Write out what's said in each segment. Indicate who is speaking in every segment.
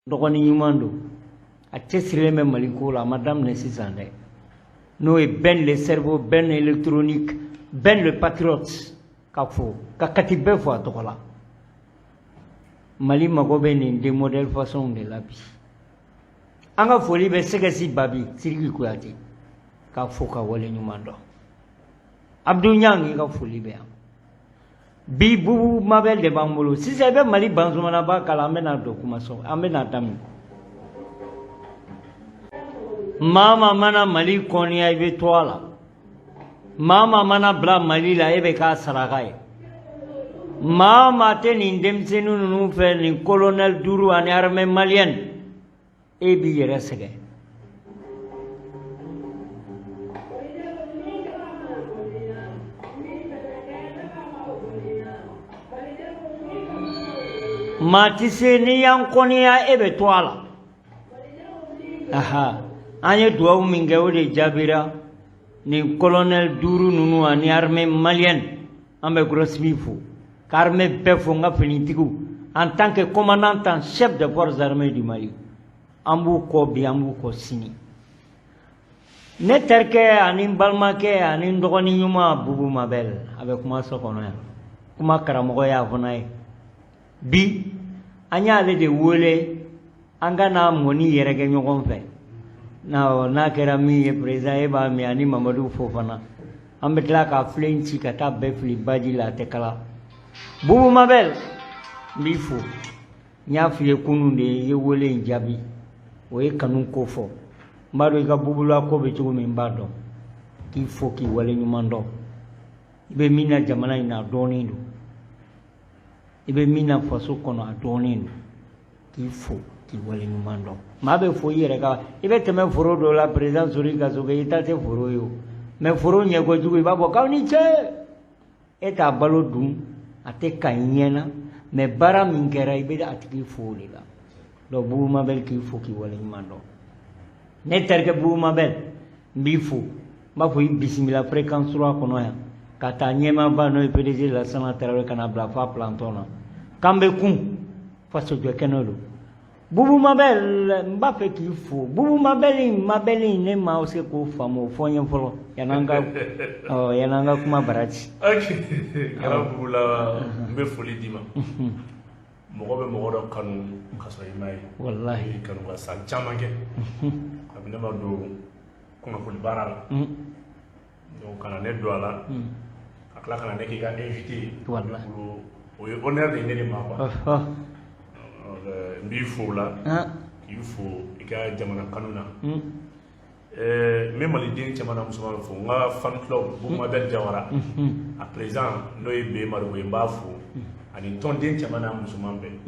Speaker 1: Dɔgɔnin ɲuman don, a cɛsirilen bɛ Mali ko la, a ma daminɛ sisan dɛ. N'o ye Ben le cerveau, Ben électronique, Ben le patriote, ka fo ka Kati bɛɛ fo a tɔgɔ la. Mali mago bɛ nin den modèle façon de la bi. An ka foli bɛ Sɛgɛsi Babi Sidiki Kuyate ka fo ka wale ɲuman dɔn. Abdou Niang, i ka foli bɛ yan bi. Bubu Mabel de b'an bolo sisan. I bɛ Mali Banzumanaba kalan. An bɛna don kuma sɔn, an bɛna daminɛ. Maa maa mana Mali kɔniya, i bɛ to a la. Maa maa mana bila Mali la, e bɛ k'a saraka ye. Maa maa tɛ nin denmisɛnnin ninnu fɛ, nin colonel duuru ani armée malienne, e b'i yɛrɛ sɛgɛn. Maa tɛ se n'i y'an kɔniya, e bɛ to a la. Aha, an ye duwawu min kɛ, o de jaabira. Nin colonel duuru ninnu ani armée malienne, an bɛ Grosmi fo ka armée bɛɛ fo. N ka finitigiw, en tant que commandant en chef des forces armées du Mali, an b'u kɔ bi, an b'u kɔ sini. Ne terikɛ ani n balimakɛ ani n dɔgɔnin ɲuman Bubu Mabel, a bɛ kuma so kɔnɔ yan. Kuma karamɔgɔ y'a fana ye bi. An y'ale de wele an ka n'a mɔni yɛrɛkɛ ɲɔgɔn fɛ. N'a kɛra min ye, président, e b'a min ani Mamadu Fofana. An bɛ tila ka filen ci ka taa bɛɛ fili baji la, a tɛ kala. Bubu Mabel, n b'i fo. N y'a f'i ye kunun de, i ye wele in jaabi, o ye kanu ko fɔ. N b'a dɔn i ka bubula ko bɛ cogo min, n b'a dɔn. K'i fo k'i waleɲuman dɔn. I bɛ min na jamana in na, a dɔɔnin don. I bɛ min na faso kɔnɔ, a dɔɔnin don. K'i fo k'i waleɲuman dɔn. Maa bɛ fo i yɛrɛ ka. I bɛ tɛmɛ foro dɔ la, président Sori Kasoge, i ta tɛ foro ye o, mais foro ɲɛ kojugu, i b'a fɔ k'aw ni ce. E t'a balo dun, a tɛ ka i ɲɛ na, mais baara min kɛra, i bɛ a tigi fo o de la. Donc Bubu Mabel, k'i fo k'i waleɲuman dɔn. Ne terikɛ Bubu Mabel, n b'i fo, n b'a fɔ i bisimila fréquence 3 kɔnɔ yan, ka taa ɲɛmaaba n'o ye PDG Lasana Tarawele, ka na bila f'a planton na. K'an bɛ kun fasojɔ kɛnɛ don. Bubu Mabel, n b'a fɛ k'i fo. Bubu Mabel, Mabel, ne ma se k'o faamu, o fɔ n ye fɔlɔ, yan'an ka kuma bara ci.
Speaker 2: Ok, Gara Bubula, n bɛ foli d'i ma. Mɔgɔ bɛ mɔgɔ dɔ kanu ka sɔrɔ i m'a ye.
Speaker 1: Walahi.
Speaker 2: I kanu ka san caman kɛ kabini ne ma don kunnafoni baara la. Donc ka na ne don a la, ka tila ka na ne k'i ka invité ye.
Speaker 1: Walahi.
Speaker 2: O ye honneur de ye ne de ma, quoi. N b'i fo o la, k'i fo i ka jamana kanu na. N bɛ maliden cɛman n'a musoman fo. N ka fan club Bubu Mabel Jawara, a président n'o ye B Mariku ye, n b'a fo, ani tɔnden cɛman n'a musoman bɛɛ.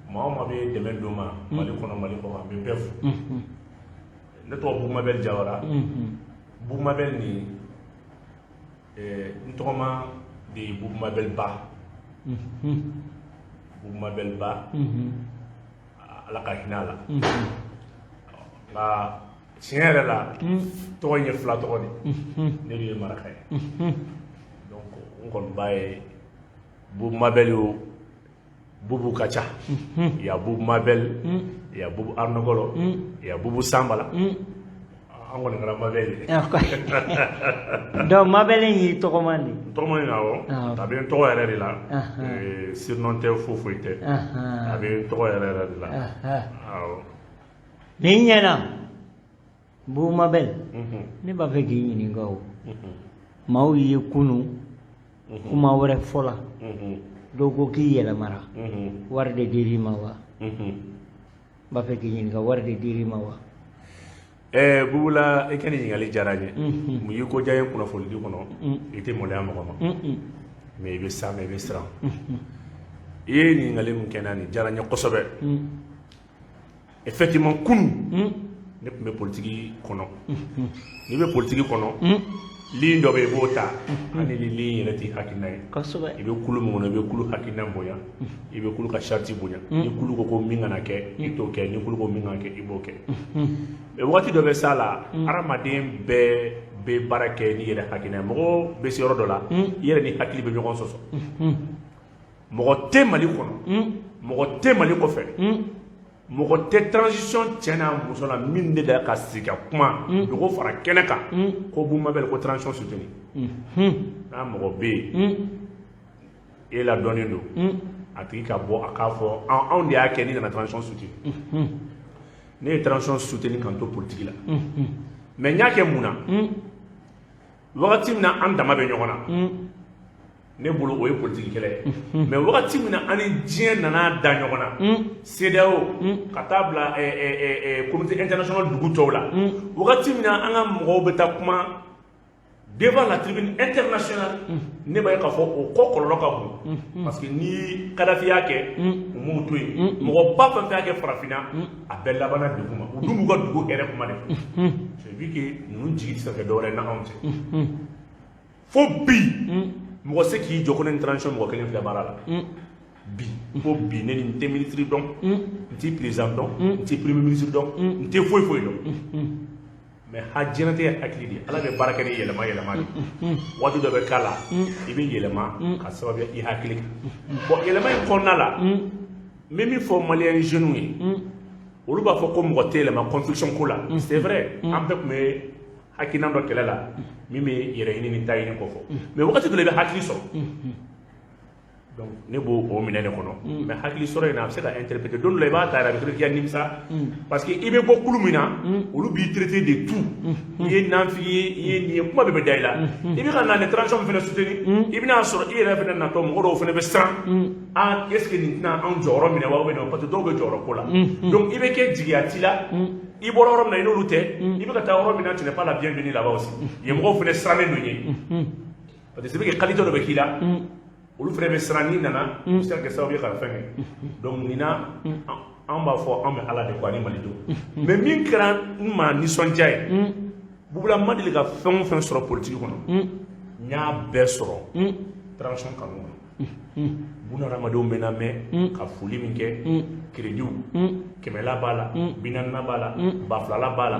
Speaker 2: Maa o maa bɛ dɛmɛ don ma Mali kɔnɔ, Mali kɔkan, n bɛ bɛɛ fo. Ne tɔgɔ Bubu Mabel Jawara. Bubu Mabel nin, n tɔgɔma de ye Bubu Mabel Ba. Bubu Mabel Ba, Ala ka hinɛ a la. Nka tiɲɛ yɛrɛ la, tɔgɔ in ye fila tɔgɔ de. Ne de ye maraka ye. Donc n kɔni b'a ye Bubu Mabel o Bubu ka ca. Il y a Bubu Mabel, il y a Bubu Arnogolo, il y a Bubu Sambala. An kɔni kɛra Mabel ye.
Speaker 1: Donc Mabel in y'i tɔgɔma de?
Speaker 2: N tɔgɔma in, awɔ. A bɛ n tɔgɔ yɛrɛ de la. Surnom tɛ, foyi foyi tɛ. A bɛ n tɔgɔ yɛrɛ yɛrɛ de la. Awɔ.
Speaker 1: Nin ɲɛna, Bubu Mabel, ne b'a fɛ k'i ɲininka o. Maaw ye kunun kuma wɛrɛ fɔ la. Dɔw ko k'i yɛlɛmara. Wari de dir'i ma wa? N b'a fɛ k'i ɲininka, wari de dir'i ma wa?
Speaker 2: Bubula, i ka nin ɲininkali diyara n ye. Mun y'i ko diya n ye kunnafonidi kɔnɔ? I tɛ maloya mɔgɔ ma, mais i bɛ sa, mais i bɛ siran. I ye ɲininkali min kɛ n na, nin diyara n ye kosɛbɛ. Effectivement, kunun ne tun bɛ politiki kɔnɔ. N'i bɛ politiki kɔnɔ, ligne dɔ bɛ yen, i b'o ta, hali ni ligne yɛrɛ t'i hakilina ye. I bɛ kulu min kɔnɔ, i bɛ kulu hakilina bonya, i bɛ kulu ka charte bonya. Ni kulu ko ko min kana kɛ, i t'o kɛ. Ni kulu ko min kana kɛ, i b'o kɛ. Mais waati dɔ bɛ s'a la, hadamaden bɛɛ bɛ baara kɛ n'i yɛrɛ hakilina ye. Mɔgɔ bɛ se yɔrɔ dɔ la, i yɛrɛ ni hakili bɛ ɲɔgɔn sɔsɔ. Mɔgɔ tɛ Mali kɔnɔ, mɔgɔ tɛ Mali kɔfɛ. Mɔgɔ tɛ transition cɛ n'a muso la min de da ka sigi ka kuma dogo fara kɛnɛ kan ko Boubou Mabel ko transition soutenir. N'a mɔgɔ bɛ yen, e la dɔnnen don, a tigi ka bɔ a k'a fɔ anw de y'a kɛ ni nana transition soutenir. Ne ye transition soutenir k'an to politique la, mais n y'a kɛ mun na? Wagati min na an dama bɛ ɲɔgɔn na, ne bolo o ye politique kɛlɛ ye. Mais wagati min na an ni diɲɛ nana da ɲɔgɔn na, CEDEAO ka taa bila communauté internationale dugu tɔw la, wagati min na an ka mɔgɔw bɛ taa kuma devant la tribune internationale, ne b'a ye k'a fɔ o kɔ kɔlɔlɔ ka bon, parce que ni Kadafi y'a kɛ, u m'o to yen. Mɔgɔba fɛn fɛn y'a kɛ farafinna, a bɛɛ labanna degun ma. U dun b'u ka dugu hɛrɛ kuma de fɔ. J'ai vu que ninnu jigi tɛ se ka kɛ dɔwɛrɛ ye n'anw tɛ. Fo bi, mɔgɔ se k'i jɔ ko ne ni transition mɔgɔ kelen filɛ baara la bi. Fo bi, ne ni n tɛ ministre dɔn, n tɛ président dɔn, n tɛ premier ministre dɔn, n tɛ foyi foyi dɔn. Mais ha, diɲɛlatigɛ ye hakili de ye. Ala bɛ baara kɛ ni yɛlɛma yɛlɛma de. Waati dɔ bɛ k'a la, i bɛ yɛlɛma ka sababu i hakili kan. Bon, yɛlɛma in kɔnɔna la, n bɛ min fɔ malien jeunes ye, olu b'a fɔ ko mɔgɔ tɛ yɛlɛma conviction ko la. C'est vrai, an bɛɛ tun bɛ hakilina dɔ kɛlɛ la min bɛ yɛrɛ ɲini ni ta ɲini kɔ fɔ, mais wagati dɔ la i bɛ hakili sɔrɔ. Donc ne b'o o minɛ de kɔnɔ. Mais hakili sɔrɔ in na, a bɛ se ka interpréter. Don dɔ la i b'a ta yɛrɛ, a bɛ k'i ka nimisa, parce que i bɛ bɔ kulu min na, olu b'i traiter de tout. I ye nafigi ye, i ye nin ye, kuma bɛɛ bɛ da i la. I bɛ ka na ni transition min fana soutenir, i bɛna sɔrɔ i yɛrɛ fana natɔ, mɔgɔ dɔw fana bɛ siran: ah, est ce que nin tɛna anw jɔyɔrɔ minɛ wa? Ou bien parce que dɔw bɛ jɔyɔrɔ ko la. Donc i bɛ kɛ jigiya t'i la. I bɔra yɔrɔ min na, i n'olu tɛ. I bɛ ka taa yɔrɔ min na, tu n'es pas la bienvenue là-bas aussi. Yen mɔgɔw fana sirannen don yen, parce que c'est que qualité dɔ bɛ k'i la, olu fana bɛ siran n'i nana, u bɛ se ka kɛ sababu ye ka fɛn kɛ. Donc nin na, an b'a fɔ an bɛ Ala de kɔ ani malidenw. Mais min kɛra n ma nisɔndiya ye, Bubula, ma deli ka fɛn o fɛn sɔrɔ politique kɔnɔ, n y'a bɛɛ sɔrɔ transition kanu kɔnɔ. Bunahadamadenw bɛ na mɛn ka foli min kɛ, crédit kɛmɛla b'a la, 40na b'a la, 2000la b'a la.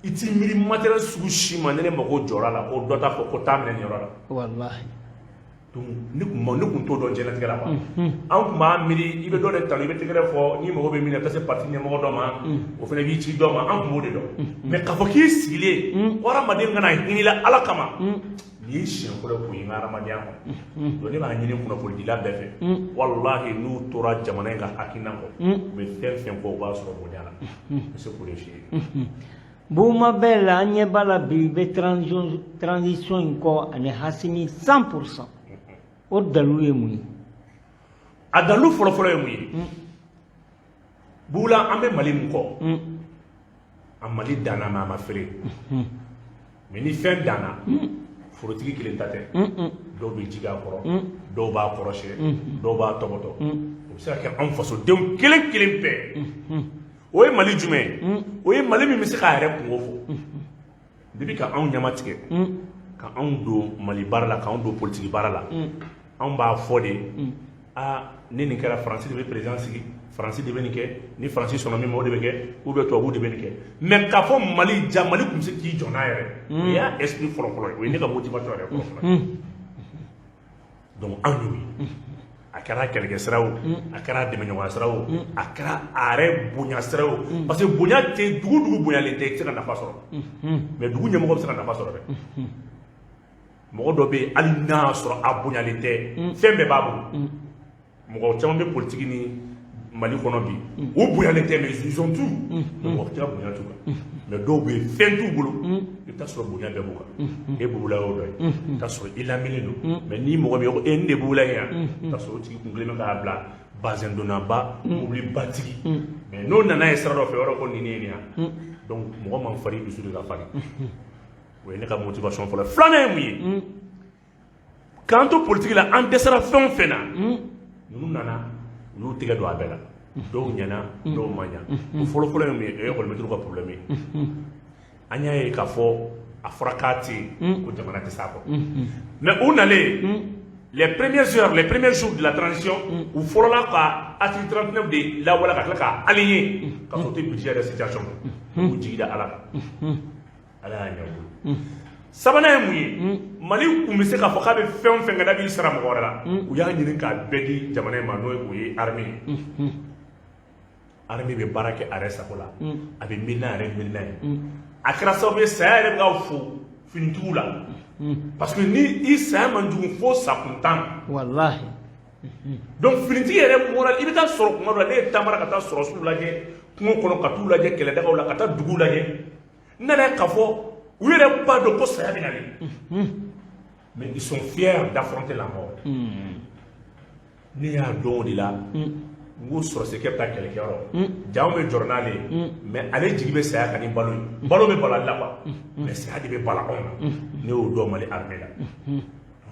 Speaker 2: I t'i miiri matériel sugu si ma, ne mago jɔra la ko dɔ t'a fɔ ko taa minɛ nin yɔrɔ la.
Speaker 1: Walahi.
Speaker 2: Donc ne kun t'o dɔn diɲɛlatigɛ la quoi. An kun b'a miiri i bɛ dɔ de tanu, i bɛ tɛgɛrɛ fɔ, n'i mago bɛ min na, i bɛ taa se parti ɲɛmɔgɔ dɔ ma, o fana b'i ci dɔ ma. An kun b'o de dɔn. Mais k'a fɔ k'i sigilen ko hadamaden kana hinɛ la Ala kama, nin ye siɲɛ fɔlɔ k'o ye n ka hadamadenya kɔnɔ. Donc ne b'a ɲini kunnafonidila bɛɛ fɛ, walahi, n'u tora jamana in ka hakilina kɔ, u bɛ fɛn fɛn kɔ, u b'a sɔrɔ bonya la. N bɛ se k'o de f'i ye.
Speaker 1: Boubou Mabel, an ɲɛ b'a la bi, i bɛ transition in kɔ ani Assimi 100%. O dalu ye mun ye?
Speaker 2: A dalu fɔlɔfɔlɔ ye mun ye? Bugula, an bɛ Mali min kɔ, a Mali danna, mais a ma feere. Mais ni fɛn danna, forotigi kelen ta tɛ. Dɔw bɛ ji k'a kɔrɔ, dɔw b'a kɔrɔsiyɛ, dɔw b'a tɔbɔtɔ. O bɛ se ka kɛ anw fasodenw kelen kelen bɛɛ. O ye Mali jumɛn ye? O ye Mali min bɛ se k'a yɛrɛ kungo fɔ. Depuis ka anw ɲama tigɛ ka anw don Mali baara la, k'anw don politiki baara la, anw b'a fɔ de: aa, ni nin kɛra, Faransi de bɛ président sigi, Faransi de bɛ nin kɛ, ni Faransi sɔnna min ma, o de bɛ kɛ, ou bien tubabuw de bɛ nin kɛ. Mais k'a fɔ Mali ja, Mali tun bɛ se k'i jɔ n'a yɛrɛ, o y'a esprit fɔlɔ-fɔlɔ ye. O ye ne ka motivation yɛrɛ fɔlɔ-fɔlɔ ye. Donc anw y'o ye. A kɛra kɛlɛkɛ sira o, a kɛra dɛmɛɲɔgɔnya sira o, a kɛra a yɛrɛ bonya sira o, parce que bonya tɛ dugu dugu bonyalen tɛ, i tɛ se ka nafa sɔrɔ. Mais dugu ɲɛmɔgɔ bɛ se ka nafa sɔrɔ dɛ. Mɔgɔ dɔ bɛ yen, hali n'a y'a sɔrɔ a bonyalen tɛ, fɛn bɛɛ b'a bolo. Mɔgɔ caman bɛ politiki ni Mali kɔnɔ bi, u bonyalen tɛ, mais ils ont tout. Mais mɔgɔ tɛ ka bonya t'u kan. Mais dɔw bɛ yen, fɛn t'u bolo, i bɛ taa sɔrɔ bonya bɛɛ b'u kan. E Bubula y'o dɔ ye. I bɛ taa sɔrɔ i lamɛnnen don, mais ni mɔgɔ min ye ko e nin de Bubula ye yan, i bɛ taa sɔrɔ o tigi kun kelen bɛ k'a bila bazɛn donnaba, mobilibatigi. Mais n'o nana ye sira dɔ fɛ, o yɔrɔ ko nin ne ye nin yan. Donc mɔgɔ man farin, dusu de ka farin. O ye ne ka motivation fɔlɔ. Filanan ye mun ye? K'an to politiki la, an dɛsɛra fɛn o fɛn na, ninnu nana, u y'u tɛgɛ don a bɛɛ la. Dɔw ɲɛna, dɔw ma ɲa. O fɔlɔfɔlɔ ye mun ye? O ye école ka problème ye. An y'a ye k'a fɔ a fɔra k'a tɛ yen, ko jamana tɛ s'a kɔ. Mais u nalen, les premières heures, les premiers jours de la transition, u fɔlɔla ka article 39 de lawaleya ka tila k'a aligner ka sɔrɔ u tɛ budget yɛrɛ situation dɔn. U jigi da Ala kan, Ala y'a ɲɛ u bolo. Sabanan ye mun ye? Mali kun bɛ se k'a fɔ k'a bɛ fɛn o fɛn kɛ n'a b'i sara mɔgɔ wɛrɛ la, u y'a ɲini k'a bɛɛ di jamana in ma, n'o o ye armée ye. Armée bɛ baara kɛ a yɛrɛ sago la, a bɛ miiri n'a yɛrɛ miirina ye. A kɛra sababu ye, saya yɛrɛ bɛ ka fo finitigiw la, parce que ni i saya man jugu fo sakun tan.
Speaker 1: Walahi.
Speaker 2: Donc finitigi yɛrɛ moral, i bɛ taa sɔrɔ kuma dɔ la, ne ye taamara ka taa sɔrɔsiw lajɛ kungo kɔnɔ, ka t'u lajɛ kɛlɛdagaw la, ka taa duguw lajɛ, n nana k'a fɔ u yɛrɛ b'a dɔn ko saya bɛ nalen, mais ils sont fiers d'affronter la mort. Ne y'a dɔn o de la, n ko sɔrɔsikɛ bɛ taa kɛlɛkɛyɔrɔ, janw bɛ jɔrɔ n'ale ye, mais ale jigi bɛ saya kan ni balo ye. Balo bɛ balo ale la quoi, mais saya de bɛ bala anw na. Ne y'o dɔn Mali armée la.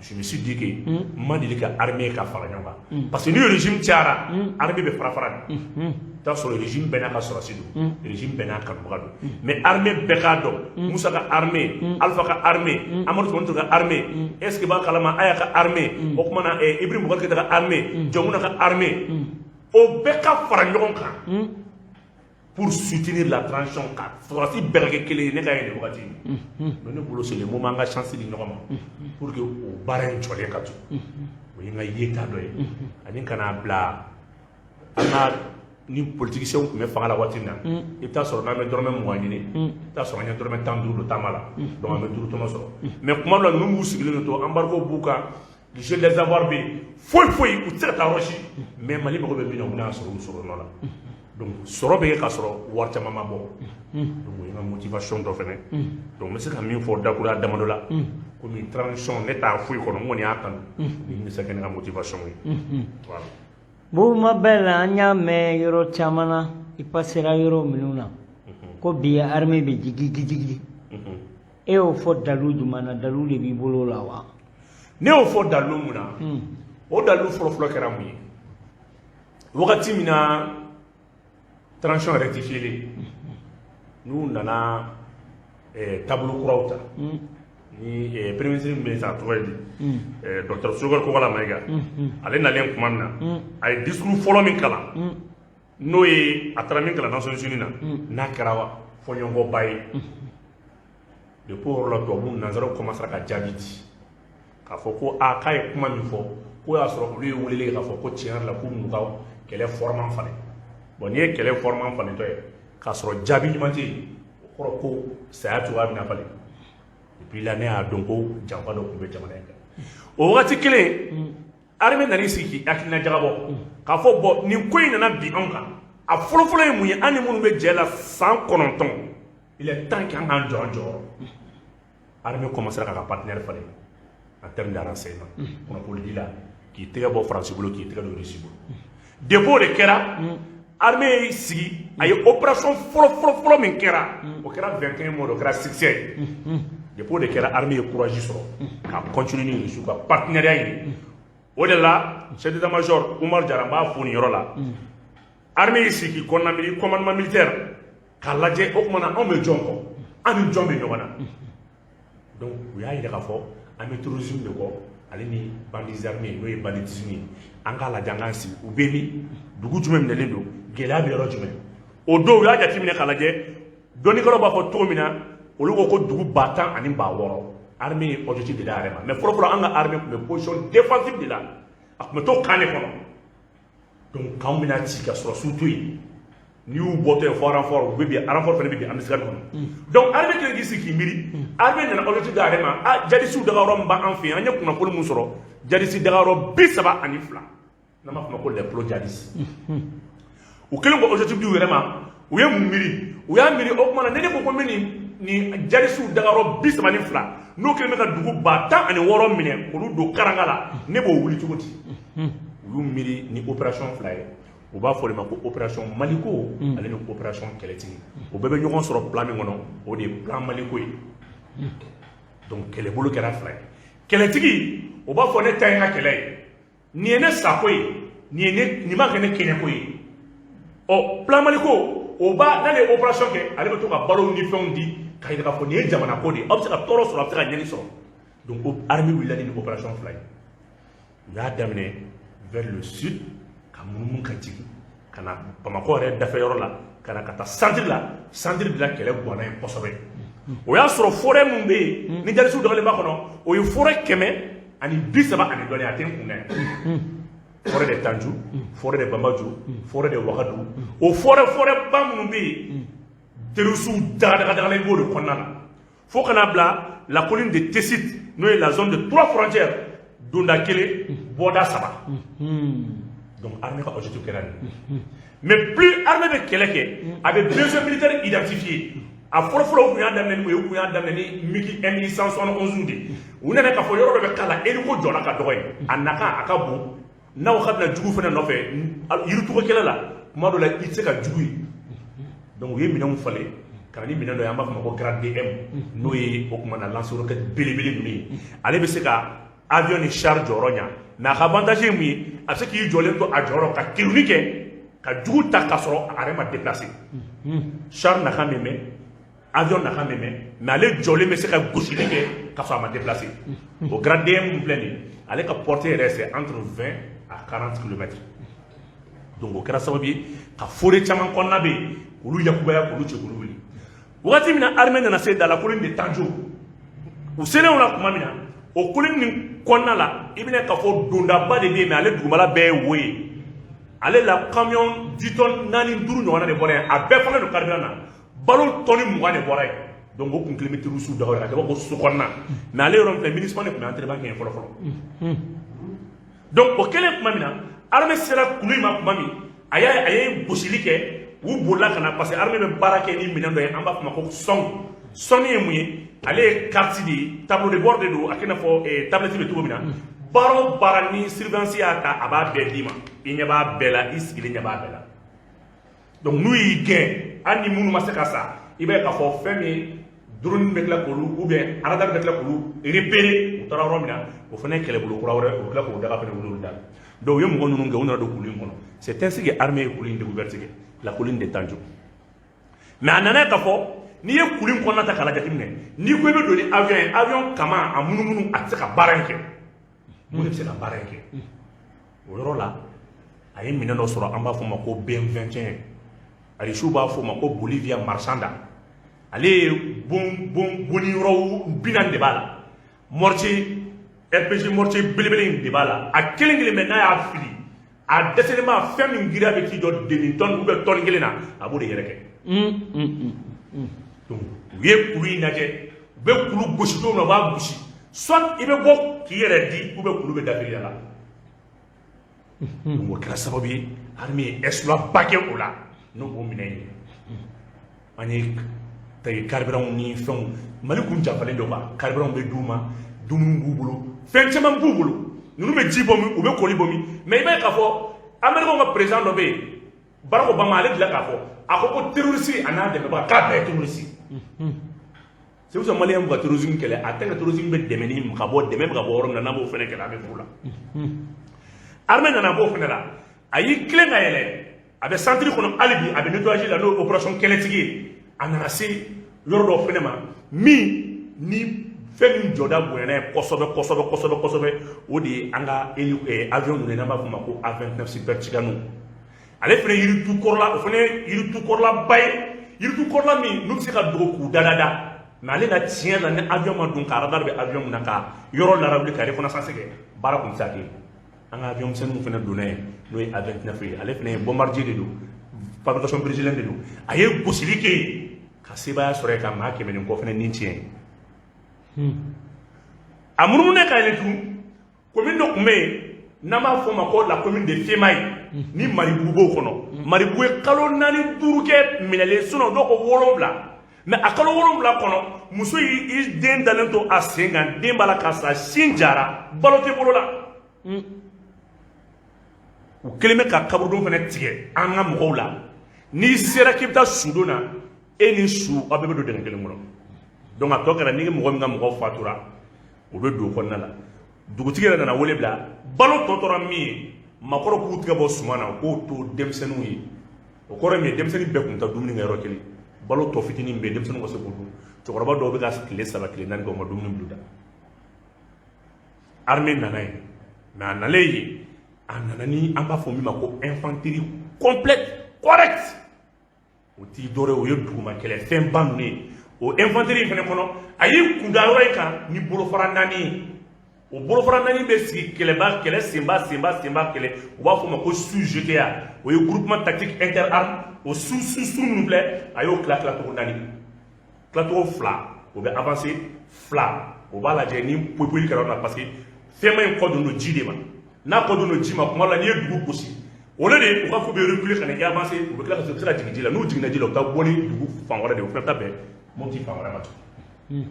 Speaker 2: Je me suis dit que n ma deli ka armée ka fara ɲɔgɔn kan, parce que ni régime cayara, armée bɛ fara fara de. I t'a sɔrɔ régime bɛɛ n'a ka sɔrɔsi don, régime bɛɛ n'a kanubaga don, mais armée bɛɛ k'a dɔn Musa ka armée, Alpha ka armée, Amadu Tumani Ture ka armée, est ce que b'a kalama, Aya ka armée, o kumana Ibrahim Boubacar Keïta ka armée, Dioncounda ka armée, o bɛɛ ka fara ɲɔgɔn kan pour soutenir la transition, ka sɔrɔsi bɛɛ ka kɛ kelen ye. Ne ka ye nin wagati in, mais ne bolo, c'est le moment an ka chance di ɲɔgɔn ma pour que o baara in jɔlen ka to. O ye n ka yeta dɔ ye. Ani kana bila an ka ni politiciens tun bɛ fanga la waati min na, i bɛ taa sɔrɔ n'an bɛ dɔrɔmɛ 20 ɲini, i bɛ taa sɔrɔ an ye dɔrɔmɛ 15 don taama la, donc an bɛ 5 tɔnɔ sɔrɔ. Mais kuma dɔ la, ninnu b'u sigilen to, embargo b'u kan, jeu des avoirs bɛ yen, foyi foyi, u tɛ se ka taa yɔrɔ si, mais Mali mago bɛ min na, u bɛna sɔrɔ u sɔrɔ nɔ la. Donc sɔrɔ bɛ kɛ k'a sɔrɔ wari caman ma bɔ. Donc o ye n ka motivation dɔ fɛnɛ. Donc n bɛ se ka min fɔ dakuruya damadɔ la, komi transition ne t'a foyi kɔnɔ, n kɔni y'a kanu, nin bɛ se ka kɛ ne ka motivation ye, voilà.
Speaker 1: Buma bɛɛ la, an y'a mɛn yɔrɔ caman na, i pasera yɔrɔ minnu na, ko bi armée bɛ jigi gijigi. E y'o fɔ dalu jumɛn na? Dalu de b'i bolo la wa?
Speaker 2: Ne y'o fɔ dalu mun na? O dalu fɔlɔfɔlɔ kɛra mun ye? Wagati min na transition rectifiée, n'u nana taabolo kuraw ta, ni premier ministre min bɛ yen sisan, a tɔgɔ ye di, docteur Choguel Kokalla Maïga, ale nalen tuma min na, a ye discours fɔlɔ min kalan, n'o ye a taara min kalan Nations Unies na, n'a kɛra fɔɲɔgɔnkɔba ye, depuis o yɔrɔ la, tubabu nanzaraw commencera ka jaabi di k'a fɔ ko aa, k'a ye kuma min fɔ, k'o y'a sɔrɔ olu ye weleli kɛ k'a fɔ ko tiɲɛ yɛrɛ la, k'u n'u ka kɛlɛ format falen. Bon, n'i ye kɛlɛ format falentɔ ye k'a sɔrɔ jaabi ɲuman tɛ yen, o kɔrɔ ko saya cogoya bɛna falen. Depuis là, ne y'a dɔn ko janfa dɔ tun bɛ jamana in kan. O wagati kelen, armée nan'i sigi k'i hakilina jagabɔ k'a fɔ bon, nin ko in nana bi anw kan, a fɔlɔfɔlɔ ye mun ye? An ni minnu bɛ jɛ la san 9, il est temps qu'an k'an jɔ an jɔyɔrɔ. Armée commencera k'a ka partenaire falen en termes de renseignement, kunnafoni di la, k'i tɛgɛ bɔ Faransi bolo, k'i tɛgɛ don Russie bolo. Depuis o de kɛra, armée y'i sigi, a ye opération fɔlɔ fɔlɔ fɔlɔ min kɛra, o kɛra 21 mois, o kɛra succès ye. Depuis o de kɛra, armée ye courage sɔrɔ ka continuer ni Russie ka partenariat ɲini. O de la, chef d'état-major Oumar Diarra, n b'a fo nin yɔrɔ la. Armée y'i sigi k'i kɔnɔna miiri, commandement militaire k'a lajɛ, o tuma na anw bɛ jɔn kɔ, an ni jɔn bɛ ɲɔgɔn na? Donc u y'a yira k'a fɔ an bɛ terrorisme de kɔ, ale ni bandits armés, n'o ye banditisme ye. An k'a lajɛ, an k'an sigi, u bɛ min, dugu jumɛn minɛlen don, gɛlɛya bɛ yɔrɔ jumɛn? O don u y'a jateminɛ k'a lajɛ, dɔnnikɛlaw b'a fɔ cogo min na, olu ko ko dugu 10 000 ani 6000. Armée ye objectif de d'a yɛrɛ ma. Mais fɔlɔfɔlɔ, an ka armée tun bɛ position défensive de la, a tun bɛ to camp de kɔnɔ. Donc camp bɛna ci ka sɔrɔ su to yen, n'i y'u bɔtɔ ye fɔ renfort, u bɛ bin, renfort fana bɛ bin embuscade kɔnɔ. Donc armée kɛlen k'i sigi k'i miiri, armée nana objectif d'a yɛrɛ ma. Ah, djihadistes dagayɔrɔ min b'an fɛ yen, an ye kunnafoni mun sɔrɔ, djihadiste dagayɔrɔ 32, n'an b'a fɔ o ma ko les plots djihadistes. U kɛlen ko objectif di u yɛrɛ ma, u ye mun miiri? U y'a miiri, o tuma na ni ne ko ko n bɛ nin djihadistes dagayɔrɔ 32, n'o kɛlen bɛ ka dugu 10 006 minɛ k'olu don karanga la, ne b'o wuli cogo di? U y'u miiri ni opération fila ye, u b'a fɔ o de ma ko opération Maliko, ale ni opération Kɛlɛtigi. O bɛɛ bɛ ɲɔgɔn sɔrɔ plan min kɔnɔ, o de ye plan Maliko ye. Donc kɛlɛbolo kɛra fila ye. Kɛlɛtigi, o b'a fɔ ne ta ye n ka kɛlɛ ye, nin ye ne sako ye, nin ye ne, nin b'a kɛ ne kɛnɛko ye. Ɔ, plan Maliko, o b'a n'ale ye opération kɛ, ale bɛ to ka balow ni fɛnw di k'a yira k'a fɔ nin ye jamana ko de ye, aw bɛ se ka tɔɔrɔ sɔrɔ, a bɛ se ka ɲɛni sɔrɔ. Donc o armée wulila ni opération fila ye. U y'a daminɛ vers le sud, ka munumunu ka jigin ka na Bamakɔ yɛrɛ dafɛ yɔrɔ la, ka na ka taa centre la. Centre de la, kɛlɛ ganna yen kosɛbɛ. O y'a sɔrɔ forêt mun bɛ yen ni djihadistes dagalen b'a kɔnɔ, o ye forêt 130 ani dɔɔnin, a tɛ n kun na yan. Forêt de Tanju, forêt de Bamaju, forêt de Wagadu, o forêt ba minnu bɛ yen, terroristew dagadagalen b'o de kɔnɔna la, fo ka na bila la colline de Tessit, n'o ye la zone de trois frontières, donda kelen, bɔda saba. Donc armée ka objectif kɛra nin. Mais plus armée bɛ kɛlɛ kɛ, a bɛ besoin militaire identifié. A fɔlɔ fɔlɔ, u tun y'a daminɛ ni mun ye? U tun y'a daminɛ ni MiG Mi 171 de. U nana k'a fɔ yɔrɔ dɔ bɛ k'a la, hélico jɔla ka dɔgɔ ye, a nakan a ka bon. N'aw ka bɛna jugu fana nɔfɛ yiritugu kɛlɛ la, tuma dɔ la i tɛ se ka jugu ye. Donc u ye minɛnw falen ka na ni minɛn dɔ ye, an b'a fɔ o ma ko Grad DM, n'o ye o tuma na lance-roquette belebele ninnu ye. Ale bɛ se ka avion ni char jɔyɔrɔ ɲa, mais a ka avantage ye mun ye? A bɛ se k'i jɔlen to a jɔyɔrɔ ka kerunni kɛ ka jugu ta, k'a sɔrɔ a yɛrɛ ma déplacer. Char nakan bɛ mɛn, avion nakan bɛ mɛn, mais ale jɔlen bɛ se ka gosili kɛ k'a sɔrɔ a ma déplacer. O Grad DM min filɛ nin ye, ale ka portée yɛrɛ, c'est entre 20 à 40 km. Donc o kɛra sababu ye ka forêt caman kɔnɔna bɛ yen, k'olu yakubaya, k'olu cɛ, k'olu wuli. Wagati min na armée nana se dans la colline de Tanjo, u selen o la tuma min na, o colline nin kɔnɔna la, i bɛna k'a fɔ dondaba de bɛ yen, mais ale dugumala bɛɛ ye wo ye. Ale la, camion 10 tonnes naani, duuru ɲɔgɔnna de bɔra yen, a bɛɛ falen don carburant na, balo tɔni 20 de bɔra yen. Donc o kun kelen bɛ terroriste da o la, ka kɛ ko so kɔnɔna. Mais ale yɔrɔ min filɛ, MINUSMA de tun bɛ entraînement kɛ yen fɔlɔ fɔlɔ. Donc o kɛlen tuma min na, armée sera kulu in ma tuma min, a ye gosili kɛ, u bolila ka na, parce que armée bɛ baara kɛ ni minɛn dɔ ye, an b'a fɔ o ma ko sonde. Sonde ye mun ye? Ale ye carte de ye, tableau de bord de don, a kɛ i n'a fɔ tablette bɛ cogo min na. Baara o baara ni surveillance y'a ta, a b'a bɛɛ d'i ma, i ɲɛ b'a bɛɛ la, i sigilen ɲɛ b'a bɛɛ la. Donc n'u y'i gɛn, hali ni minnu ma se ka sa, i b'a ye k'a fɔ fɛn min drone bɛ tila k'olu, ou bien radar bɛ tila k'olu repérer, u taara yɔrɔ min na. O fana ye kɛlɛbolo kura wɛrɛ, u bɛ tila k'o daga fana wuli olu da la. Donc u ye mɔgɔ ninnu gɛn, u nana don kulu in kɔnɔ. C'est ainsi que armée ye kulu in découverte kɛ, la colline de Tanjo. Mais a nana ye k'a fɔ n'i ye kulu in kɔnɔna ta k'a jateminɛ, n'i ko i bɛ don ni avion ye, avion kama a munumunu, a tɛ se ka baara in kɛ. Mun de bɛ se ka baara in kɛ o yɔrɔ la? A ye minɛn dɔ sɔrɔ, an b'a fɔ o ma ko BM21, Arisiw b'a fɔ o ma ko Bolivia Marchanda. Ale ye bon bon bonni yɔrɔ 40 de b'a la, mortier RPG, mortier belebele in de b'a la. A kelen kelen bɛ, n'a y'a fili, a dɛsɛlen ma, fɛn min giriya bɛ t'i jɔ demi tonne ou bien tonne kelen na, a b'o de yɛrɛ kɛ. Donc u ye kulu in lajɛ, u bɛ kulu gosi don min na, u b'a gosi, soit i bɛ bɔ k'i yɛrɛ di, ou bien kulu bɛ dafiri la. Donc o kɛra sababu ye, armée ye exploit ba kɛ o la, n'o o minɛ ye. An ye tayi carburant ni fɛnw, Mali kun janfalen dɔ quoi, carburant bɛ d'u ma, dumuni b'u bolo, fɛn caman b'u bolo. Ninnu bɛ ji bɔ min, u bɛ koli bɔ min. Mais i b'a ye k'a fɔ Américain ka président dɔ bɛ yen, Barack Obama, ale delila k'a fɔ, a ko ko terroriste a n'a dɛmɛbaga, k'a bɛɛ ye terroriste. C'est pour ça Malien b'u ka terrorisme kɛlɛ. A tant que terrorisme bɛ dɛmɛ ni ka bɔ, dɛmɛ bɛ ka bɔ yɔrɔ min na, n'an b'o fɛnɛ kɛlɛ, an bɛ furu la. Armée nana b'o fɛnɛ la, a y'i tilen ka yɛlɛ, a bɛ centre kɔnɔ hali bi, a bɛ nettoyage la, n'o ye opération kɛlɛtigi ye. A nana se yɔrɔ dɔw fɛnɛ ma min ni fɛn min jɔda bonyana ye kosɛbɛ kosɛbɛ kosɛbɛ kosɛbɛ, o de ye an ka avion ninnu ye, n'an b'a fɔ o ma ko A29 Super Tucano. Ale fɛnɛ yiritu kɔrɔla, o fɛnɛ ye yiritu kɔrɔlaba ye, yiritu kɔrɔla min n'u bɛ se ka dogo k'u da da da. Mais ale la, tiɲɛ la, ni avion ma don ka radar bɛ avion min na ka yɔrɔ larawuli ka reconnaissance kɛ, baara kun tɛ se ka kɛ. An ka avion misɛnninw fɛnɛ donna yen, n'o ye A29 ye. Ale fɛnɛ ye bombardier de don, fabrication brésilienne de don. A ye gosili kɛ yen ka sebaaya sɔrɔ yen, ka maa 100 ni kɔ fɛnɛ ni tiɲɛ. A munumunen ka yɛlɛ tugun, commune dɔ tun bɛ yen n'an b'a fɔ o ma ko la commune de Femaye, ni Maribugu b'o kɔnɔ. Maribugu ye kalo 4, 5 kɛ minɛlen, sinon dɔw ko 7. Mais a kalo 7 kɔnɔ, muso y'i den dalen to a sen kan, den b'a la ka sa, sin jara, balo tɛ bolo la. U kɛlen bɛ ka kaburudon fana tigɛ an ka mɔgɔw la. N'i sera k'i bɛ taa sudon na, e ni su, aw bɛɛ bɛ don dingɛ kelen kɔnɔ. Donc a tɔ kɛra ni mɔgɔ min ka mɔgɔ fatura, o bɛ don o kɔnɔna la. Dugutigi yɛrɛ nana wele bila, balo tɔ tora min ye, maakɔrɔ k'u tigɛ bɔ suman na, u k'o to denmisɛnninw ye. O kɔrɔ ye min ye? Denmisɛnnin bɛɛ tun taa dumuni kɛ yɔrɔ kelen, balo tɔ fitinin bɛ yen, denmisɛnninw ka se k'o dun. Cɛkɔrɔba dɔw bɛ ka tile 3, tile 4 kɛ, u ma dumuni bila u da. Armée nana yen, mais a nalen yen, a nana ni an b'a fɔ min ma ko infanterie complète, correcte. O ti dɔwɛrɛ ye, o ye duguma kɛlɛfɛnba ninnu ye. O infanterie in fana kɔnɔ, a y'i kunda yɔrɔ in kan ni bolofara naani ye. O bolofara naani bɛ sigi kɛlɛba kɛlɛ senba senba senba kɛlɛ, u b'a fɔ o ma ko sous GTA, o ye groupement tactique interarmes. O sous sous sous minnu filɛ, a y'o tila tilacogo naani. Tilacogo fila, o bɛ avancer, fila, o b'a lajɛ ni poyi kɛra yɔrɔ la, parce que fɛnma in kɔ don don ji de ma. N'a kɔ don don ji ma, kuma dɔ la, n'i ye dugu gosi, au lieu de u ka fɔ u bɛ reculer ka na i avancer, u bɛ tila ka u bɛ se ka jigin ji la. N'u jiginna ji la, u bɛ taa bɔ ni dugu fan wɛrɛ de ye, o fana bɛ taa bɛn Mopti fan wɛrɛ ma tuguni.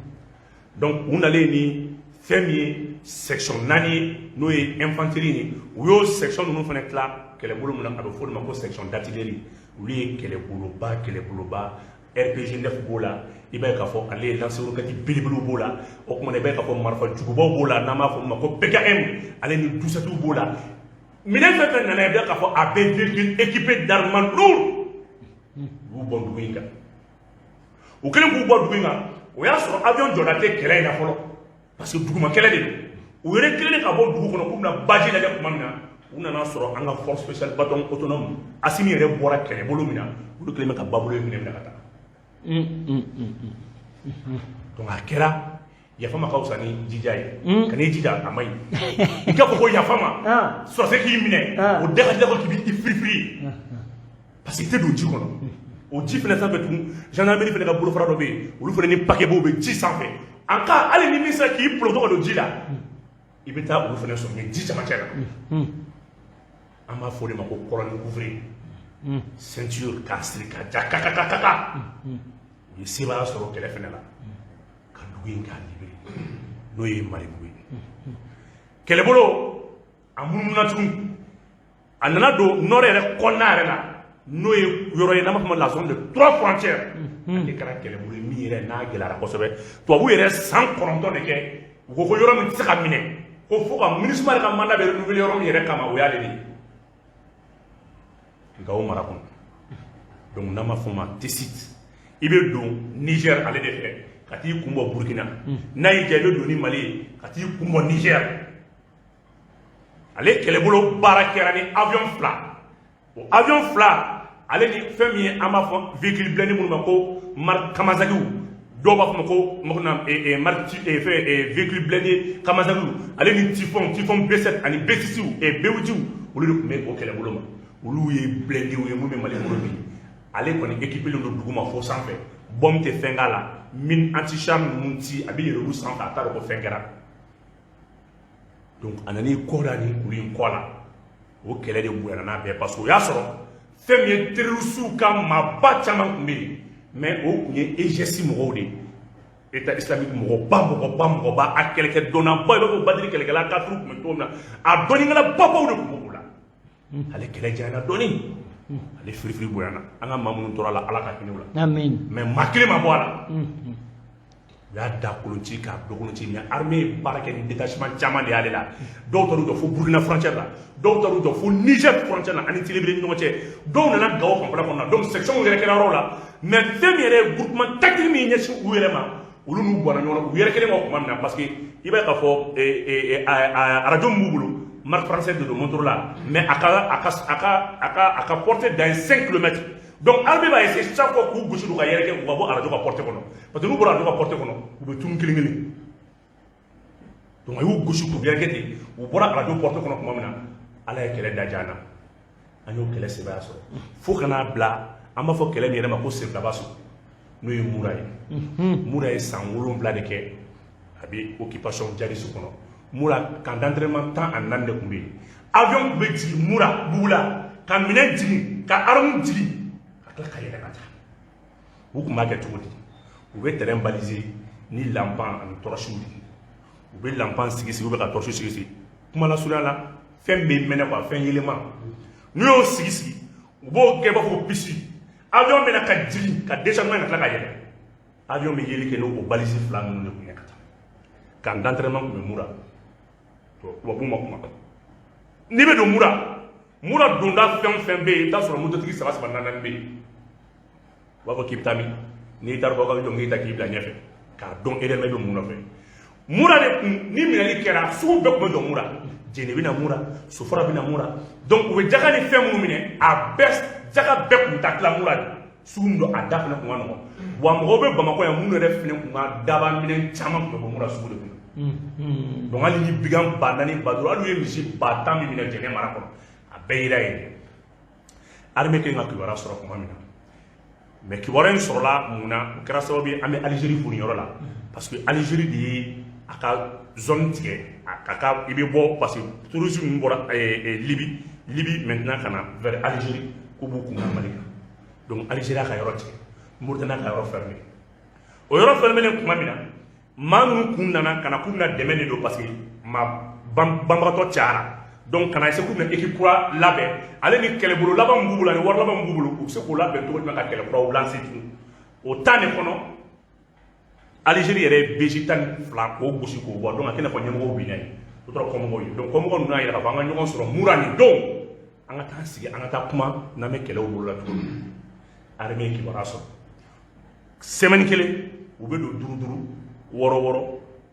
Speaker 2: Donc u nalen ni fɛn min ye section naani ye, n'o ye infanterie ye, u y'o section ninnu fana tila kɛlɛbolo min na, a bɛ fɔ o de ma ko section d'artillerie. Olu ye kɛlɛboloba kɛlɛboloba, RPG 9 b'o la, i b'a ye k'a fɔ ale ye lance-roquette belebelew b'o la. O tuma na, i b'a ye k'a fɔ marifa jugubaw b'o la, n'an b'a fɔ o ma ko PKM, ale ni 17 b'o la. Minɛn fɛn fɛn nana, i b'a ye k'a fɔ a bɛɛ véhicule équipé d'armement lourd. U y'u bɔ dugu in kan. U kɛlen k'u bɔ dugu in kan, o y'a sɔrɔ avion jɔda tɛ kɛlɛ in na fɔlɔ, parce que duguma kɛlɛ de don. U yɛrɛ kelen ka bɔ dugu kɔnɔ k'u bɛna baji lajɛ tuma min na, u nana sɔrɔ an ka force spéciale bataillon autonome Asimi yɛrɛ bɔra kɛlɛbolo min na, olu kɛlen bɛ ka babolo in minɛ ka taa. Donc a kɛra yafa ma ka fisa ni jija ye. Ka n'i jija, a ma ɲi. I k'a fɔ ko yafa ma, sɔrɔsi k'i minɛ, o da ka di ko k'i b'i firifiri, parce que i tɛ don ji kɔnɔ. O ji fana sanfɛ tugun, gendarmerie fana ka bolofara dɔ bɛ yen, olu fana ni paquet bɛ ji sanfɛ. En cas hali ni min sera k'i poloto ka don ji la, i bɛ taa olu fana sɔrɔ mais ji camancɛ la. An b'a fɔ o de ma ko colonne couvrée, ceinture k'a siri ka ja kakakakaka. U ye sebaaya sɔrɔ kɛlɛ fana la ka dugu in k'a libéré, n'o ye Maribugu ye. Kɛlɛbolo a munumuna tugun, a nana don nord yɛrɛ kɔnɔna yɛrɛ la, n'o ye yɔrɔ ye n'an b'a fɔ ma la zone de trois frontières. Ale kɛra kɛlɛbolo ye min yɛrɛ n'a gɛlɛyara kosɛbɛ. Tubabu yɛrɛ san 9 de kɛ, u ko ko yɔrɔ min tɛ se ka minɛ, ko fo ka MINUSMA yɛrɛ ka mandat bɛ renouveler yɔrɔ min yɛrɛ kama, o y'ale de ye Gawo mara kɔnɔ. Donc n'an b'a fɔ o ma Tessit, i bɛ don Niger ale de fɛ ka t'i kun bɔ Burukina. N'a y'i diya, i bɛ don ni Mali ye ka t'i kun bɔ Niger. Ale kɛlɛbolo baara kɛra ni avion fila. O avion fila, ale ni fɛn min ye an b'a fɔ véhicule blindé minnu ma ko marque Kawasaki, dɔw b'a fɔ ma ko marque fɛn véhicule blindé Kawasaki, ale ni Typhoon, Typhoon B7 ani B6, B8, olu de tun bɛ o kɛlɛbolo ma. Olu ye blindé ye mun bɛ Mali bolo bi. Ale kɔni équipé don duguma fo sanfɛ, bombe tɛ fɛn k'a la, mine anti-char ninnu ti, a bɛ yɛlɛ olu sanfɛ, a t'a dɔn ko fɛn kɛra. Donc a nan'i kɔ da nin kulu in kɔ la, o kɛlɛ de bonyana n'a bɛɛ, parce que o y'a sɔrɔ fɛn min ye terroriste ka maaba caman tun bɛ yen, mais o tun ye EGS mɔgɔw de ye, État islamique mɔgɔba mɔgɔba mɔgɔba, a kɛlɛkɛ dɔnnaba, i b'a fɔ Badiri kɛlɛkɛla kafiriw tun bɛ cogo min na, a dɔnnikɛla babaw de tun b'o la. Ale kɛlɛ janyana dɔɔni, ale firifiri bonyana. An ka maa minnu tora la, Ala ka hinɛ u la.
Speaker 1: Amin.
Speaker 2: Mais maa kelen ma bɔ a la. U y'a da kolon ci k'a dokolon ci, mais armée ye baara kɛ ni détachement caman de y'ale la. Dɔw taar'u jɔ fo Burukina frontière la, dɔw taar'u jɔ fo Niger frontière la ani Tilebere ni ɲɔgɔn cɛ, dɔw nana Gawo fanfɛla kɔnɔ na. Donc section yɛrɛ kɛra yɔrɔ la, mais fɛn min yɛrɛ ye groupement tactique min ɲɛsin u yɛrɛ ma, olu n'u bɔnna ɲɔgɔn na, u yɛrɛ kelen kɔ tuma min na, parce que i b'a ye k'a fɔ arajo min b'u bolo, marque française de don, Motorola, mais a ka portée dan ye 5 km. Donc armée b'a essayer chaque fois k'u gosi, u ka yɛrɛkɛ, u ka bɔ arajo ka portée kɔnɔ, parce que n'u bɔra arajo ka portée kɔnɔ, u bɛ tunu kelen kelen. Donc a y'u gosi k'u yɛrɛkɛ ten, u bɔra arajo portée kɔnɔ tuma min na, Ala ye kɛlɛ da an na, an y'o kɛlɛ sebaaya sɔrɔ fo ka n'a bila an b'a fɔ kɛlɛ min yɛrɛ ma ko Senfilabaso, n'o ye Mura ye. Mura ye san 7 de kɛ, a bɛ occupation djihadiste kɔnɔ. Mura, camp d'entraînement 14 de tun bɛ yen. Avion tun bɛ jigin Mura bugu la ka minɛn jigin, ka arme jigin, ka tila ka yɛlɛ ka taa. U tun b'a kɛ cogo di? U bɛ terrain baliser ni lampan ani torche de ye. U bɛ lampan sigi sigi, u bɛ ka torche sigi sigi. Kuma lasurunya la, fɛn bɛ mɛnɛ quoi, fɛn yelema. N'u y'o sigi sigi, u b'o kɛ i b'a fɔ ko piste. Avion bɛna ka jigin ka déchargement, ka tila ka yɛlɛ. Avion bɛ yeli kɛ n'o balise fila ninnu de kun ye ka taa. Camp d'entraînement tun bɛ Mura. Tubabuw ma kuma. N'i bɛ don Mura, Mura donda fɛn o fɛn bɛ yen, i bɛ taa sɔrɔ mototigi saba saba naani naani bɛ yen. U b'a fɔ k'i bɛ taa min? N'i taara, ko jɔn k'i ta k'i bila ɲɛfɛ k'a dɔn e yɛrɛ bɛ mun nɔfɛ. Mura de kun ni minɛli kɛra, sugu bɛɛ tun bɛ jɔ Mura. Jene bɛ na Mura, Sofara bɛ na Mura. Donc u bɛ jaga ni fɛn minnu minɛ, a bɛɛ jaga bɛɛ tun bɛ taa tila Mura de. Sugu min don, a da fana tun ka nɔgɔn wa. Mɔgɔw bɛ Bamakɔ yan minnu yɛrɛ fana tun ka daba minɛn caman tun bɛ bɔ Mura sugu de kɔnɔ. Donc hali ni bigan 4000, 5000, hali n'u ye misi 10 000 min minɛ Jɛnɛ mara kɔnɔ, a bɛɛ yera yen. Armée kɛlen ka kibaruya sɔrɔ tuma min na, mais kibaruya in sɔrɔla mun na? O kɛra sababu ye, an bɛ Algérie fo nin yɔrɔ la, parce que Algérie de ye a ka zone tigɛ a ka i bɛ bɔ, parce que terroristes ninnu bɔra Libye maintenant ka na vers Algérie, k'u b'u kun da Mali kan. Donc Algérie y'a ka yɔrɔ tigɛ, Mauritanie y'a ka yɔrɔ fermé. O yɔrɔ fermé tuma min na, maa minnu kun nana ka na k'u bɛna dɛmɛ de don, parce que maa banbagatɔ cayara. Donc ka na essayer k'u bɛna équipe kura labɛn, ale ni kɛlɛbolo laban min b'u bolo ani wari laban min b'u bolo, u bɛ se k'o labɛn cogo jumɛn ka kɛlɛ kuraw lancer tugun? O temps de kɔnɔ, Algérie yɛrɛ ye BG 12 k'o gosi k'o bɔ. Donc a kɛ i n'a fɔ ɲɛmɔgɔw binna yen, o tora kɔmɔgɔw ye. Donc kɔmɔgɔw ninnu y'a yira k'a fɔ an ka ɲɔgɔn sɔrɔ Mura nin don, an ka taa sigi, an ka taa kuma n'an bɛ kɛlɛw bolola cogo min. Armée ye kibaruya sɔrɔ semaine kelen, u bɛ don duuru duuru, wɔɔrɔ wɔɔrɔ,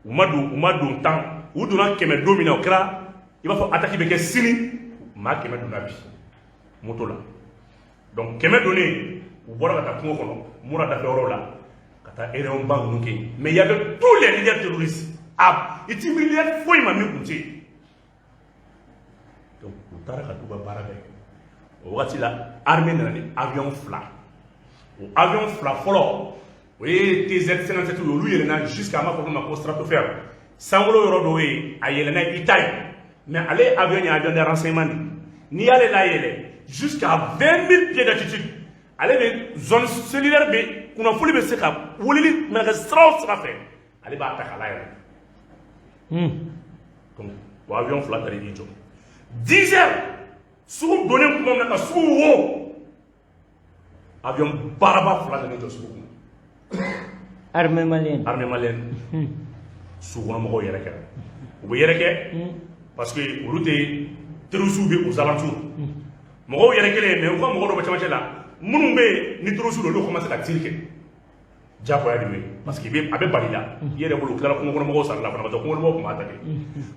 Speaker 2: u ma don, u ma don 10, u donna 100 don min na, o kɛra i b'a fɔ attaque bɛ kɛ sini. Maa 100 donna bi moto la. Donc 100 donnen, u bɔra ka taa kungo kɔnɔ, Mura dafɛ yɔrɔ la, ka taa réunion ba ninnu kɛ yen. Mais il y avait tous les leaders terroristes, a i ti miiri leader foyi ma min kun tɛ yen. Donc u taara ka t'u ka baara kɛ. O wagati la, armée nana ni avion fila. O avion fila fɔlɔ, o ye TZ 57 ye. Olu yɛlɛnna jusqu'à, an b'a fɔ min ma ko stratosphère, sankolo yɔrɔ dɔw ye, a yɛlɛnna i ta ye. Mais ale avion ye avion de renseignement de. N'i y'ale layɛlɛ jusqu'à 20 000 pieds d'altitude, ale bɛ zone cellulaire bɛ kunnafoni bɛ se ka weleli mana kɛ sira o sira fɛ, ale b'a ta k'a layɛlɛ. Donc o avion fila taara i jɔ 10 heures, sugu donnen tuma min na, ka sugu wo, avion baaraba fila nana jɔ sugu kɔnɔ.
Speaker 1: Armée malienne.
Speaker 2: Armée malienne. Sugu kɔnɔ mɔgɔw yɛrɛ kɛra, u bɛ yɛrɛ kɛ, parce que olu tɛ terroristes bɛ aux alentours. Mɔgɔw yɛrɛ kɛlen, mais u ka mɔgɔ dɔ bɛ cɛmancɛ la, minnu bɛ yen ni terroristes don, olu commencé ka tir kɛ. Jagoya de bɛ yen, parce que a bɛ bali la i yɛrɛ bolo. U tilala kungo kɔnɔ mɔgɔw sara la fana, parce que kungo kɔnɔ mɔgɔw tun b'a ta kɛ.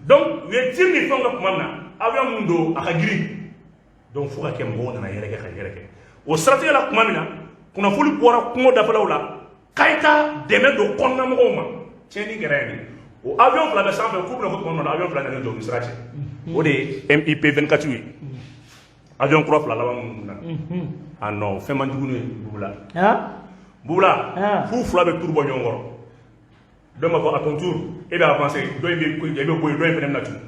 Speaker 2: Donc u ye tir ni fɛnw kɛ tuma min na, avion mun don, a ka girin. Donc fo ka kɛ mɔgɔw nana yɛrɛkɛ ka yɛrɛkɛ. O siratigɛ la, tuma min na kunnafoni bɔra kungo dafɛlaw la k'a dɛmɛ don kɔnɔna mɔgɔw ma, tiɲɛni kɛra yen. O avion fila bɛ sanfɛ k'u bɛna ko tuma min na, avion fila nana jɔ u ni sira cɛ. O de ye MIP 24 ye, avion kura fila laban minnu na. Ah non, fɛn man jugu n'o ye Bubula. Bubula, f'u fila bɛ turu bɔ ɲɔgɔn kɔrɔ. Dɔ b'a fɔ à ton tour, e bɛ avancer, dɔ in bɛ, e bɛ bɔ yen, dɔ in fana bɛ na tugun.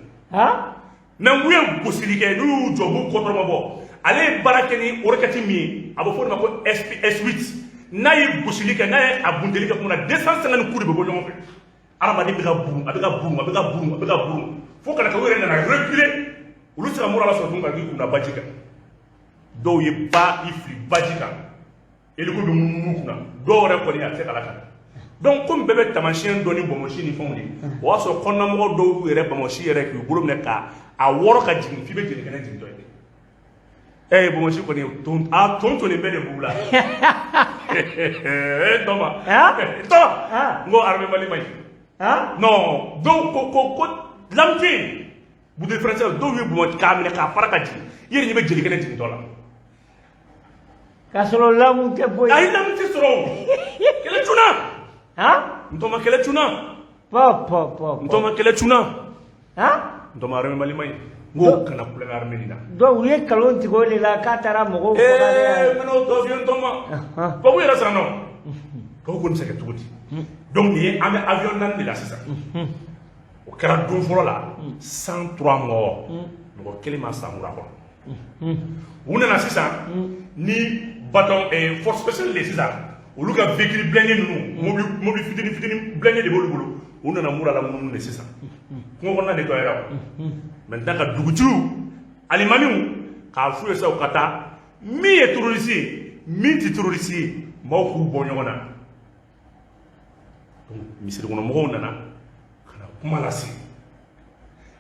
Speaker 2: Mais u ye gosili kɛ, n'u y'u jɔ, u b'u kɔtɔrɔma bɔ. Ale ye baara kɛ ni roquette min ye, a bɛ fɔ o de ma ko S8. N'a ye gosili kɛ, n'a ye a bunteli kɛ kuma na, 250 coups de bɛ bɔ ɲɔgɔn fɛ. Hadamaden bɛ ka burun, a bɛ ka burun, a bɛ ka burun, a bɛ ka burun, fo ka na kɛ u yɛrɛ nana reculer. Olu tɛ se ka mura lasɔrɔ tuguni ka k'i kunna baji kan. Dɔw ye ba i fili baji kan, hélico bɛ munumunu kunna. Dɔw yɛrɛ kɔni, a tɛ se ka lakana. Donc komi bɛɛ bɛ taamasiyɛn dɔn ni bɔnbɔsi ni fɛnw de ye, o y'a sɔrɔ kɔnɔnamɔgɔ dɔw yɛrɛ bɔnbɔsi yɛrɛ k'u bolo minɛ ka a wɔrɔ ka jigin f'i bɛ jeli kɛnɛ jigintɔ ye. Bɔnbɔsi kɔni ton, a ton tonnen bɛɛ de b'u la. Tɔma, tɔma, n ko armée Mali ma ɲi. Non, dɔw ko lame tɛ yen, bouteille français, dɔw ye bɔnbɔsi k'a minɛ k'a fara ka jigin, i yɛrɛ ɲɛ bɛ jeli kɛnɛ jigintɔ la.
Speaker 1: K'a sɔrɔ lame tɛ foyi.
Speaker 2: Ayi, lame tɛ sɔrɔ o, kɛlɛ cunna. N tɔma, kɛlɛ cunna.
Speaker 1: Pɔ pɔ pɔ.
Speaker 2: N tɔma, kɛlɛ cunna. N tɔma, armée Mali ma ɲi. N ko kana kulonkɛ armée nin na.
Speaker 1: Donc u ye nkalon tigɛ o de la k'a taara mɔgɔw faga dɛ.
Speaker 2: N bɛn'o tɔ f'i ye, n tɔma. Tubabu yɛrɛ siran nɔ, tubabu ko nin bɛ se ka kɛ cogo di? Donc nin ye, an bɛ avion naani de la sisan. O kɛra don fɔlɔ la, 103 morts, mɔgɔ kelen ma sa mura kɔnɔ. U nana sisan ni bataillon force spéciale de sisan, olu ka véhicule blindé ninnu, mobili fitinin fitinin blindé de b'olu bolo. U nana mura la munumunu de sisan, kungo kɔnɔna de tɔ yɛrɛ. Maintenant ka dugutigiw, alimamiw, k'a f'u ye sisan u ka taa, min ye terroriste ye, min tɛ terroriste ye, maaw k'u bɔ ɲɔgɔn na. Donc misiri kɔnɔ mɔgɔw nana ka na kuma lase.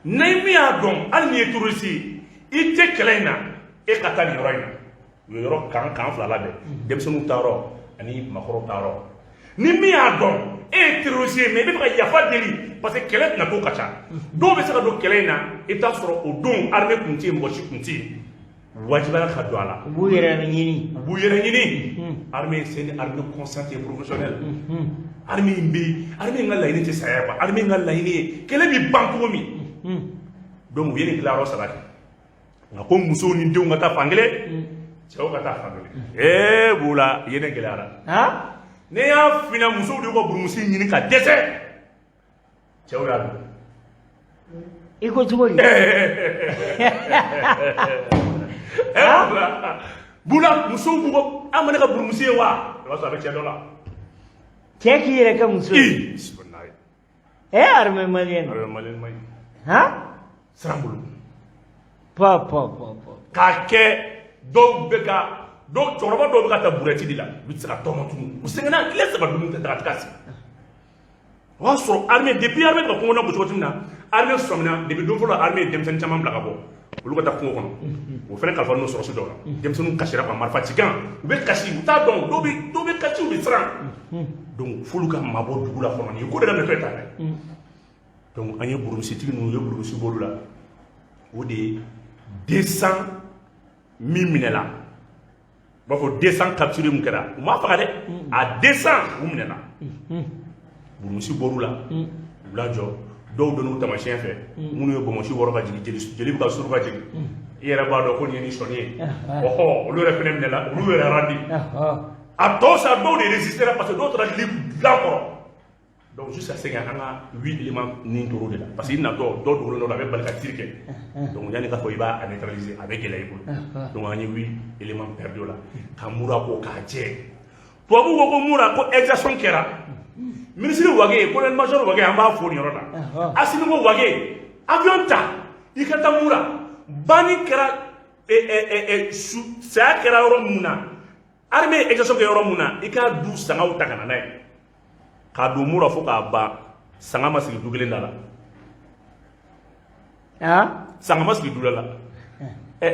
Speaker 2: Ni min y'a dɔn, hali n'i ye terroriste ye, i tɛ kɛlɛ in na, e ka taa nin yɔrɔ in na. U ye yɔrɔ kan fila labɛn, denmisɛnninw ta yɔrɔ ani maakɔrɔw ta yɔrɔ. Ni min y'a dɔn e ye terroriste ye, mais i bɛ fɛ ka yafa deli, parce que kɛlɛ tɛna to ka ca, dɔw bɛ se ka don kɛlɛ in na. I bɛ taa sɔrɔ o don armée kun tɛ yen, mɔgɔ si kun tɛ yen. Wajibiyara ka don a la.
Speaker 1: U b'u yɛrɛ ɲini.
Speaker 2: U b'u yɛrɛ ɲini. Armée, c'est une armée consciente et professionnelle. Armée in bɛ, armée in ka laɲini tɛ saya ye quoi. Armée in ka laɲini ye kɛlɛ bɛ ban cogo min. Donc u ye nin tilayɔrɔ saba kɛ. Nka ko musow ni denw ka taa fan kelen, cɛw ka taa fan kelen. Ee Bula, yen de gɛlɛyara. Ne y'a f'i ɲɛna, musow de y'u ka burumusi ɲini ka dɛsɛ, cɛw y'a dun.
Speaker 1: I ko cogo di?
Speaker 2: Bula, Bula, musow b'u ka an ma ne ka burumusi ye wa? I b'a sɔrɔ a bɛ cɛ dɔ la.
Speaker 1: Cɛ k'i yɛrɛ kɛ muso ye.
Speaker 2: Ii, bisimilayi.
Speaker 1: Armée malienne.
Speaker 2: Armée malienne ma ɲi. Siran bolo.
Speaker 1: Pa pa pa pa.
Speaker 2: K'a kɛ dɔw bɛ ka dɔw, cɛkɔrɔba dɔw bɛ ka taa brouette de la, u tɛ se ka tɔɔrɔ tugun, u sɛgɛnna tile 3 dumuni tɛ daga tɛ ka sigi. O y'a sɔrɔ armée, depuis armée bɛ ka kungo gosi waati min na, armée sɔmina depuis don fɔlɔ, armée ye denmisɛnnin caman bila ka bɔ, olu ka taa kungo kɔnɔ. O fana kalifa n'o sɔrɔsi dɔw la. Denmisɛnninw kasira quoi, marifa cikan, u bɛ kasi, u t'a dɔn, dɔw bɛ kasi, u bɛ siran. Donc f'olu ka mabɔ dugu la fɔlɔ, nin ye ko de daminɛtɔ ye tan dɛ. Donc an ye burumusitigi ninnu, u ye burumusi b'olu la, o de ye 200 min minɛla, u b'a fɔ 200 capturé mun kɛra, u m'a faga dɛ, a 200 u minɛla, burumusi bɔr'u la, u lajɔ, dɔw donn'u tamasiyɛn fɛ, minnu ye bonbonsi wɔrɔ ka jigin, jeli jeli bɛ ka suru ka jigin, i yɛrɛ b'a dɔn ko nin ye ni sɔnni ye, ɔhɔ, olu yɛrɛ fɛnɛ minɛla, olu yɛrɛ randi. A tɔ sa, dɔw de résister parce que dɔw taara li dilan kɔrɔ. Donc jusqu'à ce que an ka huit éléments nin tor'o de la, parce que i natɔ, dɔw dogolen dɔ la, a bɛ bali ka tir kɛ. Donc yanni k'a fɔ i b'a neutraliser, a bɛ gɛlɛya i bolo. Donc an ye huit éléments perdu o la, ka Mura ko k'a jɛ. Tubabuw ko ko Mura ko exaction kɛra. Ministre Wage, colonel major Wage, an b'a fo nin yɔrɔ la. Asimi ko Wage, avion ta, i ka taa Mura. Banni kɛra, su saya kɛra yɔrɔ mun na, armée ye exaction kɛ yɔrɔ mun na, i k'a du sangaw ta ka na n'a ye. K'a don Mura fo k'a ban, sanga ma sigi du kelen da la. Sanga ma sigi du da la.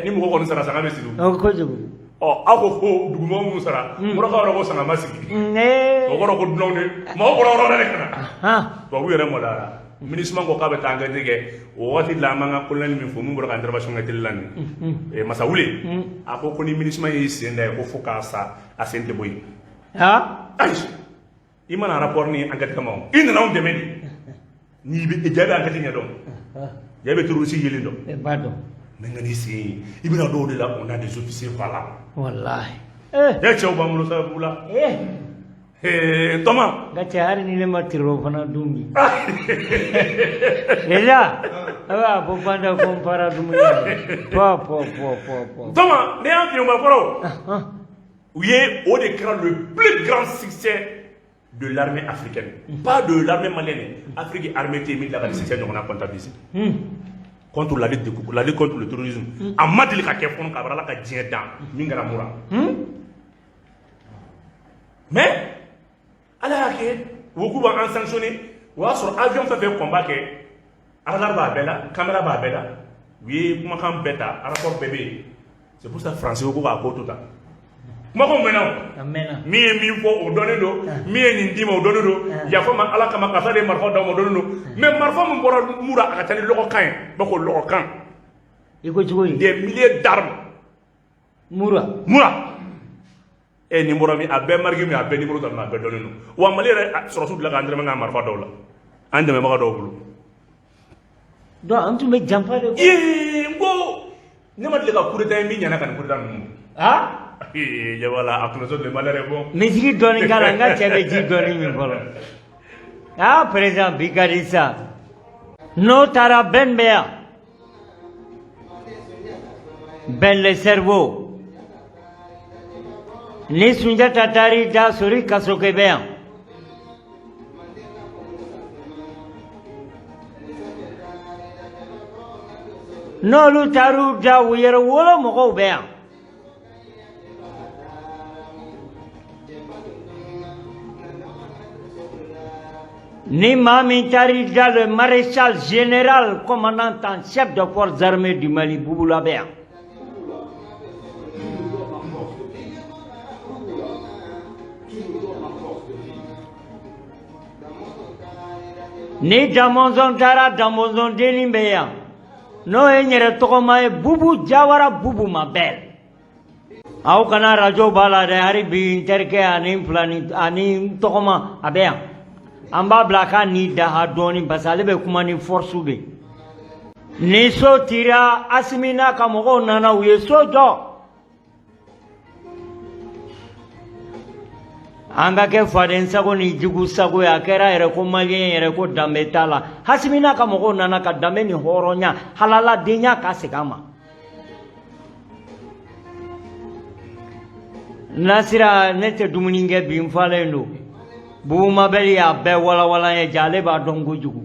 Speaker 2: Ni mɔgɔ kɔni sara, sanga bɛ sigi.
Speaker 1: O kojugu.
Speaker 2: Ɔ, aw ko ko dugumɔgɔ minnu sara, Murakaw yɛrɛ ko sanga ma sigi. O kɔrɔ ko dunanw de, maaw bɔra yɔrɔ wɛrɛ de ka na. Tubabu yɛrɛ maloyara. MINUSMA ko k'a bɛ taa enquête kɛ. O waati la, an b'an ka colonel min fo, min bɔra ka intervention kɛ télé la nin ye, Masawule, a ko ko ni MINUSMA y'i sen da yen, ko fo k'a sa, a sen tɛ bɔ yen. Ayi, i mana rapport ni enquête kama o, i nana anw dɛmɛ de. N'i bɛ ja bɛ enquête ɲɛdɔn, ja bɛ terroriste yelen dɔn.
Speaker 1: E b'a dɔn.
Speaker 2: Mais nka n'i sen yen, i bɛna dɔw de la, on a des officiers valables.
Speaker 1: Wallahi.
Speaker 2: Ne cɛw b'an bolo sababu la. Tɔma.
Speaker 1: N ka cɛ, hali ni ne ma tiro fana dun bi. Déjà, a b'a fɔ banda ko n fara dumuni na. Pɔ pɔ pɔ pɔ pɔ.
Speaker 2: Tɔma, ne y'a fi o ma kɔrɔ. U ye o de kɛra le plus grand succès de l'armée africaine. Pas de l'armée malienne. Afrique armée tɛ min la ka succès ɲɔgɔnna comptabiliser. Contre la lutte, de, la lutte contre le terrorisme. A ma deli ka kɛ fɔlɔ k'a bɔra Ala ka diɲɛ dan min kɛra Mura. Mais Ala y'a kɛ, u ko k'u b'an sanctionner. O y'a sɔrɔ avion fɛn fɛn combat kɛ, radar b'a bɛɛ la, caméra b'a bɛɛ la. U ye kumakan bɛɛ ta, rapport bɛɛ bɛ yen. C'est pour ça français ko k'a ko to tan. Kumakanw mɛnna o.
Speaker 1: A mɛnna.
Speaker 2: Min ye min fɔ, o dɔnnen don. Min ye nin d'i ma, o dɔnnen don. Yafa ma Ala kama, karisa de ye marifa d'aw ma, o dɔnnen don. Mais marifa min bɔra Mura, a ka ca ni lɔgɔkan ye, b'a ko lɔgɔkan.
Speaker 1: I ko cogo di?
Speaker 2: Des milliers d'armes.
Speaker 1: Mura.
Speaker 2: Mura. Nin bɔra min, a bɛɛ marque min, a bɛɛ numéro ta, a bɛɛ dɔnnen don. Wa Mali yɛrɛ sɔrɔsiw bila ka entraînement kɛ marifa dɔw la. An dɛmɛbaga dɔw bolo.
Speaker 1: Donc an tun bɛ janfa de kɔ.
Speaker 2: Ee, n ko ne ma deli ka coup d'état ye min ɲɛna ka nin coup d'état ninnu. Ee, jabala a kunnaso de Mali yɛrɛ bɔ.
Speaker 1: Misigi dɔɔni k'a la, n ka cɛ bɛ ji dɔɔni min fɔlɔ. Président bi ka di sa. N'o taara, Ben bɛ yan. Ben le cerveau. Ni Sunjata taar'i da, Sori Kasoke bɛ yan. N'olu taar'u da, u yɛrɛ wolo mɔgɔw bɛ yan. Ni maa min taar'i da, le maréchal général commandant en chef de forces armées du Mali, Bubula bɛ yan. Ni Damɔnzɔn taara, Damɔnzɔn dennin bɛ yan. N'o ye n yɛrɛ tɔgɔma ye, Bubu Jawara, Bubu Mabɛl. Aw kana arajo b'a la dɛ. Hali bi n terikɛ ani n filani ani n tɔgɔma, a bɛ yan. An b'a bila a k'a ni daha dɔɔni, parce que ale bɛ kuma ni force de. Ni so tira, Asimi n'a ka mɔgɔw nana, u ye so jɔ. An ka kɛ faden sago ni jugu sago ye. A kɛra yɛrɛ ko maliyɛn yɛrɛ ko danbe t'a la. Asimi n'a ka mɔgɔw nana ka danbe ni hɔrɔnya, halaladenya ka segin a ma. Nasira, ne tɛ dumuni kɛ bi, n falen don. Bubu Mabɛli y'a bɛɛ walawala n ye. Ja, ale b'a dɔn kojugu.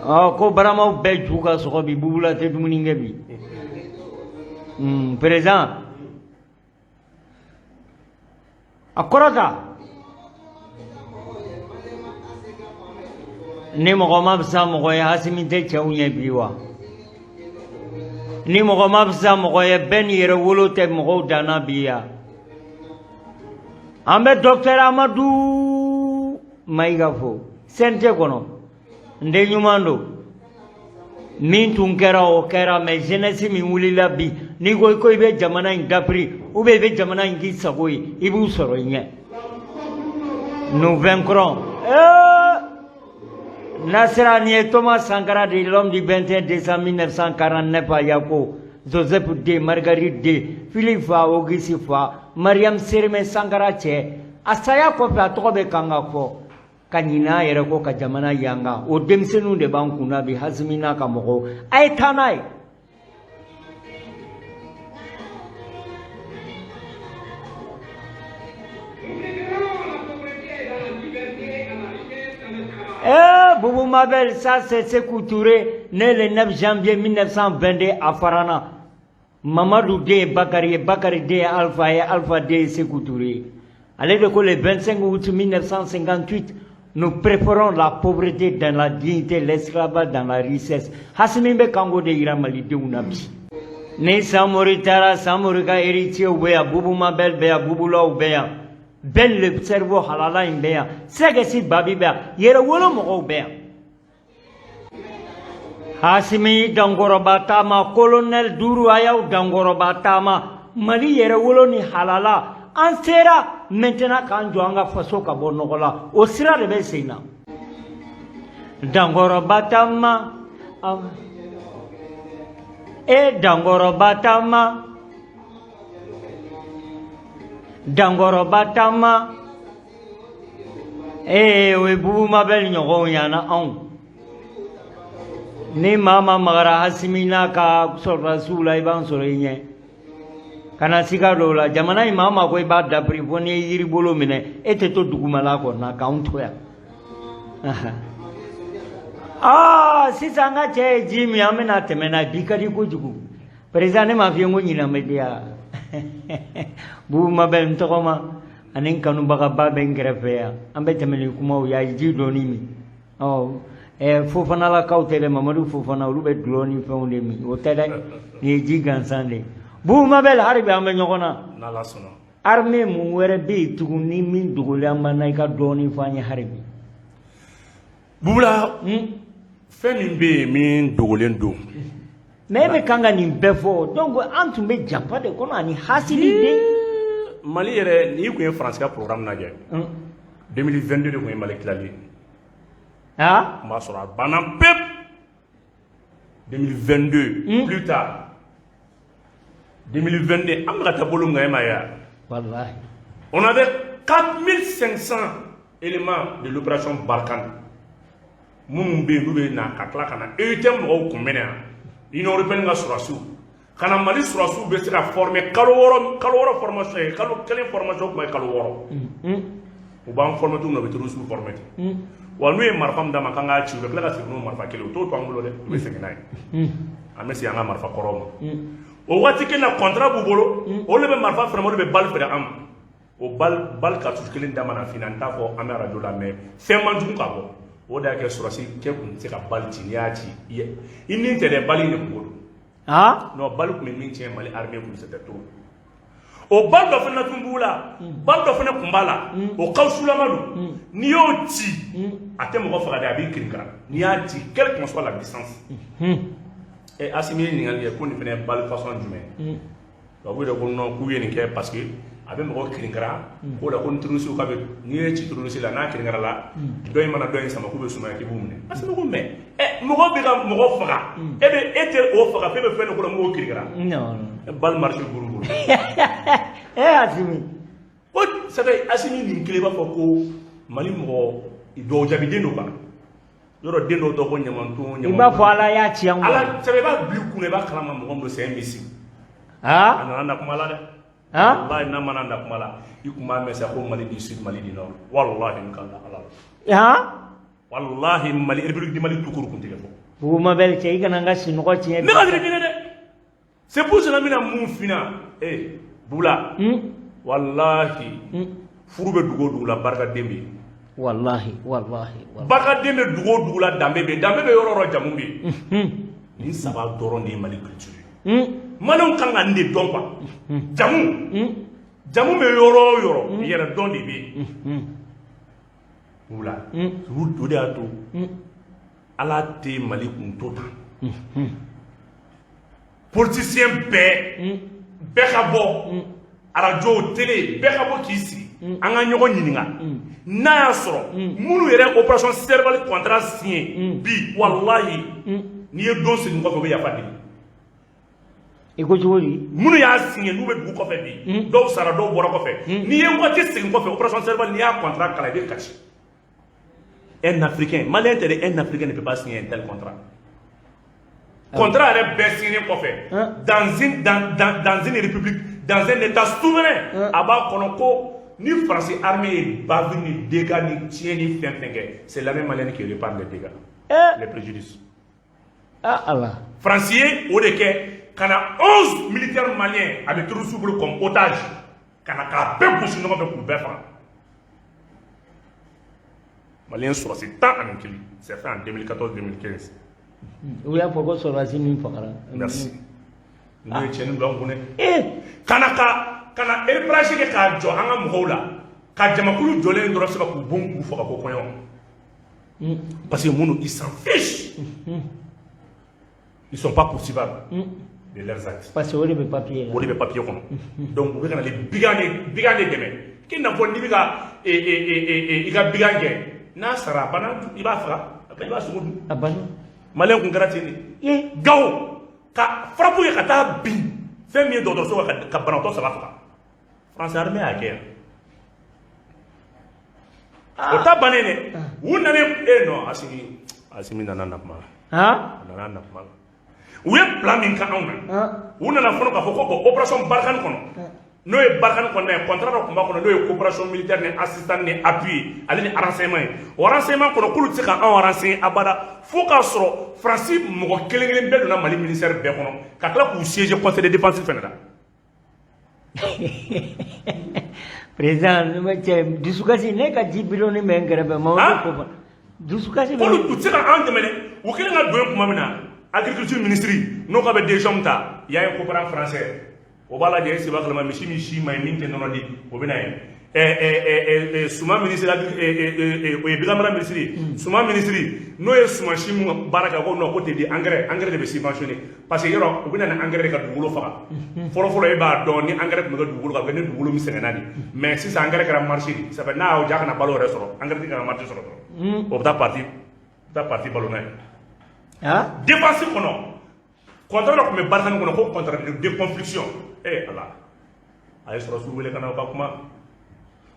Speaker 1: Ɔ ko baramaw bɛɛ ju ka sɔgɔ bi. Bubula tɛ dumuni kɛ bi. Président, a kɔrɔta ni mɔgɔ ma fisa mɔgɔ ye, Asimi tɛ cɛw ɲɛ bi wa. Ni mɔgɔ ma fisa mɔgɔ ye, bɛɛ ni yɛrɛ wolo tɛ mɔgɔw danna bi yan. An bɛ docteur Amadu Mayiga fo CNT kɔnɔ. N den ɲuman don. Min tun kɛra, o kɛra, mais jeunesse min wulila bi, n'i ko i bɛ jamana in dafiri ou bien i bɛ jamana in k'i sago ye, i b'u sɔrɔ i ɲɛ. Nous vaincrons. Nasira, nin ye Thomas Sankara de, l'homme du 21 décembre 1949 à Yako. Joseph D, Marguerite D, Philippe fa, Auguste fa, Mariam Sereme Sankara cɛ. A saya kɔfɛ, a tɔgɔ bɛ kan ka fɔ ka ɲinɛ a yɛrɛ kɔ, ka jamana yanga. O denmisɛnninw de b'an kunna bi. Asimi n'a ka mɔgɔw, a ye taa n'a ye. Eh, Boubou Mabel, ça c'est Sékou Touré, né le 9 janvier 1922 à Farana. Mamadou den ye Bakari ye, Bakari den ye Alpha ye, Alpha den ye Sékou Touré. Ale de ko le 25 août 1958, nous préférons la pauvreté dans la dignité, l'esclavage dans la richesse. Asimi bɛ kanko de yira malidenw na bi. Ni Samori taara, Samori ka héritier bɛ yan, Boubou Mabel bɛ yan, Bubulaw bɛ yan. Ben le cerveau halala in bɛ yan, Sɛgɛsi Babi bɛ yan, yɛrɛwolo mɔgɔw bɛ yan. Asimi dankɔrɔba taama, colonel duuru, a y'aw dankɔrɔba taama. Mali yɛrɛwolo ni halala, an sera maintenant k'an jɔ an ka faso ka bɔ nɔgɔ la. O sira de bɛ sen na. Dankɔrɔba taama, e dankɔrɔba taama, dankɔrɔba taama. Ee, o ye Bubu Mabɛli ɲɔgɔnw ɲana anw. Ni maa ma magara Asimi n'a ka sɔrɔdasiw la, i b'an sɔrɔ i ɲɛ. Kana siga dɔw la. Jamana in, maa ma ko i b'a dabiri fo n'i ye yiri bolo minɛ, e tɛ to dugumala kɔnɔ k'anw to yan. Aa, sisan an ka cɛ ye ji min, an bɛna tɛmɛ n'a ye bi. Ka di kojugu. Président, ne m'a f'i ye n ko ɲinan bɛ diya. Bubu Mabɛl, n tɔgɔma ani n kanubagaba bɛ n kɛrɛfɛ yan. An bɛ tɛmɛ ni kumaw ye. A ye ji dɔɔni min. Ɔ Fofanalakaw tɛ dɛ, Mamadu Fofana, olu bɛ dulɔ ni fɛnw de min, o tɛ dɛ. Nin ye ji gansan de ye. Bubu Mabɛl, hali bi an bɛ ɲɔgɔn na.
Speaker 2: N'Ala sɔnna.
Speaker 1: Armée, mun wɛrɛ bɛ yen tugun ni min dogolen an b'an na? I ka dɔɔni fɔ an ye hali bi.
Speaker 2: Bubula, fɛn min bɛ yen min dogolen don.
Speaker 1: Mais e bɛ kan ka nin bɛɛ fɔ, donc an tun bɛ janfa de kɔnɔ ani hasidi den.
Speaker 2: Mali yɛrɛ, n'i tun ye Faransi ka programme lajɛ, 2022 de tun ye Mali tilali ye.
Speaker 1: Ah.
Speaker 2: N b'a sɔrɔ a banna pewu 2022, plus tard 2022. An bɛ ka taa bolo min kan, e m'a ye wa?
Speaker 1: Wallahi.
Speaker 2: On avait 4500 éléments de l'opération Barkhane minnu bɛ yen, n'u bɛ na ka tila ka na EUTM mɔgɔw kunbɛn yan. Union européenne ka sɔrɔdasiw ka na Mali sɔrɔdasiw bɛ se ka former kalo 6, kalo 6 formation ye, kalo kelen formation tun bɛ kalo 6. U b'an former cogo min na, u bɛ terroristes former ten. Wa n'u ye marifa min d'a ma k'an k'a ci, u bɛ tila ka segin n'o marifa kelen, u t'o to an bolo dɛ, u bɛ segin n'a ye. An bɛ segin an ka marifa kɔrɔw ma. O waati kelen na, contrat b'u bolo, olu de bɛ marifa feere, olu de bɛ balle feere an ma. O balle cartouche kelen da mana f'i ɲɛna, n t'a fɔ an bɛ radio la, mais fɛn man jugu ka bɔ. O de y'a kɛ sɔrɔdasi cɛ tun tɛ se ka balle ci. N'i y'a ci, i ni tɛ dɛ, balle in de kun don.
Speaker 1: Ah.
Speaker 2: Non, balle tun bɛ min tiɲɛ Mali armée kun, c'était trop. O balle dɔ fana tun b'u la, balle dɔ fana tun b'a la, o caoutchouc-lama don. N'i y'o ci, a tɛ mɔgɔ faga dɛ, a b'i kirinkara. N'i y'a ci, quelle qu'en soit la distance. Ɛ, Asimi ye ɲininkali kɛ ko nin fana ye balle façon jumɛn ye? Tubabu yɛrɛ ko non, k'u ye nin kɛ parce que a bɛ mɔgɔ kirinkara k'o la, ko ni terroriste k'a bɛ, n'i ye ci terroriste la, n'a kirinkara la, dɔ in mana dɔ in sama, k'u bɛ sumaya, k'i b'u minɛ. Asimi ko mais ɛ, mɔgɔ bɛ ka mɔgɔ faga, e bɛ, e tɛ o faga f'e bɛ fɛn dɔ ko la m'o kirinkara.
Speaker 1: Non.
Speaker 2: Balle marché buru bolo.
Speaker 1: Eh, Asimi.
Speaker 2: Ko c'est Asimi nin kelen, i b'a fɔ ko Mali mɔgɔ duwawu jaabiden don quoi. Yɔrɔ den dɔw tɔgɔ ko ɲamanton.
Speaker 1: I b'a fɔ Ala y'a ci an.
Speaker 2: Ala sɛbɛn, i b'a bila i kunna, i b'a kalama mɔgɔ min don, c'est un messie. A nana na kuma la dɛ. Wallahi, n'a mana na kuma la, i kun b'a mɛn sa ko Mali du Sud, Mali du Nord. Wallahi, n ka Ala la. Wallahi, Mali, République du Mali tout court kun tɛ kɛ fɔ.
Speaker 1: Bubu Mabel cɛ, i kana n ka sunɔgɔ tiɲɛ.
Speaker 2: Ne ka jigin dɛ. C'est pour cela n bɛna mun f'i ɲɛna, eh Bula. Wallahi, furu bɛ dugu o dugu la, barikaden bɛ yen.
Speaker 1: Wallahi, wallahi.
Speaker 2: Barikaden bɛ dugu o dugu la, danbe bɛ yen. Danbe bɛ yɔrɔ o yɔrɔ, jamu bɛ yen. Nin saba dɔrɔn de ye Mali culture ye. Maliyɛnw kan ka nin de dɔn quoi. Jamu, jamu bɛ yɔrɔ o yɔrɔ, yɛrɛ dɔn de bɛ yen. Wula o de y'a to Ala tɛ Mali kun to tan. Politicien bɛɛ, bɛɛ ka bɔ arajo, télé, bɛɛ ka bɔ k'i sigi, an ka ɲɔgɔn ɲininka n'a y'a sɔrɔ minnu yɛrɛ opération Serval contrat signé bi. Walahi, n'i ye don segin kɔfɛ, u bɛ yafa deli.
Speaker 1: I ko cogo di?
Speaker 2: Minnu y'a signé, n'u bɛ dugu kɔfɛ bi, dɔw sara, dɔw bɔra kɔfɛ. N'i ye waati segin kɔfɛ, opération Serval, n'i y'a contrat kalan, i bɛ kasi. Un Africain, Malien tɛ dɛ, un Africain ne peut pas signer un tel contrat. Contrat yɛrɛ bɛɛ signé kɔfɛ, dans une république, dans un état souverain, a b'a kɔnɔ ko ni Faransi armée ye bavure ni dégâts ni tiɲɛ ni fɛn fɛn kɛ, c'est l'armée malienne qui répare les dégâts, les préjudices.
Speaker 1: Ah Allah.
Speaker 2: Faransi ye o de kɛ ka na 11 militaires maliens a bɛ terroristes bolo comme otage, ka na k'a bɛɛ gosi ɲɔgɔn fɛ k'u bɛɛ faga. Malien sɔrɔsi 11, c'est fait en 2014 2015.
Speaker 1: U y'a fɔ ko sɔrɔdasi min fagara.
Speaker 2: Merci. Ninnu ye tiɲɛni don an kun dɛ. Ka na ka na repérage kɛ k'a jɔ an ka mɔgɔw la, ka jamakulu jɔlen dɔrɔn se ka k'u bon k'u faga ko kɔɲɔ. Parce que minnu, ils s'en fichent, ils sont pas poursuivables de leurs actes.
Speaker 1: Parce que o de bɛ papier la.
Speaker 2: O de bɛ papier kɔnɔ. Donc u bɛ ka na bigan de, bigan de dɛmɛ k'i n'a fɔ n'i bɛ ka i ka bigan gɛn, n'a sara, a banna, i b'a faga, i b'a sogo dun.
Speaker 1: A banna.
Speaker 2: Maliyɛn kun kɛra ten de. Gawo, ka frappe kɛ ka taa bin fɛn min ye dɔgɔtɔrɔso kan, ka banabaatɔ saba faga. Faransi armée y'a kɛ yan. O ta bannen dɛ, u nalen e non, Asimi, Asimi nana na kuma la. A nana na kuma la. U ye plan min kɛ anw na, u nana fɔlɔ k'a fɔ ko bon, opération Barkhane kɔnɔ, n'o ye Barkhane kɔnɔna ye, contrat dɔ tun b'a kɔnɔ, n'o ye coopération militaire ni assistance ni appui ye, ale ni renseignement ye. O renseignement kɔnɔ, k'olu tɛ se ka anw renseigner abada fo k'a sɔrɔ Faransi mɔgɔ kelen kelen bɛɛ donna Mali ministère bɛɛ kɔnɔ, ka tila k'u siéger conseil de défense fɛnɛ la.
Speaker 1: Président, cɛ dusukasi, ne ka ji bidɔnni bɛ n kɛrɛfɛ, ma ko dusukasi.
Speaker 2: K'olu u tɛ se ka anw dɛmɛ dɛ. U kɛlen ka don yen tuma min na, agriculture ministre n'o ka bɛ décision min ta, y a un coopérant français, o b'a lajɛ, est-ce que b'a kalama misi min si ma ɲi, min tɛ nɔnɔ di, o bɛ na ye. Suman ministre, o ye baganmara ministre ye. Suman ministre, n'o ye suman si mun baara kɛ, ko non, ko tɛ di, engrais, engrais de bɛ subventionné, parce que yɔrɔ u bɛ na ni engrais de ka dugukolo faga. Fɔlɔ fɔlɔ, e b'a dɔn ni engrais tun bɛ kɛ dugukolo kan, a bɛ kɛ ni dugukolo min sɛgɛnna de. Mais sisan engrais kɛra marché de, ça fait n'a y'aw ja kana balo yɛrɛ sɔrɔ, engrais tɛ ka marché sɔrɔ dɔrɔn, o bɛ taa parti, bɛ taa parti balo n'a ye. Défense kɔnɔ, contrat dɔ tun bɛ Barkhane kɔnɔ ko contrat de déconfliction. Eh Ala, a ye sɔrɔsiw wele ka na u ka kuma.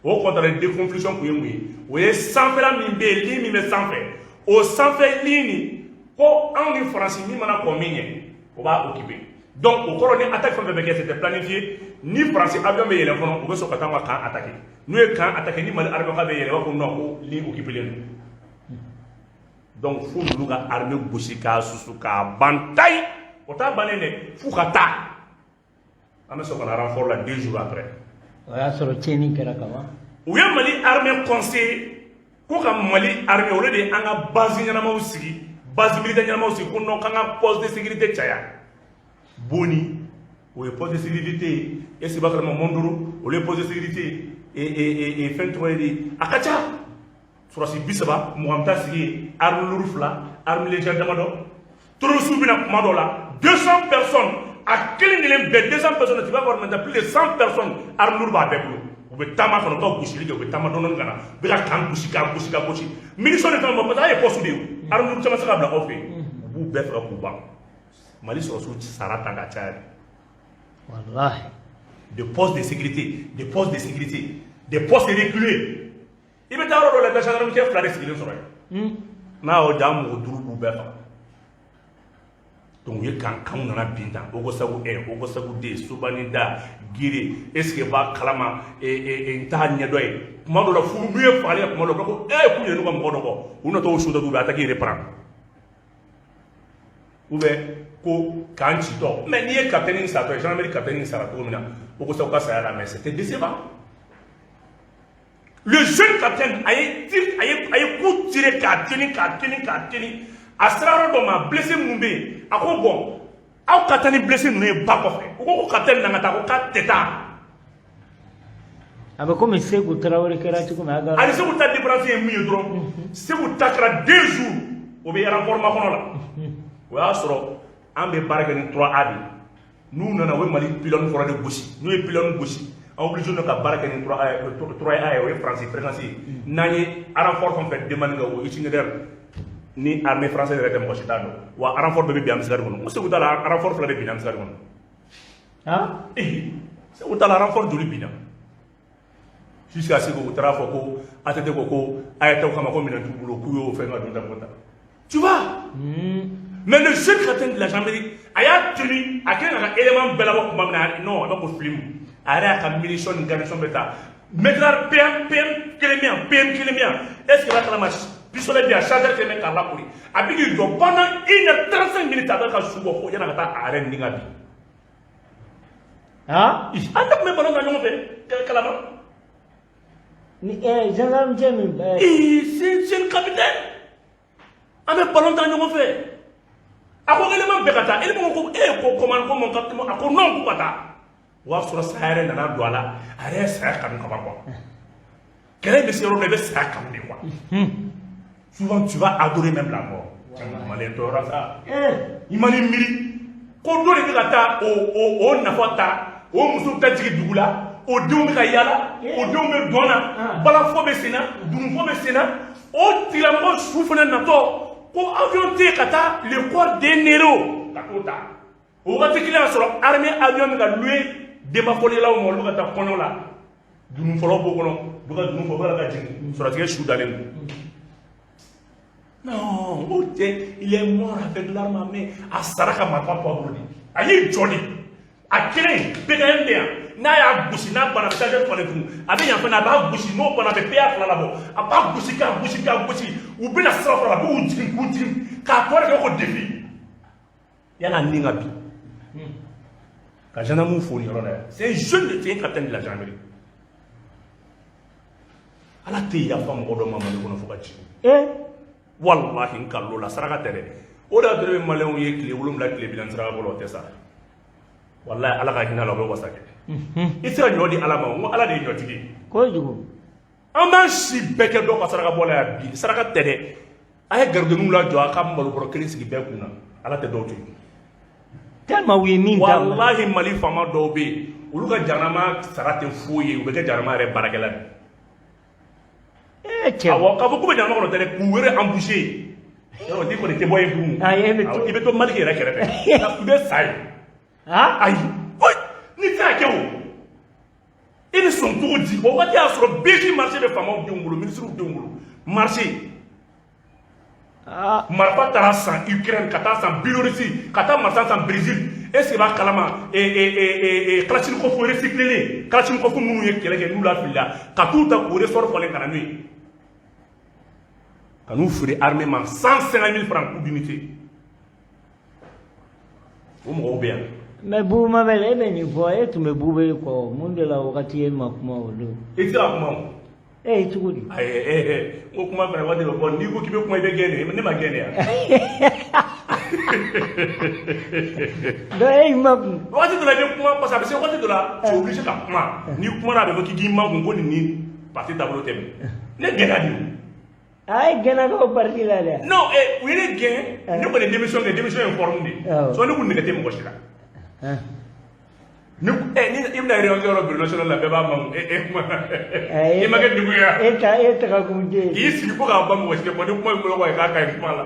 Speaker 2: O contrat de déconfliction kun ye mun ye? O ye sanfɛla min bɛ yen, ligne min bɛ sanfɛ, o sanfɛ ligne nin, ko anw ni Faransi min mana kɔn min ɲɛ, o b'a occuper. Donc o kɔrɔ, ni attaque fɛn fɛn bɛ kɛ, c'était planifié. Ni Faransi avion bɛ yɛlɛn kɔnɔ, u bɛ sɔrɔ ka taa an ka camp attaquer. N'u ye camp attaquer, ni Mali armée ka bɛ yɛlɛn, u b'a fɔ non, ko ligne occupé len don. Donc fo ninnu ka armée gosi k'a susu k'a ban tayi. O t'a bannen dɛ, f'u ka taa, an bɛ sɔrɔ ka na renfort la 2 jours après.
Speaker 1: O y'a sɔrɔ tiɲɛni kɛra ka ban.
Speaker 2: U ye Mali armée conseillé ko ka Mali armée, olu de ye an ka base ɲɛnamaw sigi, base militaire ɲɛnamaw sigi, ko non, k'an ka poste de sécurité caya. Boni. O ye poste de sécurité ye. Est ce que b'a kalama Mondoro, olu ye poste de sécurité ye? Fɛn tɔgɔ ye di, a ka ca. Sɔrɔsi 30, 20 bɛ taa sigi yen, arme lourde fila, arme légère damadɔ. Terroriste bɛna kuma dɔ la, 200 personnes, a kelen kelen bɛɛ 200 personnes. Tu vas voir maintenant plus de 100 personnes, arme lourde b'a bɛɛ bolo. U bɛ taama kɔnɔ, u ka gosili kɛ, u bɛ taama dɔɔni ka na, u bɛ ka kan gosi, k'a gosi, ka gosi. Munition de kama, parce que a ye poste de ye o, arme lourde caman se ka bila aw fɛ yen. U b'u bɛɛ faga k'u ban. Mali sɔrɔsiw sara tan ka caya de.
Speaker 1: Wallahi.
Speaker 2: Des postes de sécurité, des postes de sécurité, des postes reculés. I bɛ taa yɔrɔ dɔ la, i bɛ gendarme cɛ fila de sigilen sɔrɔ yen. N'a y'o ja, mɔgɔ duuru b'u bɛɛ faga. Donc u ye kan kanw nana bin tan, Ogosagu 1, Ogosagu 2, Sobanida, Gire. Est ce que b'a kalama? N t'a ɲɛdɔn ye. Kuma dɔ la, fu n'u ye fagali kɛ kuma dɔ la, ko ee, k'u ɲinɛn'u ka mɔgɔ dɔ kɔ, u natɔ o su dɔ, u bɛ attaque reprendre, ou bien ko k'an citɔ. Mais n'i ye capitaine satɔ ye, gendarmerie capitaine sara cogo min na Ogosagu ka saya la, mais c'était décevant. Le jeune capitaine a ye tir, a ye coup tiré k'a teni, k'a teni, k'a teni. A sera yɔrɔ dɔ ma, blessé minnu bɛ yen, a ko bon, aw ka taa ni blessé ninnu ye ba kɔfɛ. U ko capitaine na ka taa, ko k'a tɛ taa.
Speaker 1: A bɛ komi Segu Tarawele kɛra cogo min a ka
Speaker 2: Ani Segu ta différence ye min ye dɔrɔn, Segu ta kɛra 2 jours, o bɛ renfort makɔnɔ la. O y'a sɔrɔ an bɛ baara kɛ ni 3A de ye. N'u nana, u bɛ Mali pylône kɔrɔ de gosi. N'u ye pylône gosi, an obligé don ka baara kɛ ni 3A ye, o ye Faransi fréquence ye. N'an ye renfort fɛn fɛn demande kɛ, o itinéraire ni armée française yɛrɛ tɛ, mɔgɔ si t'a dɔn. Wa renfort bɛɛ bɛ bin embuscade kɔnɔ. N ko Segu ta la, renfort fila de binna embuscade kɔnɔ. Ee, Segu ta la, renfort joli binna jusqu'à ce que u taara fɔ ko ATT ko a ye taa kama ko minɛn t'u bolo, k'u y'o fɛn ka don ta ko ta. Tu vois? Mais le jeune capitaine de la gendarmerie, a y'a tenu, a kɛlen ka élément bɛɛ labɔ tuma min na, non, a b'a ko film, a yɛrɛ y'a ka munition ni garnison bɛɛ ta. Maintenant PM, PM kelen bɛ yan, PM kelen bɛ yan. Est ce que b'a kalama, pistolet bɛ yan, chargeur kelen bɛ k'a lakori. A bɛ k'i jɔ pendant 1h35, a bɛ ka su bɔ fo yan'a ka taa a yɛrɛ nin ka bin. An de tun bɛ ballon ta ɲɔgɔn fɛ kalama.
Speaker 1: Ni gendarme cɛ min
Speaker 2: Ee, c'est jeune capitaine, an bɛ ballon ta ɲɔgɔn fɛ. A ko élément bɛɛ ka taa. Élément ko e ko comment, ko mon capitaine, a ko non, k'u ka taa. O y'a sɔrɔ saya yɛrɛ nana don a la, a yɛrɛ ye saya kanu ka ban quoi. Kɛlɛ bɛ se yɔrɔ dɔ la, i bɛ saya kanu de quoi. Souvent tu vas adorer même la mort. Malien tɔɔrɔ sa. I ma ni miiri ko dɔ de bɛ ka taa o nafa ta, o muso bɛ taa jigin dugu la, o denw bɛ ka yala, o denw bɛ dɔn na, balafɔ bɛ sen na, dununfɔ bɛ sen na. O tigilamɔgɔ su fana natɔ ko avion tɛ yen ka taa le corps d'un héros ka t'o ta. O wagati kelen y'a sɔrɔ armée avion bɛ ka louer denbafɔlikɛlaw ma, olu bɛ ka taa kɔɲɔ la, dununfɔlaw b'o kɔnɔ, u bɛ ka dunun fɔ, u bɛ ka jigin, sɔrɔtikɛ su dalen don. Non, o cɛ, il est mort avec l'arme à main. A sara ka marifa to a bolo de. A y'i jɔ de. A kelen PKM bɛ yan. N'a y'a gosi, n'a banna, a bɛ chargeur falen tugun. A bɛ yan fana, a b'a gosi, n'o banna, a bɛ PA fila labɔ. A b'a gosi, k'a gosi, k'a gosi. U bɛna sira fɔlɔ la, a b'u jigin, k'u jigin, k'a tɔ de kɛ ko défi. Yan'a ni ka bin. Ka gendarme fo nin yɔrɔ la yan. C'est un jeune de, c'est un capitaine de la gendarmerie. Ala tɛ yafa mɔgɔ dɔ ma Mali kɔnɔ fo ka jigin. Wallahi, n kalilo la, saraka tɛ dɛ. O de y'a to ne bɛ maliyɛnw ye tile 7, tile 40 saraka bɔ la, o tɛ sa. Wallahi, Ala ka hinɛ la, o bɛ wasa kɛ. I tɛ se ka ɲɔ di Ala ma, n ko Ala de ye ɲɔtigi ye.
Speaker 1: Kojugu.
Speaker 2: An b'an si bɛɛ kɛ dɔw ka saraka bɔ la yan bi. Saraka tɛ dɛ. A ye garidenninw lajɔ, a ka malobɔrɔ kelen sigi bɛɛ kun na. Ala tɛ dɔw to yen.
Speaker 1: Tellement u ye min d'a ma.
Speaker 2: Wallahi, Mali faama dɔw bɛ yen, olu ka jahanama sara tɛ foyi ye, u bɛ kɛ jahanama yɛrɛ baarakɛla de.
Speaker 1: Ee cɛ.
Speaker 2: Awɔ, k'a fɔ k'u bɛ jahanama kɔnɔ tɛ dɛ, k'u wele embouché. Yɔrɔ n'i kɔni tɛ bɔ yen dun.
Speaker 1: Ayi, e bɛ to.
Speaker 2: Awɔ, i bɛ to Maliki yɛrɛ kɛrɛfɛ. I bɛ sa yen. Ayi, oyi, n'i tɛ se ka kɛ o. I bɛ sɔn cogo di? O waati y'a sɔrɔ BG marché bɛ faamaw denw bolo, ministres denw bolo. Marché. Marifa taara san Ukraine, ka taa san Biélorussie, ka taa marifa san Brésil. Est ce que b'a kalama, Kalachnikov recyclé, Kalachnikov minnu ye kɛlɛ kɛ n'u lafilila, ka t'u ta k'o ressort falen ka na n'u ye, ka n'u feere armée ma 150 000 francs coût d'unité. O mɔgɔw bɛ yan.
Speaker 1: Mais Bubu Mabel, e bɛ nin fɔ, e tun bɛ Bube kɔ mun de la wagati e ma kuma o don?
Speaker 2: I tɛ se ka kuma o.
Speaker 1: E ye cogo di?
Speaker 2: Ayi, n ko kuma fana waati dɔ bɔ, n'i ko k'i bɛ kuma, i bɛ gɛn de. Ne ma gɛn de yan.
Speaker 1: Donc e y'i makun.
Speaker 2: Waati dɔ la, i bɛ kuma, parce que a bɛ se waati dɔ la, tu es obligé ka kuma. N'i kumana, a bɛ fɔ k'i k'i makun, ko nin ni parti taabolo tɛ bɛn. Ne gɛnna de o.
Speaker 1: A ye gɛnna ka o parti la dɛ.
Speaker 2: Non, u ye ne gɛn. Ne kɔni ye démission kɛ, démission ye forme de ye. Sinon ne kun nɛgɛ tɛ mɔgɔ si la. Ni ni i bɛna réunion kɛ yɔrɔ bureau national la, bɛɛ b'a makun. E kuma i ma kɛ degun ye wa?
Speaker 1: E ta e taga kun tɛ yen.
Speaker 2: K'i sigi fo k'a ban, mɔgɔ si tɛ kuma. Ni kuma b'i bolo kɔni, k'a ka ɲi kuma la.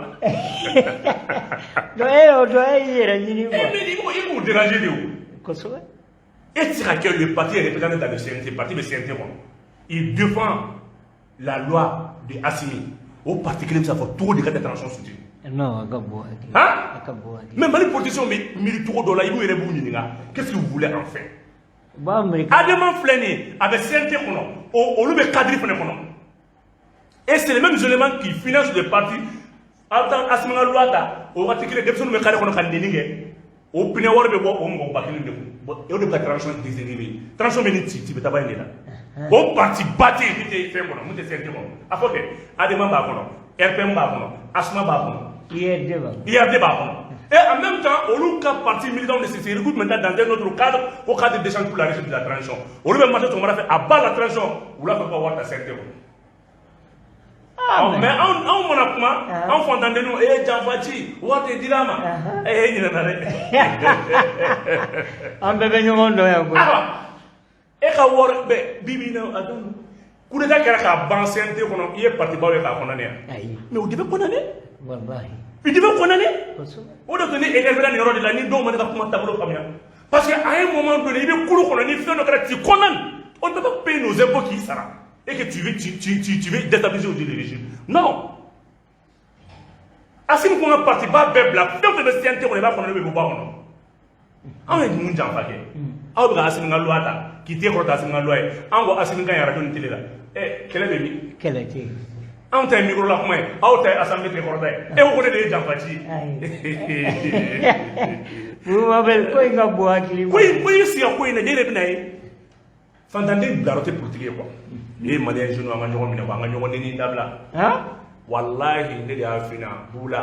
Speaker 1: Donc e y'o dɔn, e y'i yɛrɛ ɲini quoi.
Speaker 2: Mais i b'u déranger de o.
Speaker 1: Kosɛbɛ.
Speaker 2: E tɛ se ka kɛ, le parti est représenté dans le CNT, parti bɛ CNT kɔnɔ. Il défend la loi de Assimi. O parti kelen bɛ se ka fɔ cogo di ka tɛ transition soutenu?
Speaker 1: Non, a ka bon hakili.
Speaker 2: Hein?
Speaker 1: A ka bon hakili.
Speaker 2: Mais Mali politiciens bɛ miiri cogo dɔ la, i b'u yɛrɛ b'u ɲininka, qu'est-ce que vous voulez en faire?
Speaker 1: U b'a miiri.
Speaker 2: ADEMA filɛ nin ye, a bɛ CNT kɔnɔ, o olu bɛ cadre fana kɔnɔ. Et c'est les mêmes éléments qui financent le parti. Aw bɛ taa Assimi ka loi ta, o waati kelen denmisɛnninw bɛ carré kɔnɔ ka nɛni kɛ. O pinɛ wari bɛ bɔ o mɔgɔ 1000 de kun. Bon, o de bɛ ka transition déséquilibré. Transition bɛ nin ci ci bɛ taba in de la. O parti ba tɛ yen min tɛ fɛn kɔnɔ, min tɛ CNT kɔnɔ. A fɔ kɛ, ADEMA b'a kɔnɔ, RPM b'a kɔnɔ, ASMA b'a kɔnɔ.
Speaker 1: IRD b'a.
Speaker 2: IRD b'a kɔnɔ. Et en même temps, olu ka parti militant de se regroupe maintenant dans un autre cadre, au cadre d'échange pour la réussite de la transition. Olu bɛ marché sɔgɔmada fɛ, à bas la transition, wula fɛ, ka wari ta CNT kɔnɔ.
Speaker 1: Ah,
Speaker 2: mais anw mana kuma, anw fantandenninw, e ye janfa ci, wari de dir'a ma. E e ɲinɛna dɛ.
Speaker 1: An bɛɛ bɛ ɲɔgɔn dɔn yan koyi.
Speaker 2: Awa, e ka wari bɛ bi bi in na, a don coup d'état kɛra k'a ban CNT kɔnɔ, i ye parti baw ye k'a condamner yan?
Speaker 1: Ayi.
Speaker 2: Mais u devait condamner.
Speaker 1: Walahi.
Speaker 2: U devait condamner.
Speaker 1: Kosɛbɛ.
Speaker 2: O de tun ni énervé nin yɔrɔ de la, ni dɔw ma ne ka kuma taabolo faamuya. Parce que à un moment donné, i bɛ kulu kɔnɔ, ni fɛn dɔ kɛra, tu condamnes. On ne peut pas payer nos impôts k'i sara et que tu veux déstabiliser aujourd'hui le régime. Non. Assimi ko n ka parti ba bɛɛ bila, fɛn o fɛn bɛ CNT kɔnɔ, i b'a kɔnɔ, ne bɛ bɔ a kɔnɔ. Anw ye mun janfa kɛ? Aw bɛ ka Assimi ka loi ta k'i tɛgɛ kɔrɔta Assimi ka loi ye. An ko Assimi ka ɲi radio ni télé la. Ɛ, kɛlɛ bɛ min?
Speaker 1: Kɛlɛ tɛ yen.
Speaker 2: Anw ta ye micro la kuma ye, aw ta ye assemblée tɛ kɔrɔta ye. E ko ko ne de ye janfa ci ye.
Speaker 1: Mabel, ko in ka bon hakili ma.
Speaker 2: Ko in, ko i sigi ka ko in lajɛ, e yɛrɛ bɛ na ye fantanden bilayɔrɔ tɛ politique ye quoi. Ne ye malien jeune, an ka ɲɔgɔn minɛ quoi, an ka ɲɔgɔn neni dabila.
Speaker 1: Han?
Speaker 2: Walahi, ne de y'a f'i ɲɛna, Bula,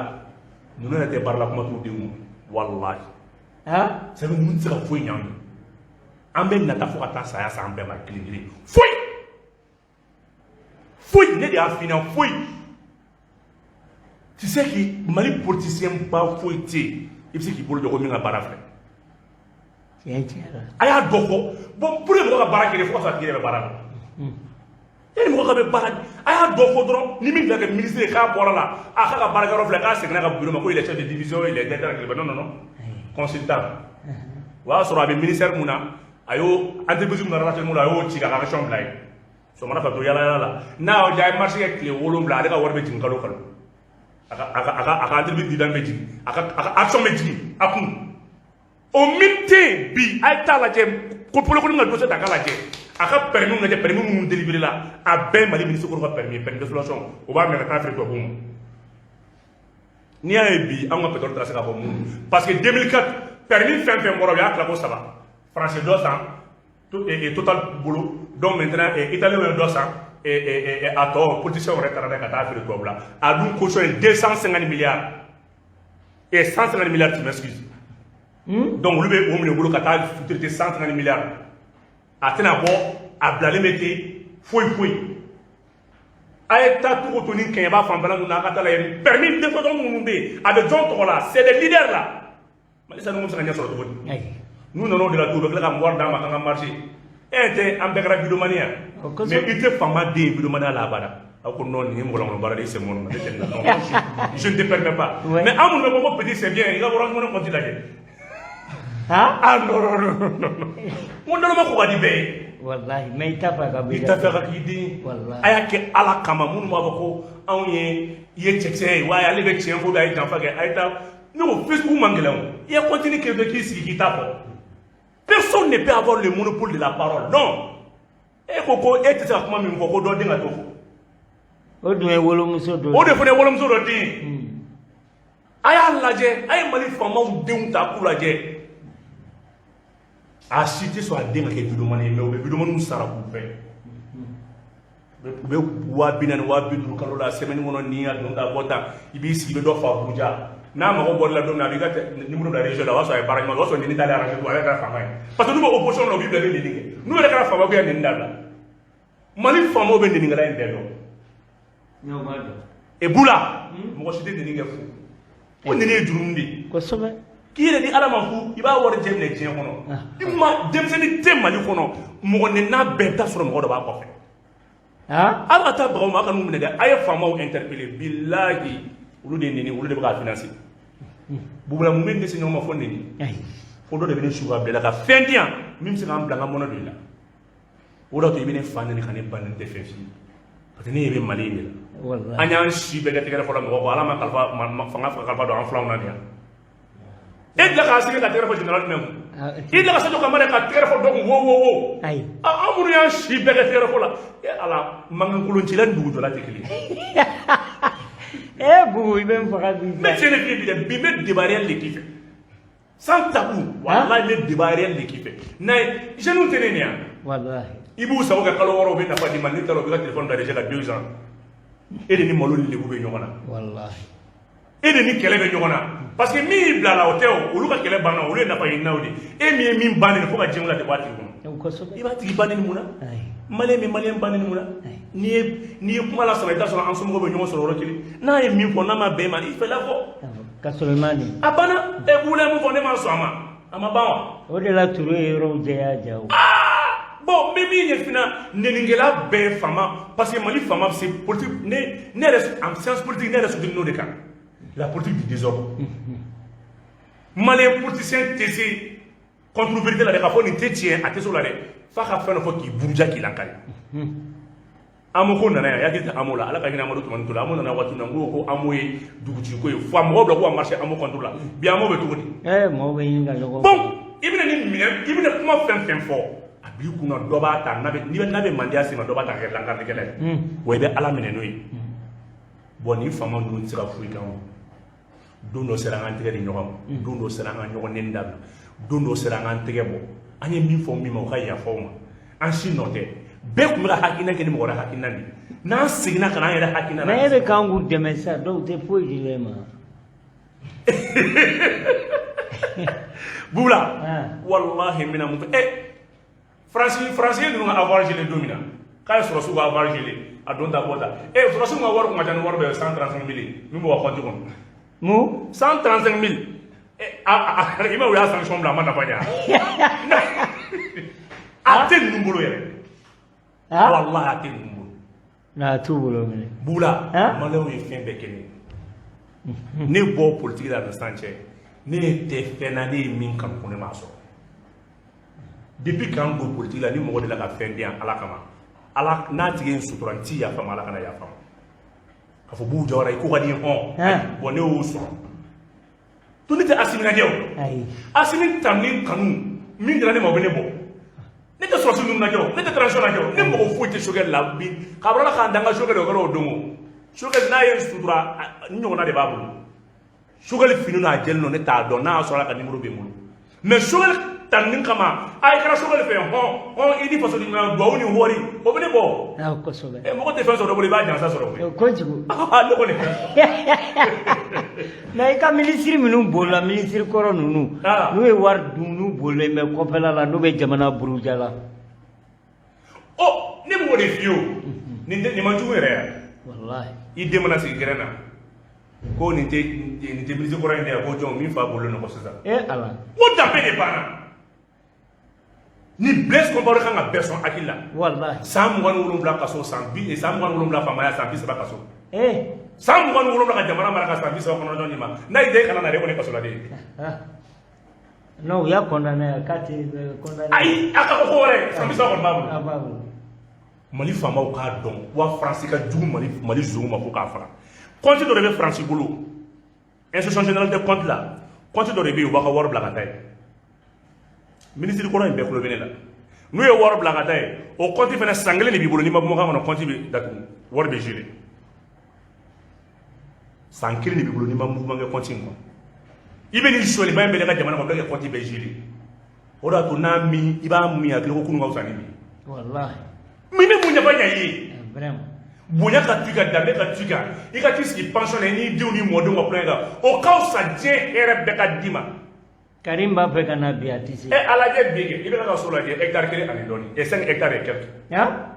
Speaker 2: ninnu yɛrɛ tɛ baara la, kuma t'u denw ma, walahi.
Speaker 1: Han?
Speaker 2: C'est que ninnu tɛ se ka foyi ɲɛ anw ye. An bɛ nata fo ka taa saya s'an bɛɛ ma kelen kelen. Foyi foyi, ne de y'a f'i ɲɛna, foyi. Tu sais que Mali politicien ba foyi tɛ yen, i bɛ se k'i bolo jɔ ko min ka baara filɛ.
Speaker 1: Tiɲɛ tiɲɛ la.
Speaker 2: A y'a dɔ fɔ. Bon, pour que mɔgɔ ka baara kɛ, fo ka sɔrɔ a tigi yɛrɛ bɛ baara la. Yanni mɔgɔ ka bɛ baara, a y'a dɔ fɔ dɔrɔn, ni min filɛ kɛ ministre ye, k'a bɔra la, a k'a ka baarakɛyɔrɔ filɛ, k'a seginna ka bureau ma, ko il est chef de division, il est directeur. Non, non, non, consultant. O y'a sɔrɔ a bɛ ministère mun na, a y'o entreprise mun na, relation mun na, a y'o ci k'a ka action bila yen. Sɔgɔmada fɛ, to yala yala la, n'a y'aw diya, a ye marché kɛ tile 7, ale ka wari bɛ jigin kalo o kalo. A ka entreprise dividende bɛ jigin, a ka action bɛ jigin a kun. O min tɛ yen bi, a ye taa lajɛ ko bolokoli ka dossier ta k'a lajɛ, a ka permis lajɛ, permis minnu délivré la, a bɛɛ ye Mali ministre kɔrɔ ka permis ye, permis d'exploitation. O b'a minɛ ka taa feere tubabuw ma. N'i y'a ye bi, anw ka pétrole taara se ka bɔ mun? Parce que 2004 permis fɛn fɛn bɔra, u y'a tila ko saba. Français dɔ san Total bolo. Donc maintenant, italien ye dɔ san, a tɔ politicien yɛrɛ taara n'a ye ka taa feere tubabu la. A dun caution ye 250 milliards et 150 milliards, tu m'excuses. Donc olu bɛ o minɛ u bolo ka taa traiter 150 milliards. A tɛna bɔ, a bilalen bɛ ten, foyi foyi. A ye taa togo to ni kɛɲɛba fanfɛla ninnu na, a ka taa lajɛ permis d'exploitation minnu bɛ yen, a bɛ jɔn tɔgɔ la? C'est des leaders là. Mali sanu bɛ se ka ɲɛ sɔrɔ cogo di?
Speaker 1: Ayi.
Speaker 2: N'u nana o de la tun, u bɛ tila ka wari d'an ma k'an ka marché. E tɛ, an bɛɛ kɛra vidéoman ye.
Speaker 1: O kosɛbɛ.
Speaker 2: Mais i tɛ faama den ye vidéomania la abada. Aw ko non, nin ye mɔgɔlankolon baara de ye, c'est mon ne tɛ nin na. Non, je ne te permets pas.
Speaker 1: Ouais.
Speaker 2: Mais an minnu bɛ bɔ ko petit c'est bien, i ka Orange Money compte lajɛ.
Speaker 1: Han?
Speaker 2: Ah non, non, non, non, non, n ko naloma ko ka di bɛɛ ye.
Speaker 1: Walahi, mais i t'a fɛ ka bɔ.
Speaker 2: I t'a fɛ ka k'i den.
Speaker 1: Walahi.
Speaker 2: A y'a kɛ Ala kama. Minnu b'a fɔ ko anw ye, i ye cɛkisɛ ye wa, ale bɛ tiɲɛ fɔ, a ye janfa kɛ, a ye taa. Ne ko Facebook man gɛlɛn o. I ye continue kɛ k'i sigi k'i ta fɔ. Personne ne peut avoir le monopole de la parole. Non, e ko ko e tɛ se ka kuma min fɔ, ko dɔ den ka t'o fɔ.
Speaker 1: O dun ye wolomuso dɔ.
Speaker 2: O de fana ye wolomuso dɔ den ye. A y'a lajɛ, a ye Mali faamaw denw ta k'u lajɛ, a si tɛ sɔn a den ka kɛ vidéoman ye. Mais u bɛ vidéomanw sara k'u fɛ, u bɛ 40 000, 50 000 kalo la, semaine kɔnɔ. Ni a don ta bɔ tan, i b'i sigi, i bɛ dɔ fa Abuja. N'a mago bɔr'i la don min na, a b'i ka numéro bila réseau la. O b'a sɔrɔ a ye baara ɲuman kɛ, o b'a sɔrɔ neni t'ale arrangé tugun, ale kɛra faama ye. Parce que n'u bɛ opposition na, u b'i bila i bɛ neni kɛ. N'u yɛrɛ kɛra faama, k'u ya neni dabila. Mali faamaw bɛ nenikɛla in bɛɛ dɔn.
Speaker 1: N'o b'a dɔn.
Speaker 2: E Bula, mɔgɔ si tɛ neni kɛ fu. O neni ye jurumu de ye. K'i yɛrɛ di Ala ma fu, i b'a wari jɛ minɛ diɲɛ kɔnɔ. I ma denmisɛnnin tɛ Mali kɔnɔ, mɔgɔ nenina bɛɛ bɛ taa sɔrɔ mɔgɔ dɔ b'a kɔfɛ. A ka taa bagaw ma, a ka n'u minɛ dɛ. A ye faamaw interpeller, bilahi, olu de ye neni, olu de bɛ k'a financer. Bubula, mun bɛ ne se ɲɔgɔn ma fo neni? Fo dɔ de bɛ ne su ka bila ka fɛn di yan min bɛ se k'an bila n ka mɔnɛ don i la. O de y'a to i bɛ ne fa neni ka ne ba neni, tɛ fɛn f'i ye, parce que ne ɲɛ bɛ Mali in de la. An y'an si bɛɛ kɛ tɛgɛrɛ fɔlɔ mɔgɔ kɔ. Ala ma kalifa fanga kalifa don an filanw na de yan. E tila k'a sigi ka tɛgɛrɛ fɔ général jumɛn kun? I tila ka Sadio Kamara ka tɛgɛrɛ fɔ dɔ kun wo wo wo. An minnu y'an si bɛɛ kɛ tɛgɛrɛ fɔ la, e Ala, mankan koloncila ni dugujɔla tɛ kelen ye.
Speaker 1: E Bubu, i bɛ n faga bi.
Speaker 2: N bɛ tiɲɛ de f'i ye bi dɛ. Bi n bɛ débat réel de k'i fɛ, sans tabou. Walahi, n bɛ débat réel de k'i fɛ. N'a ye jeunes tɛ ne nin yan. I b'u sago kɛ kalo 6, u bɛ nafa d'i ma. N'i taara, u b'i ka téléphone bila déjà ka 2 ans. E de ni malo ni lebu bɛ ɲɔgɔn na. E de ni kɛlɛ bɛ ɲɔgɔn na, parce que min y'i bila la, o tɛ o. Olu ka kɛlɛ banna, olu ye nafa ɲininaw de ye. E min ye min bannen fo ka diɲɛ wuli, a tɛ bɔ a tigi kɔnɔ. I b'a tigi bannen mun na? Malien bɛ malien bannen mun na? N'i ye kuma la saba, i t'a sɔrɔ an somɔgɔw bɛ ɲɔgɔn sɔrɔ yɔrɔ kelen. N'a ye min fɔ, n'a ma bɛn ma, i fɛla fɔ.
Speaker 1: Ka sɔrɔ i ma nin.
Speaker 2: A banna. E wula mun fɔ, ne ma sɔn a ma, a ma ban wa?
Speaker 1: O de la Ture ye yɔrɔw jɛya ja o.
Speaker 2: Bon, n bɛ min ɲɛf'i ɲɛna, nɛnikɛla bɛɛ ye faama, parce que Mali faama bɛ se politique. Ne yɛrɛ, en science politique, ne yɛrɛ soutenu n'o de kan, la politique du désordre. Malien politicien tɛ se contre vérité la dɛ, k'a fɔ nin tɛ tiɲɛ, a tɛ se o la dɛ. F'a ka fɛn dɔ fɔ k'i buruja, k'i lakari. AMO ko nana yan, hakili tɛ AMO la. Ala ka hinɛ Amadu Tumani Ture. AMO nana waati min na, n ko AMO ye dugutigi ko ye, fo a mɔgɔw bila k'u ka marché AMO contre la. Bi AMO bɛ cogo di?
Speaker 1: Mɔgɔw bɛ ɲini ka ɲɔgɔn.
Speaker 2: Bon, i bɛna nin minɛ, i bɛna kuma fɛn fɛn fɔ, a b'i kunna dɔ b'a ta, n'a bɛ n'a bɛ mandiya se ma, dɔ b'a ta ka kɛ lankarikɛla ye. Wa i bɛ Ala minɛ n'o ye. Bon, nin faama ninnu tɛ se ka foyi kɛ anw. Don dɔ sera, an k'an tɛgɛ di ɲɔgɔn ma. Don dɔ sera, an ka ɲɔgɔn nɛni dabila. Don dɔ sera, an k'an tɛgɛ bɔ. An ye min fɔ min ma, o ka yafa o ma. An si nɔ tɛ. Bɛɛ tun bɛ ka hakilina kɛ ni mɔgɔ wɛrɛ hakilina de ye. N'an seginna ka na an yɛrɛ hakilina na.
Speaker 1: Mais e bɛ k'an k'u dɛmɛ sisan, dɔw tɛ foyi di e ma.
Speaker 2: Bubula, walahi, n bɛna mun fɛ? Faransi ye ninnu ka avoir gelé don min na, k'a ye sɔrɔsiw ka avoir gelé, a don ta bɔ ta. Sɔrɔsiw ka wari kun ka ca ni wari bɛɛ ye, 135 000 min b'u ka compte kɔnɔ.
Speaker 1: Mun?
Speaker 2: 135 000. I ma, u y'a sanction bila, a ma nafa ɲɛ. A tɛ ninnu bolo yɛrɛ. Walahi, a tɛ ninnu bolo.
Speaker 1: A t'u bolo minɛ.
Speaker 2: Bula, Maliyɛnw ye fɛn bɛɛ kɛ ne ye. Ne bɔ politique la ni sisan cɛ, ne tɛ fɛn na, ne ye min kanu ko ne m'a sɔrɔ. Depuis k'an don politique la, ni mɔgɔ de la ka fɛn di yan Ala kama, Ala n'a tigi ye n sutura, n ti yafa ma, Ala kana yafa ma. K'a fɔ Bubu Jawara, i ko ka di n ye hɔn. Bon, ne y'o sɔrɔ to, ne tɛ Asimi lajɛ o. Asimi tanuni kanu min dira ne ma, o bɛ ne bɔ. Ne tɛ sɔrɔsi ninnu lajɛ o, ne tɛ transition lajɛ o, ne mɔgɔ foyi tɛ Choguel la bi. K'a bɔra k'an dan ka Choguel, o kɛra o don o. Choguel n'a ye n sutura, n ɲɔgɔnna de b'a bolo. Choguel fini n'a jɛlen don, ne t'a dɔn. N'a y'a sɔrɔ a ka numéro bɛ n bolo, mais Choguel tanuni kama, a ye kɛra Choguel fɛ hɔn hɔn, i ni faso ɲuman duwawu ni wari, o bɛ ne bɔ.
Speaker 1: Kosɛbɛ.
Speaker 2: Mɔgɔ tɛ fɛn sɔrɔ dɔ bolo, i b'a jansa sɔrɔ koyi.
Speaker 1: Kojugu.
Speaker 2: Ne kɔni fɛn sɔrɔ.
Speaker 1: Mais i ka minisiri minnu bolila, minisiri kɔrɔ ninnu, n'u ye wari dun, n'u bolilen bɛ kɔfɛla la, n'u bɛ jamana buruja la.
Speaker 2: Ɔ, ne b'o de f'i ye o. Nin tɛ nin man jugu yɛrɛ yan.
Speaker 1: Walahi.
Speaker 2: I den mana sigi gɛrɛn na ko nin tɛ minisiri kɔrɔ in de ye, ko jɔn min fa bolilen don kɔ sisan.
Speaker 1: E Ala.
Speaker 2: Ko danbe de banna. Ni Blaise Compaoré kan ka bɛɛ sɔn hakili la.
Speaker 1: Walahi.
Speaker 2: San 27 kaso, san 27 faamaya, san 30 kaso. San 27 ka jamana mara ka san 30 kɔnɔ jɔn ma. N'a y'i diya, i kana na, e kɔni kasoladen ye.
Speaker 1: Non, u y'a condamné, k'a tɛ condamné.
Speaker 2: Ayi, a ka ko wɛrɛ, san 30 kɔni b'a bolo.
Speaker 1: A b'a bolo.
Speaker 2: Mali faamaw k'a dɔn wa, Faransi ka jugu Mali zonw ma fo k'a faga. Compte dɔ de bɛ Faransi bolo, Inspection générale des comptes la. Compte dɔ de bɛ yen, u b'a ka wari bila ka taa yen. Minisiri kɔrɔ in bɛɛ kulo bɛ ne la. N'u ye wari bila ka taa yen, o compte fana, san kelen de b'i bolo. N'i ma bɔ kan kɔnɔ, compte bɛ datugu, wari bɛ gelé. San kelen de b'i bolo, n'i ma mouvement kɛ compte in kɔnɔ, i bɛ nin sonyaliba in bɛɛ kɛ ka jamana kɔnɔ, bɛɛ kɛ compte bɛɛ gelé. O de y'a to n'a min, i b'a min hakili ko kunun ka fisa ni bi.
Speaker 1: Walahi.
Speaker 2: Min bɛ mun ɲɛfɔ ɲɛ i ye?
Speaker 1: Vraiment.
Speaker 2: Bonya ka to i kan, danbe ka to i kan, i ka t'i sigi pension na, i n'i denw ni mɔdenw ka tulonkɛ kan, o ka fisa diɲɛ hɛrɛ bɛɛ ka d'i ma.
Speaker 1: Karim b'a fɛ ka na bi, a tɛ se.
Speaker 2: E a lajɛ bi kɛ, i bɛ ka so lajɛ, hectare kelen ani dɔɔni, et 5 hectares et quelque.
Speaker 1: Ya,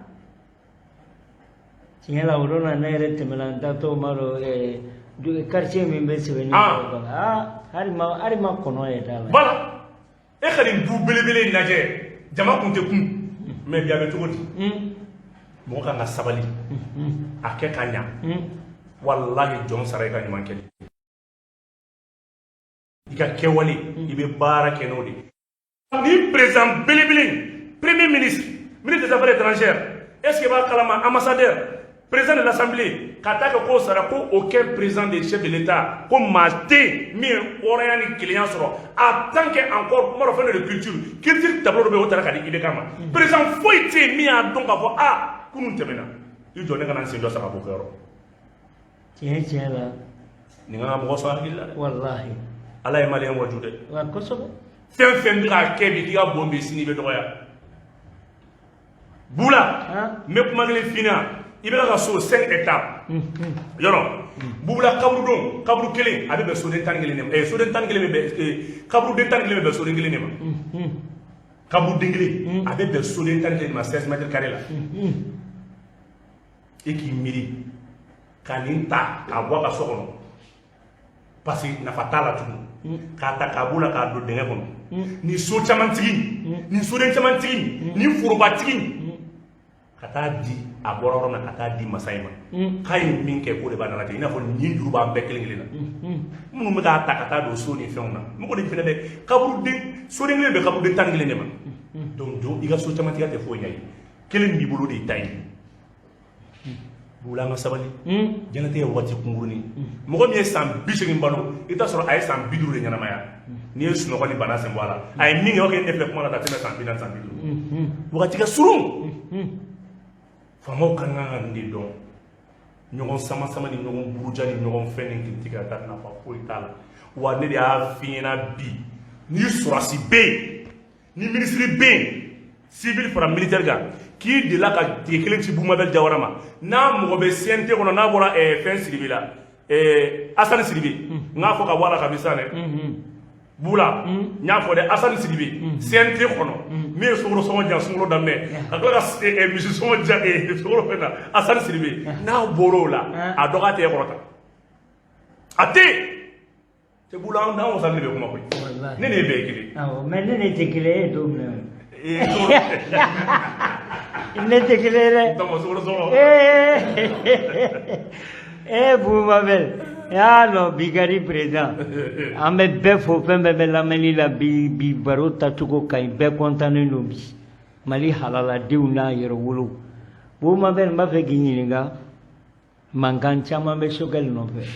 Speaker 1: tiɲɛ la, o don na ne yɛrɛ tɛmɛna, n taatɔ ma dɔn quartier min bɛ sɛbɛnni kɔnɔ, aa, hali ma kɔnɔ yɛrɛ t'a la.
Speaker 2: Voilà, e ka nin du belebele in lajɛ, jama kun tɛ kun, mais bi a bɛ cogo di? Mɔgɔ kan ka sabali, a kɛ ka ɲa. Walahi, jɔn sara i ka ɲuman kɛli, i ka kɛwale, i bɛ baara kɛ n'o de ye. Ni président belebele, premier ministre, ministre des Affaires étrangères, est ce que b'a kalama, ambassadeur, président de l'Assemblée, ka taa kɛ k'o sara, ko aucun président des chefs de l'État, ko maa tɛ yen min ye hɔrɔnya ni kelenya sɔrɔ en tant que encore kuma dɔ fɛn dɔ de culture tableau dɔ bɛ yen, o taara ka di IBK ma. Président foyi tɛ yen min y'a dɔn k'a fɔ a kunun tɛmɛna, i jɔ ne ka na n sen jɔ saga bɔ kɛyɔrɔ.
Speaker 1: Tiɲɛ tiɲɛ la.
Speaker 2: Nin kan ka mɔgɔ sɔn hakili la dɛ.
Speaker 1: Walahi.
Speaker 2: Ala ye maliyɛn waju dɛ.
Speaker 1: Wa kosɛbɛ.
Speaker 2: Fɛn fɛn bɛ ka kɛ bi, k'i ka bon bi, sini i bɛ dɔgɔya. Bula, n bɛ kuma kelen f'i ɲɛna. I bɛ ka so 5 hectares yɔrɔ bubula, kaburudon, kaburu kelen a bɛ bɛn soden 11 de ma. Soden 11 bɛ bɛn, kaburuden 11 bɛ bɛn soden kelen de ma. Kaburuden kelen a bɛ bɛn soden 11 de ma, 16 mètres carrés la. E k'i miiri ka nin ta k'a bɔ a ka so kɔnɔ, parce que nafa t'a la tugun, k'a ta k'a b'o la k'a don dingɛ kɔnɔ, nin so camantigi, nin soden camantigi, nin forobatigi, ka taa di a bɔra yɔrɔ min na, ka taa di masa in ma, k'a ye min kɛ, k'o de b'a nana ten. I n'a fɔ nin juru b'an bɛɛ kelen kelen na, minnu bɛ k'a ta ka taa don so ni fɛnw na, mɔgɔ de fɛnɛ bɛ kaburuden, soden kelen bɛ kaburuden 11 de ma. Donc jo, i ka so camantigiya tɛ foyi ɲɛ ye, kelen min b'i bolo de y'i ta ye. Bula, an ka sabali. Diɲɛlatigɛ ye waati kunkurunin. Mɔgɔ min ye san 80 balo, i t'a sɔrɔ a ye san 50 de ɲɛnamaya. N'i ye sunɔgɔ ni bana sen bɔ a la, a ye min kɛ, o kɛ ne filɛ kuma la, ka tɛmɛ san 40, san 50, wagati ka surun. Faamaw ka kan ka nin de dɔn. Ɲɔgɔn sama sama ni ɲɔgɔn buruja ni ɲɔgɔn fɛn ni critique ka taa, nafa foyi t'a la. Wa ne de y'a f'i ɲɛna bi, ni sɔrɔdasi bɛ yen, ni minisiri bɛ yen, civil fara militaire kan, k'i delila ka tile kelen ci Bumabel Jawara ma, n'a mɔgɔ bɛ CNT kɔnɔ, n'a bɔra fɛn Sidibe la, Asani Sidibe, n k'a fɔ ka bɔ a la kabi sisan dɛ. Bula, n y'a fɔ dɛ, Asani Sidibe, CNT kɔnɔ, min ye sukaro sɔngɔ jan sunkalo daminɛ, ka tila ka misi sɔngɔ jan sukaro fɛn na, Asani Sidibe, n'a bɔra o la, a dɔgɔ tɛ e kɔrɔta, a tɛ yen. Cɛ Bula, an wasalen de bɛ kuma koyi. Ne ni e bɛɛ ye kelen.
Speaker 1: Awɔ, mais ne ne tɛ kelen ye, e t'o minɛ. Ne tɛ kelen ye dɛ.
Speaker 2: Donc sukaro sɔngɔ.
Speaker 1: Ee Bumabel, yaa non, bi ka di président. An bɛ bɛɛ fo, fɛn bɛɛ bɛ lamɛnni la bi. Bi baro tacogo ka ɲi, bɛɛ kɔntannen don bi. Mali halaladenw n'a yɛrɛ wolo. Bumabel, n b'a fɛ k'i ɲininka, mankan caman bɛ Choguel nɔfɛ.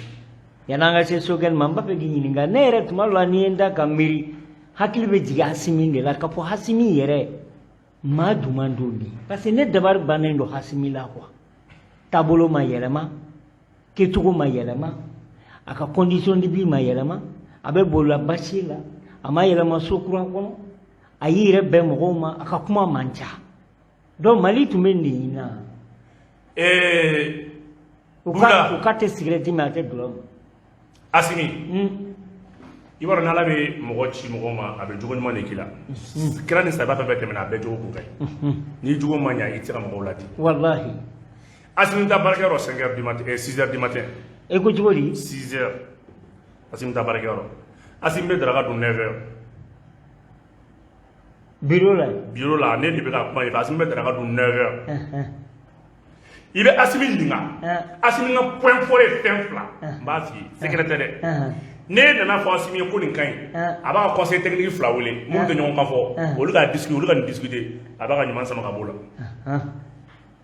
Speaker 1: Yan'an ka se Choguel ma, n b'a fɛ k'i ɲininka, ne yɛrɛ tuma dɔ la, n'i ye n da ka miiri, hakili bɛ jigin Asimi de la, k'a fɔ Asimi yɛrɛ maa jumɛn don bi? Parce que ne dabari bannen don Asimi la quoi. Taabolo ma yɛlɛma, kɛcogo ma yɛlɛma, a ka condition de vie ma yɛlɛma, a bɛ bolila basi la, a ma yɛlɛma so kura kɔnɔ, a y'i yɛrɛ bɛn mɔgɔw ma, a ka kuma man ca. Donc Mali tun bɛ nin de ɲini na. U ka u ka tɛ sigɛrɛti min, a tɛ dɔlɔ min.
Speaker 2: Asimi, i b'a dɔn n'Ala bɛ mɔgɔ ci mɔgɔ ma, a bɛ jogo ɲuman de k'i la. Kira ni sahaba fɛn fɛn tɛmɛna, a bɛɛ jogo kun ka ɲi. N'i jogo ma ɲa, i tɛ se ka mɔgɔw ladi.
Speaker 1: Walahi.
Speaker 2: Asimi taa baarakɛyɔrɔ 5 heures du matin, 6 heures du matin.
Speaker 1: E ko cogo di?
Speaker 2: 6 heures Asimi taa baarakɛyɔrɔ. Asimi bɛ daraka dun 9 heures.
Speaker 1: Bureau la.
Speaker 2: Bureau la, ne de bɛ ka kuma i fɛ. Asimi bɛ daraka dun 9 heures. I bɛ Asimi ɲininka, Asimi ka point fort ye fɛn fila, n b'a f'i ye, secret tɛ dɛ. Ne nana fɔ Asimi ye ko nin ka ɲi, a b'a ka conseil technique fila wele minnu tɛ ɲɔgɔn kan fɔ, olu ka discuter, olu ka nin discuter, a b'a ka ɲuman sama ka b'o la.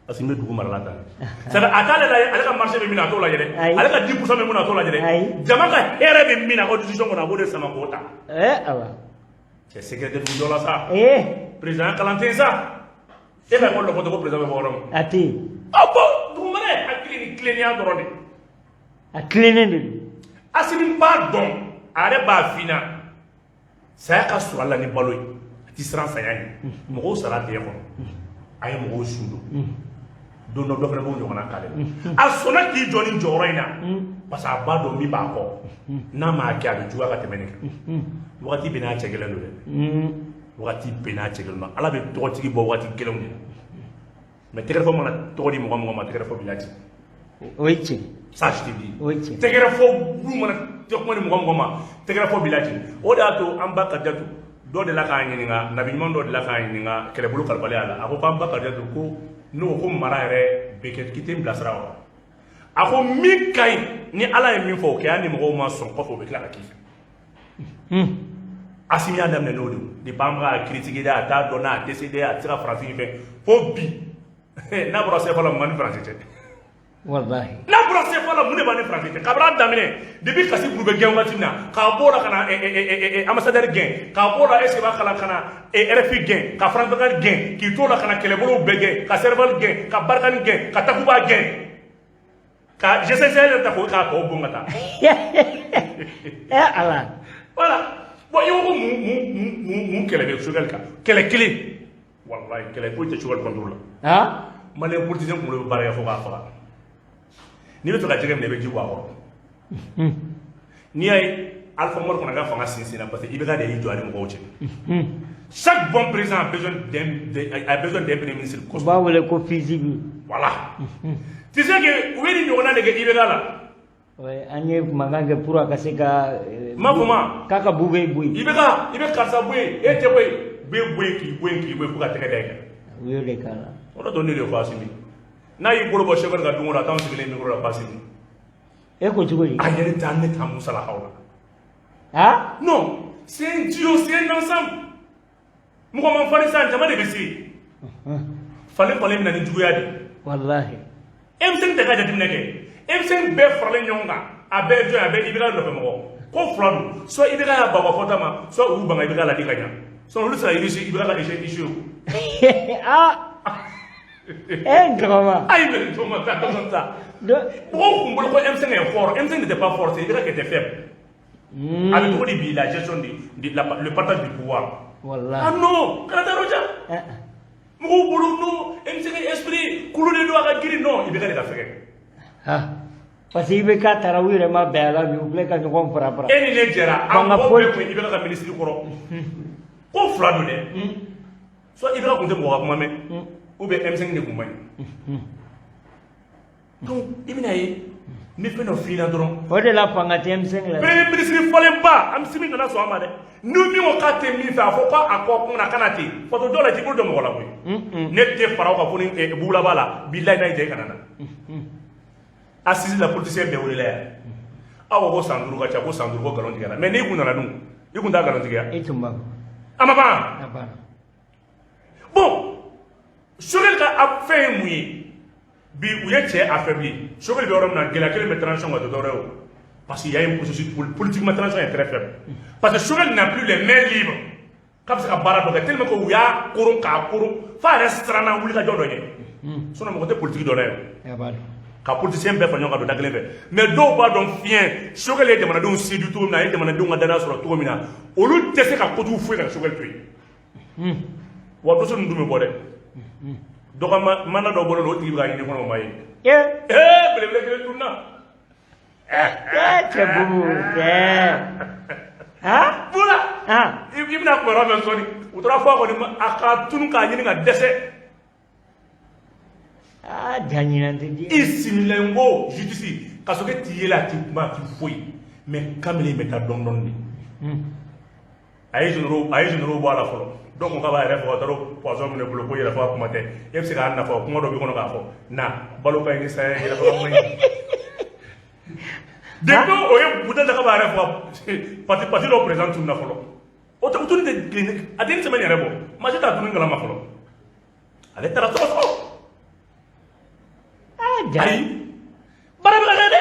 Speaker 2: Asimi bɛ dugu mara la tan, c'est à dire a t'ale lajɛ, ale ka marché bɛ min na, a t'o lajɛ dɛ. Ale ka 10% bɛ mun na, a t'o lajɛ dɛ. Jama ka hɛrɛ bɛ min na, a ka décision kɔnɔ, a b'o de sama k'o ta.
Speaker 1: Ala.
Speaker 2: Cɛ, secret tɛ dugu dɔ la sa. Président kalan tɛ yen sa. E ka ekɔli dɔ fɔ ko président bɛ bɔ yɔrɔ min?
Speaker 1: A tɛ yen.
Speaker 2: Ah bon, dugu mara ye hakili ni tilennenya dɔrɔn de.
Speaker 1: A tilennen de don.
Speaker 2: Asimi b'a dɔn, a yɛrɛ b'a f'i ɲɛna, saya ka sɔrɔ a la ni balo ye, a ti siran saya ɲɛ. Mɔgɔw sara dingɛ kɔnɔ, a ye mɔgɔw su don. Don dɔ, dɔ fana b'o ɲɔgɔnna k'ale la. A sɔnna k'i jɔ nin jɔyɔrɔ in na parce que a b'a dɔn min b'a kɔ, n'a m'a kɛ, a bɛ juguya ka tɛmɛ nin kan. Wagati bɛɛ n'a cɛ gɛlɛn don dɛ, wagati bɛɛ n'a cɛ gɛlɛn don. Ala bɛ tɔgɔtigi bɔ waati gɛlɛnw de la. Mais tɛgɛrɛfɔ mana tɔgɔ di mɔgɔ mɔgɔ ma, tɛgɛrɛfɔ b'i lajigin.
Speaker 1: O ye tiɲɛ.
Speaker 2: Ça, je te dis.
Speaker 1: O ye tiɲɛ.
Speaker 2: Tɛgɛrɛfɔ bulu mana tɛ kuma di mɔgɔ mɔgɔ ma, tɛgɛrɛfɔ b'i lajigin. O de y'a to an ba Kadijatu dɔ de la k'a ɲininka, nabi ɲuman dɔ de la k'a ɲininka kɛlɛbolo kalifalen a la. A ko k'an ba Kadijatu ko ne ko mara yɛrɛ bɛ kɛ k'i tɛ n bilasira wa? A ko min ka ɲi ni Ala ye min fɔ, o kɛ. Hali ni mɔgɔw ma sɔn, kɔfɛ o bɛ tila ka k'i fɛ. Asimi y'a daminɛ n'o de ye. Depuis an bɛ k'a critiquer dɛ, a t'a dɔn n'a a tɛ se dɛ, a tɛ se ka Faransi fɛ fo bi. N'a bɔra CFA la, mun b'an ni Faransi cɛ?
Speaker 1: Wallahi.
Speaker 2: N'a bɔra CFA la, mun de b'an ni Faransi cɛ? Kabini a daminɛ, depuis Kassim Kuru bɛ gɛn waati min na, k'a bɔ o la ka na ambassadeur gɛn, k'a bɔ o la, est ce que b'a kala, ka na RFI gɛn, ka Françafrique gɛn, k'i to o la ka na kɛlɛbolow bɛɛ gɛn, ka Serval gɛn, ka Barkhane gɛn, ka Takuba gɛn, ka G5 yɛrɛ ta k'o k'a tɔw bon ka taa.
Speaker 1: Eh Ala.
Speaker 2: Voilà. Bon, i ko ko mun mun mun mun mun kɛlɛ bɛ Choguel kan? Kɛlɛ kelen, wallahi, kɛlɛ foyi tɛ Choguel contre la. Malien politicien kunkolo bɛ baara kɛ fo k'a faga. N'i bɛ fɛ ka jɛgɛ minɛ, i bɛ ji bɔ a kɔrɔ. N'i y'a ye Alpha Umaru fana ka fanga sinsinna, parce que IBK de y'i jɔ a ni mɔgɔw cɛ. Chaque bon président a besoin d'un premier ministre
Speaker 1: U
Speaker 2: costaud.
Speaker 1: b'a wele ko fusible.
Speaker 2: Voilà, tu sais que u ye nin ɲɔgɔnna de kɛ IBK la.
Speaker 1: Ouais, an ye mankan kɛ pour a ka se ka
Speaker 2: Ma fɔ ma.
Speaker 1: K'a ka Bube bɔ yen.
Speaker 2: IBK, i bɛ karisa bɔ yen, e tɛ bɔ yen, bɛ bɔ yen, k'i bɔ yen, k'i bɔ yen, fo ka tɛgɛ da i kan.
Speaker 1: U y'o de k'a la.
Speaker 2: O de to ne de fɔ Asimi n'a y'i bolo bɔ chauffeur ka don o don, a t'anw sigilen micro la fɔ Asimi.
Speaker 1: E ko cogo di?
Speaker 2: A yɛrɛ t'a ne ta musalakaw la. Non, c'est un duo, c'est un ensemble. Mɔgɔ ma fari san, jama de bɛ se falen falen bɛ na ni juguya de.
Speaker 1: Wallahi.
Speaker 2: M5 tɛ ka jateminɛ kɛ, M5 bɛɛ faralen ɲɔgɔn kan, a bɛɛ ye jɔn ye? A bɛɛ IBK nɔfɛ mɔgɔ ko fila don. Soit IBK y'a ban fɔta ma, soit u y'u ban ka IBK ladi ka ɲa. Sinon olu tɛ se ka réussir IBK ka échec échoué.
Speaker 1: Eh Dɔgɔma.
Speaker 2: Ayi, mais to ma taa comme ça. Mɔgɔw kun bolo ko M5 est fort. M5 n'était pas fort, c'est IBK qui était faible. A bɛ cogo di bi, la gestion de le partage du pouvoir? Ah.
Speaker 1: Wallahi.
Speaker 2: Non, kana taa yɔrɔ jan. Mɔgɔw bolo non, M5 esprit kulu de don, a ka girin. Non, IBK de ka fɛgɛ.
Speaker 1: Parce que IBK taara, u yɛrɛ ma bɛn a la bi, u filɛ ka ɲɔgɔn fara fara.
Speaker 2: E ni ne jɛra an
Speaker 1: Fanga
Speaker 2: mɔgɔw
Speaker 1: foyi.
Speaker 2: bɛɛ kun ye IBK ka ministre kɔrɔ ko fila don dɛ. Soit IBK kun tɛ mɔgɔ ka kuma mɛn, ou bien M5 de kun man ɲi. Donc i bɛna ye ni fɛn dɔ f'i ɲɛna dɔrɔn.
Speaker 1: O de la fanga tɛ M5 la.
Speaker 2: Premier ministre falenba, an bɛ se min kana sɔn a ma dɛ. Ni min ko k'a tɛ min fɛ, a fɔ k'a kɔ kuma na, kana ten faso dɔw la, t'i bolo dɔn mɔgɔ la koyi. Ne tɛ fara o kan fo ni bugula b'a la. Bilayi, n'a y'i diya, i kana na assise la. Politicien bɛɛ welela yan. Aw ko ko san 5 ka ca, ko san 5 ko nkalon tigɛra. Mais n'i kun nana dun, i kun t'a nkalon tigɛya.
Speaker 1: E tun b'a fɔ.
Speaker 2: A ma ban.
Speaker 1: A banna.
Speaker 2: Bon, Choguel ka a fɛn ye mun ye bi? U ye cɛ affaibli. Choguel bɛ yɔrɔ min na, gɛlɛya kelen bɛ transition kan, o tɛ dɔwɛrɛ ye o, parce qu'il y a un processus politiquement, transition est très faible parce que Choguel n'a plus les mains libres k'a bɛ se ka baara dɔ kɛ, tellement que u y'a koron k'a koron f'a yɛrɛ siranna wuli ka jɔ dɔ ɲɛ. Sinon mɔgɔ tɛ politique dɔn n'a ye o.
Speaker 1: A b'a dɔn.
Speaker 2: Ka politicien bɛɛ fara ɲɔgɔn kan don da kelen fɛ. Mais dɔw b'a dɔn fiɲɛ Choguel ye jamanadenw séduit cogo min na, a ye jamanadenw ka danaya sɔrɔ cogo min na, olu tɛ se ka kojugu foyi ka Choguel to yen. Wa dossier ninnu dun bɛ bɔ dɛ. Dɔ ka mandat dɔ bɔlen don, o tigi bɛ ka ɲini kɔnɔ, o ma ye. Ee, belebele kelen tununa.
Speaker 1: Eh, cɛ bubu cɛ.
Speaker 2: Bula. I bɛna kuma yɔrɔ min sɔɔni, u taara fɔ a kɔni ma, a ka tunu k'a ɲini ka dɛsɛ.
Speaker 1: Ah, ja ɲinan tɛ di.
Speaker 2: I similen ko justice ka sɔrɔ e t'i yɛlɛ, a ti kuma, a ti foyi. Mais kamalen bɛ taa dɔɔni dɔɔni de. A ye généraux bɔ a la fɔlɔ. Dɔw ko k'a b'a yɛrɛ faga, o taara o poison minɛ bolo ko yɛrɛ faga kuma tɛ. E bɛ se k'a nafa kuma dɔ b'i kɔnɔ k'a fɔ na balo ka ɲi ni saya ye, yɛrɛ faga man ɲi. Depuis o ye buta ta k'a b'a yɛrɛ faga, parti dɔw président tununa fɔlɔ. O tɛ o tunu tɛ tile, a tɛ ni semaine yɛrɛ bɔ, maa si t'a tunu kalama fɔlɔ. Ale taara sɔgɔsɔgɔ.
Speaker 1: Ah, ja.
Speaker 2: Ayi, baara bɛ ka kɛ dɛ.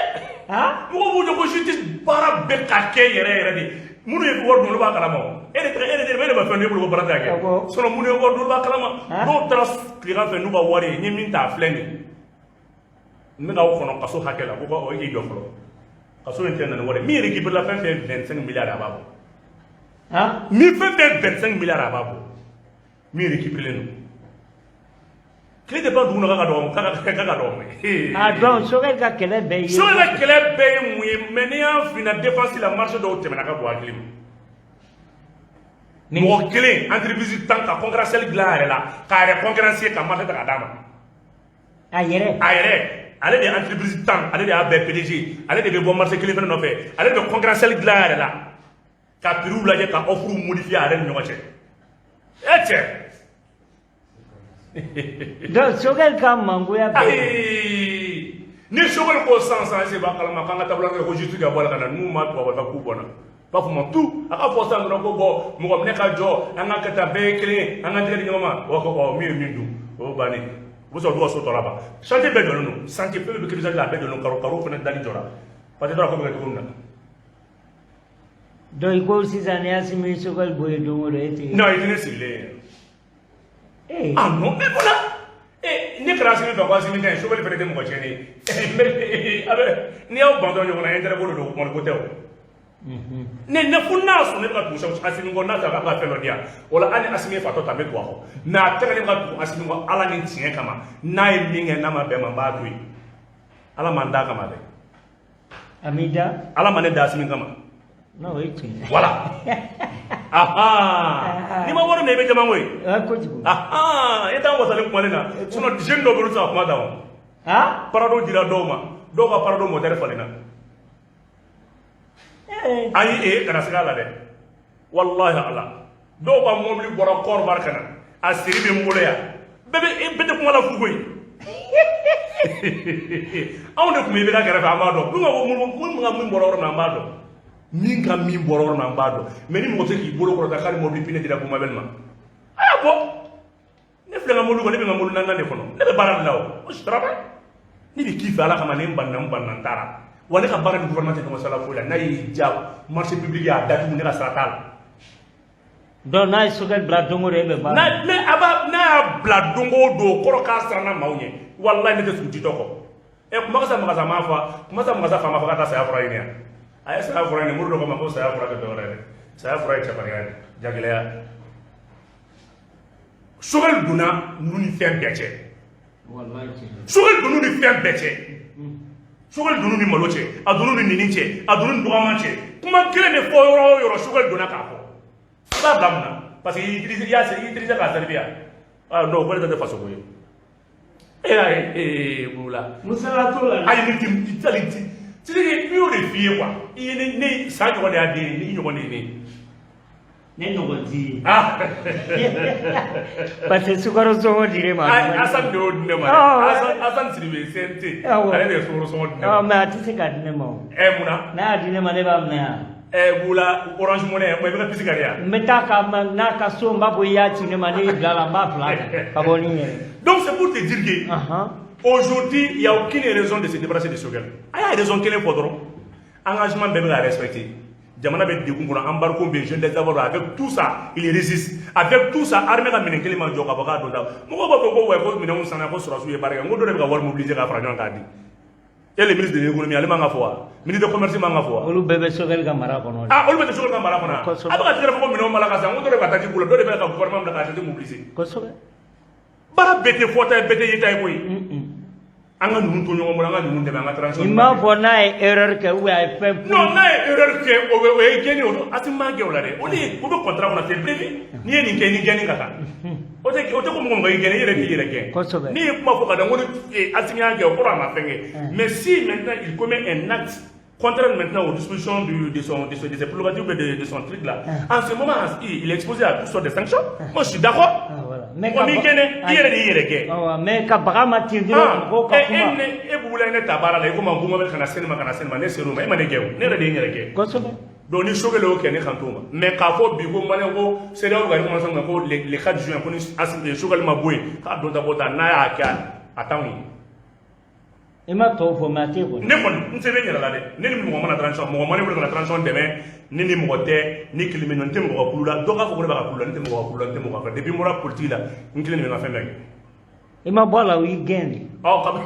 Speaker 2: Mɔgɔw b'u jɔ ko justice baara bɛ ka kɛ yɛrɛ yɛrɛ de. Minnu ye wari dun, olu b'a kalama. O e de e de e de ma fɛn dun, e bolo ko baara tɛ ka kɛ. Sinon minnu ye wari dun, olu b'a kalama. Dɔw taara tilegan fɛ n'u ka wari ye, n ye min ta, a filɛ nin ye, n bɛ k'aw kɔnɔ kaso hakɛ la ko ka o e k'i jɔ fɔlɔ. Kaso in tɛ na ni wari ye. Min récupéré la, fɛn fɛn ye 25 milliards, a b'a bɔ. Ni fɛn fɛn ye 25 milliards, a b'a bɔ. Min récupéré don. Tile tɛ ban dugu kɔnɔ k'a ka dɔgɔ, k'a ka dɔgɔ.
Speaker 1: Ah, donc Choguel ka kɛlɛ bɛɛ ye.
Speaker 2: Choguel ka kɛlɛ bɛɛ ye mun ye? Mais n'i y'a f'i ɲɛna, défense la, marché dɔw tɛmɛna ka bon hakili ma. Mɔgɔ kelen, entreprise 10 ka concurrentiel dilan a yɛrɛ la, k'a yɛrɛ concurrencer, ka marché ta k'a d'a ma.
Speaker 1: A yɛrɛ.
Speaker 2: A yɛrɛ, ale de ye entreprise 10, ale de y'a bɛɛ PDG, ale de bɛ bɔ marché kelen fɛnɛ nɔfɛ, ale de bɛ concurrentiel dilan a yɛrɛ la, ka prix lajɛ, ka offre modifier a yɛrɛ ni ɲɔgɔn cɛ. E cɛ.
Speaker 1: Donc Choguel ka mangoya bɛɛ.
Speaker 2: Ayi, ni Choguel ko sisan sisan, est-ce que b'a kalama k'an ka tableau kɛ ko justice ka bɔ a la ka na, n'u ma tubabu ka k'u bɔnna, b'a fɔ ma tu, a ka fɔ sisan dɔrɔn ko bɔn, mɔgɔ minɛ ka jɔ, an ka kɛ tan, bɛɛ ye kelen ye, an ka tɛgɛ di ɲɔgɔn ma. O b'a fɔ ɔ, min ye min dun, o y'o bannen. U bɛ sɔrɔ du ka so tɔ laban. Chantier bɛɛ jɔlen don, chantier fɛn bɛɛ bɛ crédit la, a bɛɛ jɔlen don, carreau carreau fana dali jɔra, parce que dɔrɔn ko bɛ kɛ cogo min na.
Speaker 1: Donc i ko sisan ni Assimi Choguel bɔ yen don o don, e tɛ.
Speaker 2: Non, i tɛ ne sigilen ye.
Speaker 1: Ee.
Speaker 2: Ah non, mais voilà. Eh, ne kɛra Assimi fɛ ko Assimi ka ɲi, Choguel fɛnɛ tɛ mɔgɔ tiɲɛnen ye. Mais a bɛ n'i y'aw bantɔ ɲɔgɔn na, intérêt ko de don, Mali ko tɛ o. Ne fo n'a sɔrɔ ne bɛ ka tugu Assimi kɔ, n'a sɔrɔ k'a bɛ ka fɛn dɔ di yan, o la hali ni Assimi ye fatɔ ta, n bɛ tugu a kɔ. Mais a tɛ ka ne bɛ ka tugu Assimi kɔ Ala ni tiɲɛ kama. N'a ye min kɛ, n'a ma bɛn ma, n b'a to yen. Ala m'an d'a kama dɛ.
Speaker 1: A m'i da.
Speaker 2: Ala ma ne da Assimi kama.
Speaker 1: Non, o ye tiɲɛ.
Speaker 2: Voilà. Aha. N'i ma wari minɛ, i bɛ jama koyi.
Speaker 1: Ah, kojugu.
Speaker 2: Aha, e t'an wasalen kumalen na. Sinon jeune dɔw bɛ yen, olu tɛ se ka kuma ta o.
Speaker 1: Ah.
Speaker 2: Prado dira dɔw ma, dɔw ka Prado moteur falenna.
Speaker 1: Eh.
Speaker 2: Ayi, e kana siga a la dɛ, walahi ala, dɔw ka mobili bɔra Kɔrɔbari ka na, a siri bɛ n bolo yan, bɛɛ bɛ bɛɛ tɛ kuma la fu koyi. Anw de tun bɛ IBK kɛrɛfɛ, an b'a dɔn min ka min ka min bɔra yɔrɔ min na, an b'a dɔn min ka min bɔra yɔrɔ min na, an b'a dɔn. Mais ni mɔgɔ tɛ k'i bolo kɔrɔta k'ale mobili pneu dira Bumabel ma, a y'a bɔ. Ne filɛ, n ka mobili kɔnɔ, ne bɛ n ka mobili naani de kɔnɔ, ne bɛ baara de la o, je travaille. Ne bɛ k'i fɛ Ala kama, ne n banna, n banna, n taara wa. Ne ka baara ni gouvernement tɛ ɲɔgɔn sala foyi la. N'a y'i ja, marché public y'a datugu, ne ka sara t'a la.
Speaker 1: Donc n'a ye Choguel bila don o don, e bɛ baara.
Speaker 2: N'a ne a b'a n'a y'a bila don o don, o kɔrɔ k'a siranna maaw ɲɛ. Walahi, ne tɛ tugu jitɔ kɔ. Ɛ, Kumakasa Magasa m'a fɔ, Kumasa Magasa fa m'a fɔ k'a taa saya fura ɲini yan? A ye saya fura ɲini, mori dɔ ko ma ko saya fura tɛ dɔwɛrɛ ye dɛ, saya fura ye cɛfarinya ye, jagɛlɛya. Choguel donna ninnu ni fɛn bɛɛ cɛ.
Speaker 1: Walahi, tiɲɛ.
Speaker 2: Choguel donn'u ni fɛn bɛɛ cɛ. Choguel donn'u ni malo cɛ, a donn'u ni nini cɛ, a donn'u ni dɔgɔman cɛ. Kuma kelen de fɔ yɔrɔ o yɔrɔ, Choguel donna k'a fɔ. I b'a bila mun na? Parce que i utiliser, i y'a i utiliser k'a servir yan. Ah non, ko ne ta tɛ faso ko ye. E y'a ye, ee, Bula.
Speaker 1: Musala t'o la.
Speaker 2: Ayi, ne ti tali ti. C'est-à-dire, n y'o de f'i ye quoi. I ye ne ne san ɲɔgɔn de y'a den ye, ni ɲɔgɔn de ye ne ye.
Speaker 1: Ne ɲɔgɔn t'i ye.
Speaker 2: Ah.
Speaker 1: Parce que sukaro sɔngɔ dir'e ma.
Speaker 2: Ayi, Asan de y'o di ne ma dɛ.
Speaker 1: Ah, ouais.
Speaker 2: Asan, Asan Sidibe CNT.
Speaker 1: Awɔ.
Speaker 2: Ale de ye sukaro sɔngɔ di ne
Speaker 1: Ah,
Speaker 2: ma.
Speaker 1: mais a tɛ se k'a di ne ma o.
Speaker 2: Ɛ, mun na?
Speaker 1: N'a y'a di ne ma, ne b'a minɛ yan.
Speaker 2: Ɛ, Bula, Orange Money, i bɛ ka pisi kari yan.
Speaker 1: N bɛ taa ka ma n'a ka so, n b'a fɔ i y'a ci ne ma, ne y'i bila la, n b'a bila kan ka bɔ ni n yɛrɛ.
Speaker 2: Donc c'est pour te dire que aujourd'hui, il n'y a aucune raison de se débarrasser de Choguel. A y'a raison kelen fɔ dɔrɔn. Engagement bɛɛ bɛ ka respecter. Jamana bɛ degun kɔnɔ, embargo bɛ yen, jeune des avoirs, avec tout ça, il résiste. Avec tout ça, armée ka minɛn kelen ma jɔ k'a fɔ k'a don ta. Mɔgɔw b'a fɔ ko ouais, ko minɛnw sanna, ko sɔrɔdasiw ye baara kɛ. N ko dɔ de bɛ ka wari mobiliser k'a fara ɲɔgɔn kan k'a di. Et le ministre de l'économie, ale man ka fɔ wa? Ministre de commerce man ka fɔ wa?
Speaker 1: Olu bɛɛ bɛ Choguel ka mara kɔnɔ.
Speaker 2: Ah, olu bɛ tɛ Choguel ka mara kɔnɔ.
Speaker 1: Kosɛbɛ.
Speaker 2: A bɛ ka tigɛrɛ fɔ ko minɛnw b'a la ka san, n ko dɔ de bɛ ka taa ji bolo, dɔ de bɛ ka gouvernement bila k'a mobiliser.
Speaker 1: Kosɛbɛ.
Speaker 2: Baara bɛɛ tɛ fɔta ye, bɛɛ tɛ yeta ye koyi. An ka ninnu to ɲɔgɔn bolo, an ka ninnu dɛmɛ, an ka transition.
Speaker 1: I m'a fɔ n'a ye erreur kɛ ou bien a ye fɛn.
Speaker 2: Non, n'a ye erreur kɛ, o bɛ o ye gɛnni, o don Assimi m'a gɛn o la dɛ. O de ye, o bɛ contrat kɔnɔ, c'est prévu. N'i ye nin kɛ, ni gɛnni ka kan. O tɛ ko mɔgɔ mɔgɔ y'i gɛn, i yɛrɛ k'i yɛrɛ gɛn.
Speaker 1: Kosɛbɛ.
Speaker 2: N'i ye kuma fɔ ka da n ko ni Assimi y'a gɛn, o kɔrɔ a ma fɛn kɛ. Mais si maintenant il commet un acte contraire maintenant aux dispositions de ses prérogatives ou de son truc là, en ce moment, il est exposé à toutes sortes de sanctions. Moi, je suis d'accord.
Speaker 1: Ah, voilà. Mais
Speaker 2: Mɔgɔ m'i gɛn dɛ, i yɛrɛ de y'i yɛrɛ gɛn.
Speaker 1: Awɔ, mais ka baga ma ten dɔrɔn, mɔgɔw ka
Speaker 2: e
Speaker 1: kuma.
Speaker 2: ne e bugula ne ta baara la, i ko ma ko ma kana se ne ma, kana se ne ma, ne ser'o ma, e ma ne gɛn o, ne yɛrɛ de ye n yɛrɛ gɛn.
Speaker 1: Kosɛbɛ.
Speaker 2: Donc ni Choguel y'o kɛ, ne kan t'o ma. Mais k'a fɔ bi ko maliyɛn ko CEDEAO ka recommandation kan ko le 4 juin, ko ni Choguel ma bɔ yen k'a don ta bɔ ta, n'a y'a kɛ, a t'anw ye.
Speaker 1: I ma tɔw fɔ, mais a t'e kɔni.
Speaker 2: Ne kɔni, n se bɛ n yɛrɛ la dɛ. Ne ni mɔgɔ mana transition, mɔgɔ ma ne wele ka na transition dɛmɛ, ne ni mɔgɔ tɛ, ni kelen bɛ ɲɔgɔn, n tɛ mɔgɔ ka kulu la. Dɔ k'a fɔ ko ne b'a ka kulu la, ne tɛ mɔgɔ ka kulu la, n tɛ mɔgɔ ka fɛn. Depuis n bɔra politique la, n kelen de bɛ n ka fɛn bɛɛ kɛ.
Speaker 1: I ma bɔ a la, o y'i gɛn de.
Speaker 2: Ɔ, kabi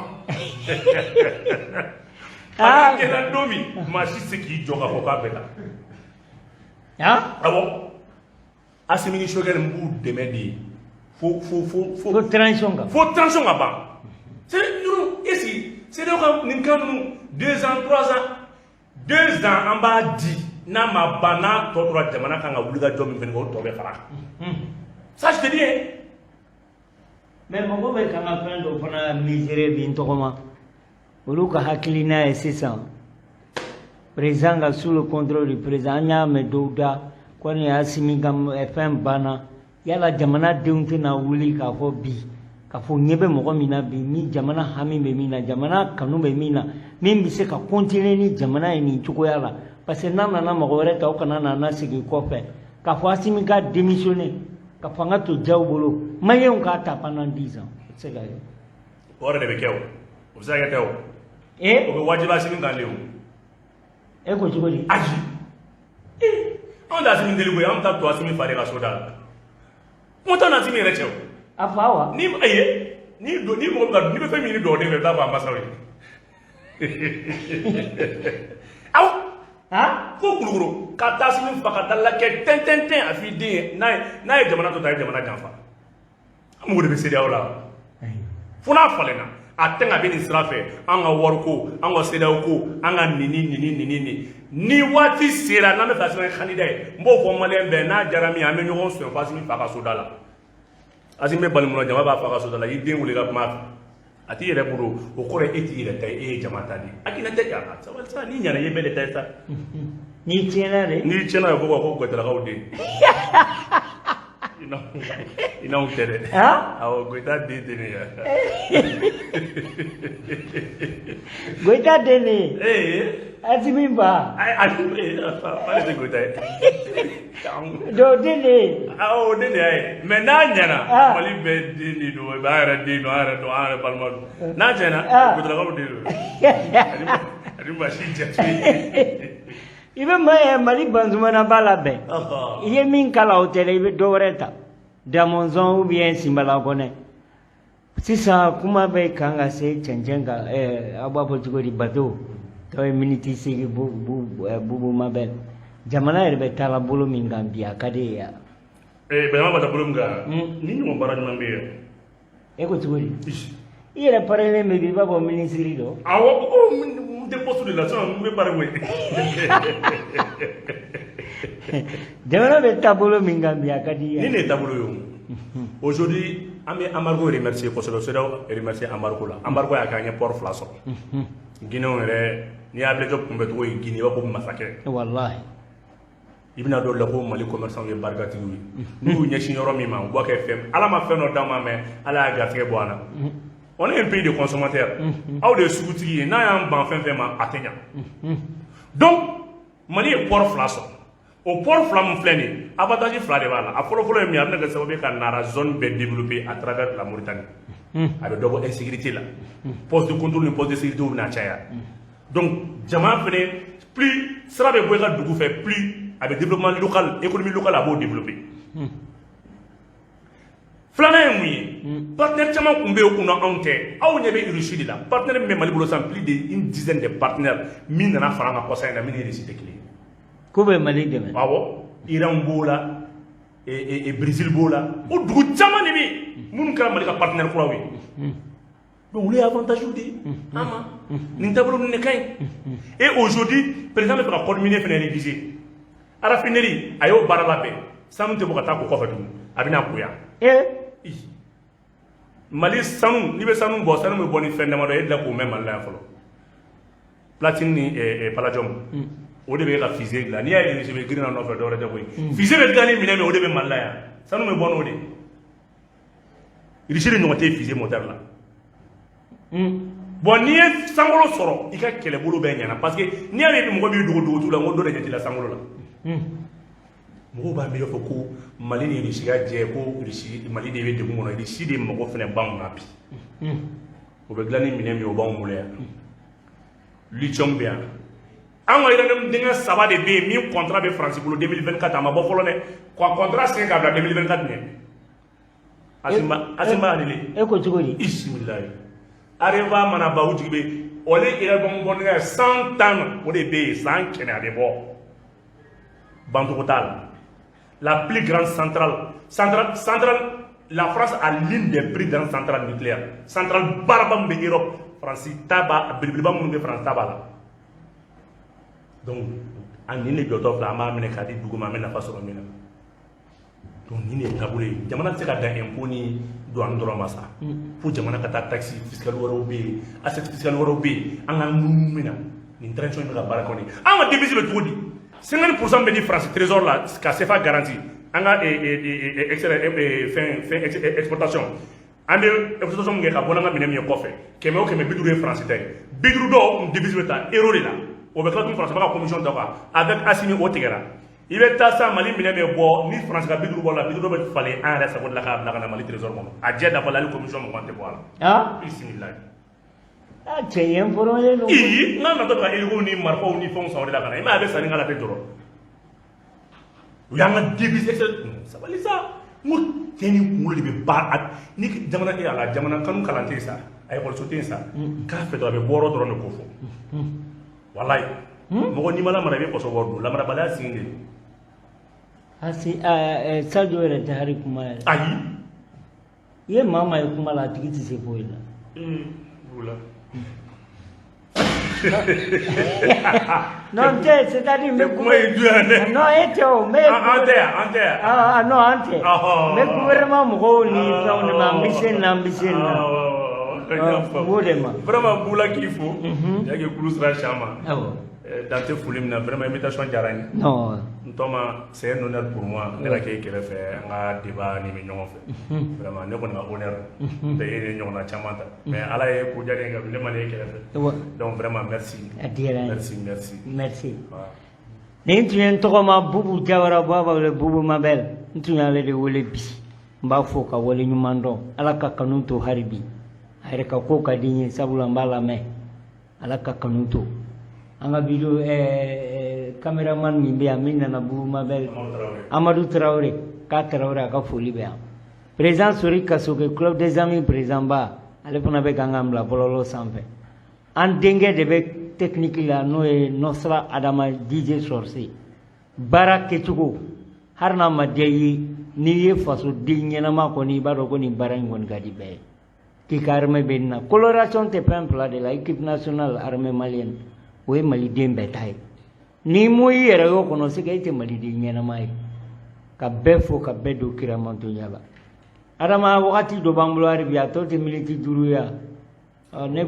Speaker 1: Ah.
Speaker 2: a kɛra don min, maa si tɛ se k'i jɔ k'a fɔ k'a bɛ taa.
Speaker 1: Ah.
Speaker 2: Awɔ, Assimi ni Choguel, n b'u dɛmɛ de. Fo fo fo fo
Speaker 1: Fo transition kan.
Speaker 2: Fo transition ka ban. C'est ninnu, est ce que CEDEAO ka nin kan ninnu, 2 ans, 3 ans, 2 ans, an b'a di, n'a ma ban, n'a tɔ tora, jamana kan ka wuli ka jɔ min fɛnɛ kɛ, o tɔ bɛ fara kan. Ça, je te dis, hein.
Speaker 1: Mais mɔgɔ bɛ kan ka fɛn dɔ fana mesurer bi n tɔgɔma. Olu ka hakilina ye sisan président ka, sous le contrôle du président. An y'a mɛn dɔw da ko nin Asimi ka fɛn banna. Yala jamana denw tɛna wuli k'a fɔ bi, k'a fɔ ɲɛ bɛ mɔgɔ min na bi, ni jamana hami bɛ min na, jamana kanu bɛ min na, min bɛ se ka continuer ni jamana ye nin cogoya la? Parce que n'a nana mɔgɔ wɛrɛ ta, o kana na segin kɔfɛ k'a fɔ Asimi ka démissionner ka fanga to jaw bolo, maliyɛnw k'a ta pendant 10 ans. O tɛ se ka kɛ.
Speaker 2: O yɛrɛ de bɛ kɛ. O bɛ se ka kɛ tɛ o. O bɛ wajibi Asimi kan de o.
Speaker 1: E ko cogo di?
Speaker 2: Ayi, anw tɛ Asimi deli koyi. An bɛ taa to Asimi fa de ka so da la. Kuma t'an Asimi yɛrɛ cɛ o.
Speaker 1: A fa wa?
Speaker 2: Ni ayi, ni do ni mɔgɔ bɛ ka n'i bɛ fɛn min ɲini dɔgɔden fɛ, i bɛ taa fɔ a masaw ye. Awɔ. Fo Kulukoro ka taa Asimi fa ka taa lajɛ tɛn tɛn tɛn, a f'i den ye, n'a ye jamana to ta, a ye jamana janfa. An mago de bɛ CEDEAO la fo n'a falenna. A tɛ a bɛ nin sira fɛ, an ka wariko, an ka CEDEAO ko, an ka nin ni nin ni nin ni nin. Ni waati sera n'an bɛ fɛ Asimi kɛ candidat ye, n b'o fɔ maliyɛn bɛɛ, n'a diyara min ye, an bɛ ɲɔgɔn sɔrɔ fo Asimi fa ka so da la. Asimi bɛ bali mun na? Jama b'a fa ka so da la. I den wele ka kuma a fɛ, a t'i yɛrɛ bolo. O kɔrɔ ye e t'i yɛrɛ ta ye, e ye jama ta de ye. A k'i tɛ a sabali sa, n'i ɲɛna, i ye bɛɛ de ta ye sa.
Speaker 1: N'i tiɲɛna de?
Speaker 2: N'i tiɲɛna, ye ko Goyitalakaw den, i n'anw tɛ dɛ. Awɔ, Goyita den tɛ ne ye.
Speaker 1: Goyita den de ye. Asimi ba.
Speaker 2: Ayi, fa de tɛ Goyita ye.
Speaker 1: Dɔw den de ye.
Speaker 2: Awɔ, o den de y'a ye. Mais n'a ɲɛna, Mali bɛɛ den de don, an yɛrɛ den don, an yɛrɛ don, an yɛrɛ balima don. N'a tiɲɛna, Goyitalakaw den don. Ani maa si jate.
Speaker 1: I bɛ Mali Banzumana ba labɛn. I ye min kala, o tɛ dɛ, i bɛ dɔ wɛrɛ ta. Damɔnzɔn ou bien Sinbala Kɔnɛ. Sisan kuma bɛ kan ka se cɛncɛn kan, aw b'a fɔ cogo di, bateau tɔ ye miniti 8, Bubu Mabɛl. Jamana yɛrɛ bɛ taa bolo min kan bi, a ka di ye ya?
Speaker 2: Bɛnba bɛ taa bolo min kan, ni ɲɔgɔn baara ɲuman bɛ yen.
Speaker 1: E ko cogo di? I yɛrɛ parelen bɛ bi, i b'a fɔ minisiri dɔ.
Speaker 2: Awɔ, ko n tɛ poste de la, sinon n bɛ pare koyi.
Speaker 1: Jamana bɛ taabolo min kan bi, a ka di i ye?
Speaker 2: Ni ne ye taabolo ye o. Aujourd'hui, an bɛ embargo remercier kosɛbɛ, CEDEAO remercier embargo la. Embargo y'a kɛ an ye port fila sɔrɔ. Guinéen yɛrɛ, n'i y'a Ablaye kunbɛ cogo ye Guinée, i b'a fɔ ko masakɛ.
Speaker 1: Walahi.
Speaker 2: I bɛna dɔw la ko Mali commerçant ye barikatigiw ye. N'u y'u ɲɛsin yɔrɔ min ma, u b'a kɛ fɛn. Ala ma fɛn dɔ d'an ma, mais Ala y'a garisɛgɛ bɔ an na. On est un pays de consommateurs. Aw de ye sugutigi ye, n'a y'an ban fɛn fɛn ma, a tɛ ɲa. Donc Mali ye port fila sɔrɔ. O port fila min filɛ nin ye, avantage fila de b'a la. A fɔlɔ fɔlɔ ye min ye, a bɛna kɛ sababu ye ka Nara zone bɛɛ développer à travers la Mauritanie. A bɛ dɔ bɔ insécurité la. Poste de contrôle ni poste de sécurité bɛna caya. Donc jama fɛnɛ, plus sira bɛ bɔ i ka dugu fɛ, plus a bɛ développement local, économie locale, a b'o développer. Filanan ye mun ye? Partenaire caman tun bɛ yen, o kun na anw tɛ. Aw ɲɛ bɛ Russie de la. Partenaire min bɛ Mali bolo sisan, plus de une dizaine de partenaires min nana fara an kan kɔsa in na, min ni Russie tɛ kelen ye.
Speaker 1: K'u bɛ Mali dɛmɛ.
Speaker 2: Awɔ, Iran b'o la, Brésil b'o la, o dugu caman de bɛ yen minnu kɛra Mali ka partenaire kuraw ye. Donc olu ye avantage de ye an ma. Nin taabolo ninnu de ka ɲi. Et aujourd'hui, président bɛ fɛ ka code minier fana réviser. Raffinerie, a y'o baara labɛn. Sanu tɛ bɔ ka taa ko kɔfɛ tugun, a bɛna ko yan. Mali sanu, n'i bɛ sanu bɔ, sanu bɛ bɔ ni fɛn damadɔ ye, e delila k'o mɛn Mali la yan fɔlɔ. Platine ni palladium, o de bɛ ka fusée dilan. N'i y'a ye Russie bɛ girin na nɔfɛ, dɔwɛrɛ tɛ koyi. Fusée bɛ dilan ni minɛn min, o de bɛ Mali la yan. Sanu bɛ bɔ n'o de ye. Russie de ɲɔgɔn tɛ fusée moteur la. Bon, n'i ye sankolo sɔrɔ, i ka kɛlɛbolo bɛɛ ɲɛna, parce que n'i y'a ye mɔgɔ b'i dogo dogo la, n ko dɔ de ɲɛ t'i la sankolo la. Mɔgɔw b'a miiri fɔ ko Mali ni Russie ka jɛ, ko Russie, Mali de bɛ degun kɔnɔ. Russie de mago fana b'anw na bi. O bɛ dilan ni minɛn min ye, o b'anw bolo yan. Lithium bɛ yan. An ka uranium dingɛ saba de bɛ yen min contrat bɛ Faransi bolo 2024, a ma bɔ fɔlɔ dɛ. Ka contrat signé k'a bila 2024 ɲɛ. Asimi b'a annulé.
Speaker 1: E ko cogo di?
Speaker 2: Bisimilayi. Areva mana ban, u jigi bɛ ole uranium bɔ dingɛ 110, o de bɛ yen, san 100 a bɛ bɔ. Bancogo t'a la. La plus grande centrale, centrale, centrale La France a l'une des plus grandes centrales nucléaires, centrale baaraba min bɛ Europe, France ta b'a belebeleba minnu bɛ, France ta b'a la. Donc a nin de jɔtɔ filɛ, an b'a minɛ k'a di dugu ma, an bɛ nafa sɔrɔ min na. Donc nin de ye taabolo ye. Jamana tɛ se ka dan impôt ni douane dɔrɔn ma sa, fo jamana ka taa taxe fiscale wɛrɛw bɛ yen, assiette fiscale wɛrɛw bɛ yen. An ka munumunu min na, nin transition in bɛ ka baara kɛ o de ye. An ka devise bɛ cogo di? 50 % bɛ di France trésor la ka CFA garantie. An ka fɛn fɛn exportation, an bɛ exportation min kɛ ka bɔ n'an ka minɛn min ye kɔfɛ, kɛmɛ o kɛmɛ, 50 ye France ta ye, 50 dɔw devise bɛ taa euro de la. O bɛ tila tun France b'a ka commission ta quoi. Avec Assimi, o tigɛra. I bɛ taa sa, Mali minɛn bɛ bɔ ni France ka 50 bɔ la, 50 bɛ falen an yɛrɛ sago de la k'a bila ka na Mali trésor kɔnɔ. A jɛ dafa la, hali commission 20 tɛ bɔ a la. Bisimila.
Speaker 1: Ah, cɛ ye informé don.
Speaker 2: Ii, n ka natɔ bɛ ka hélico ni marifaw ni fɛnw san o de la ka na. I m'a ye, a bɛ sanni k'a la, a tɛ jɔrɔ. U y'an ka devise, sabali sa. N ko cɛ ni kunkolo de bɛ baara ni jamana e ala jamana kanu kalan tɛ yen sa, a ekɔliso tɛ yen sa. K'a fɛ dɔrɔn, a bɛ bɔ yɔrɔ dɔrɔn de ko fɔ. Walayi, mɔgɔ n'i ma lamara, i bɛ kɔsɔ bɔ dun lamarabaliya sin de.
Speaker 1: Asi Sadio yɛrɛ tɛ hali kuma yɛrɛ.
Speaker 2: Ayi.
Speaker 1: I ye maa maa ye kuma la, a tigi tɛ se foyi la.
Speaker 2: Wula.
Speaker 1: Non, n tɛ, c'est-à-dire n bɛ
Speaker 2: kuma ye juguya dɛ.
Speaker 1: Non, e tɛ o, n bɛ.
Speaker 2: An tɛ yan, an tɛ yan.
Speaker 1: Ah non, an tɛ. N bɛ gouvernement mɔgɔw ni fɛnw de ma, an bɛ se nin na, an bɛ se nin na. N b'o de ma.
Speaker 2: Vraiment, Bula, k'i fo. Y'a kulu sera sian ma.
Speaker 1: Awɔ.
Speaker 2: Dan tɛ foli min na, vraiment, invitation diyara n ye.
Speaker 1: Non.
Speaker 2: N tɔma, c'est un honneur pour moi ne ka kɛ i kɛrɛfɛ, an ka débat nin bɛ ɲɔgɔn fɛ. Vraiment, ne kɔni ka honneur don tɛ e ni ɲɔgɔnna caman ta, mais Ala ye ko diya ne ye ka ne ma ne kɛrɛfɛ. Donc vraiment, merci.
Speaker 1: A diyara n ye.
Speaker 2: Merci, merci.
Speaker 1: Merci. Nin tun ye n tɔgɔma Bubu Jawara, b'a wele Bubu Mabel. N tun y'ale de wele bi. N b'a fo ka wale ɲuman dɔn. Ala ka kanu to hali bi. A yɛrɛ ka ko ka di n ye, sabula n b'a lamɛn. Ala ka kanu to. An ka vidéo caméraman min bɛ yan, min nana Bubu Mabel, Amadu Tarawele, k'a Tarawele, a ka foli bɛ yan. Président Sori Kasoke, Club des Amis président ba, ale fana bɛ kan k'an bila bɔlɔlɔ sanfɛ. An denkɛ de bɛ technique la, n'o ye Nɔsra Adama DJ Sorcier. Baara kɛcogo, hali n'a ma diya i ye, n'i ye fasoden ɲɛnama kɔni, i b'a dɔn ko nin baara in kɔni ka di bɛɛ ye. K'i ka armée bɛ nin na. Coloration tɛ fɛn fila de la, équipe nationale, armée malienne, o ye maliden bɛɛ ta ye. N'i m'o i yɛrɛ y'o kɔnɔ, c'est que e tɛ maliden ɲɛnama ye. Ka bɛɛ fo, ka bɛɛ don kiramantonya la. Adama, wagati dɔ b'an bolo hali bi, a tɔ tɛ miniti 5 ye wa? Ne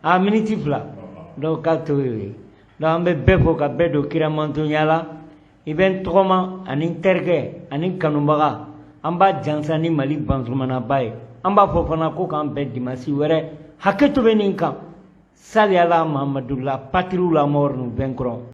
Speaker 1: a miniti 2, donc k'a to ye. Donc an bɛ bɛɛ fo, ka bɛɛ don kiramantonya la. I bɛ n tɔgɔma ani n terikɛ ani n kanubaga, an b'a jansa ni Mali bansumanaba ye. An b'a fɔ fana ko k'an bɛn dimanche wɛrɛ. Hakɛto bɛ nin kan. Sali ala Mahamadu, la patrie ou la mort, nous vaincrons.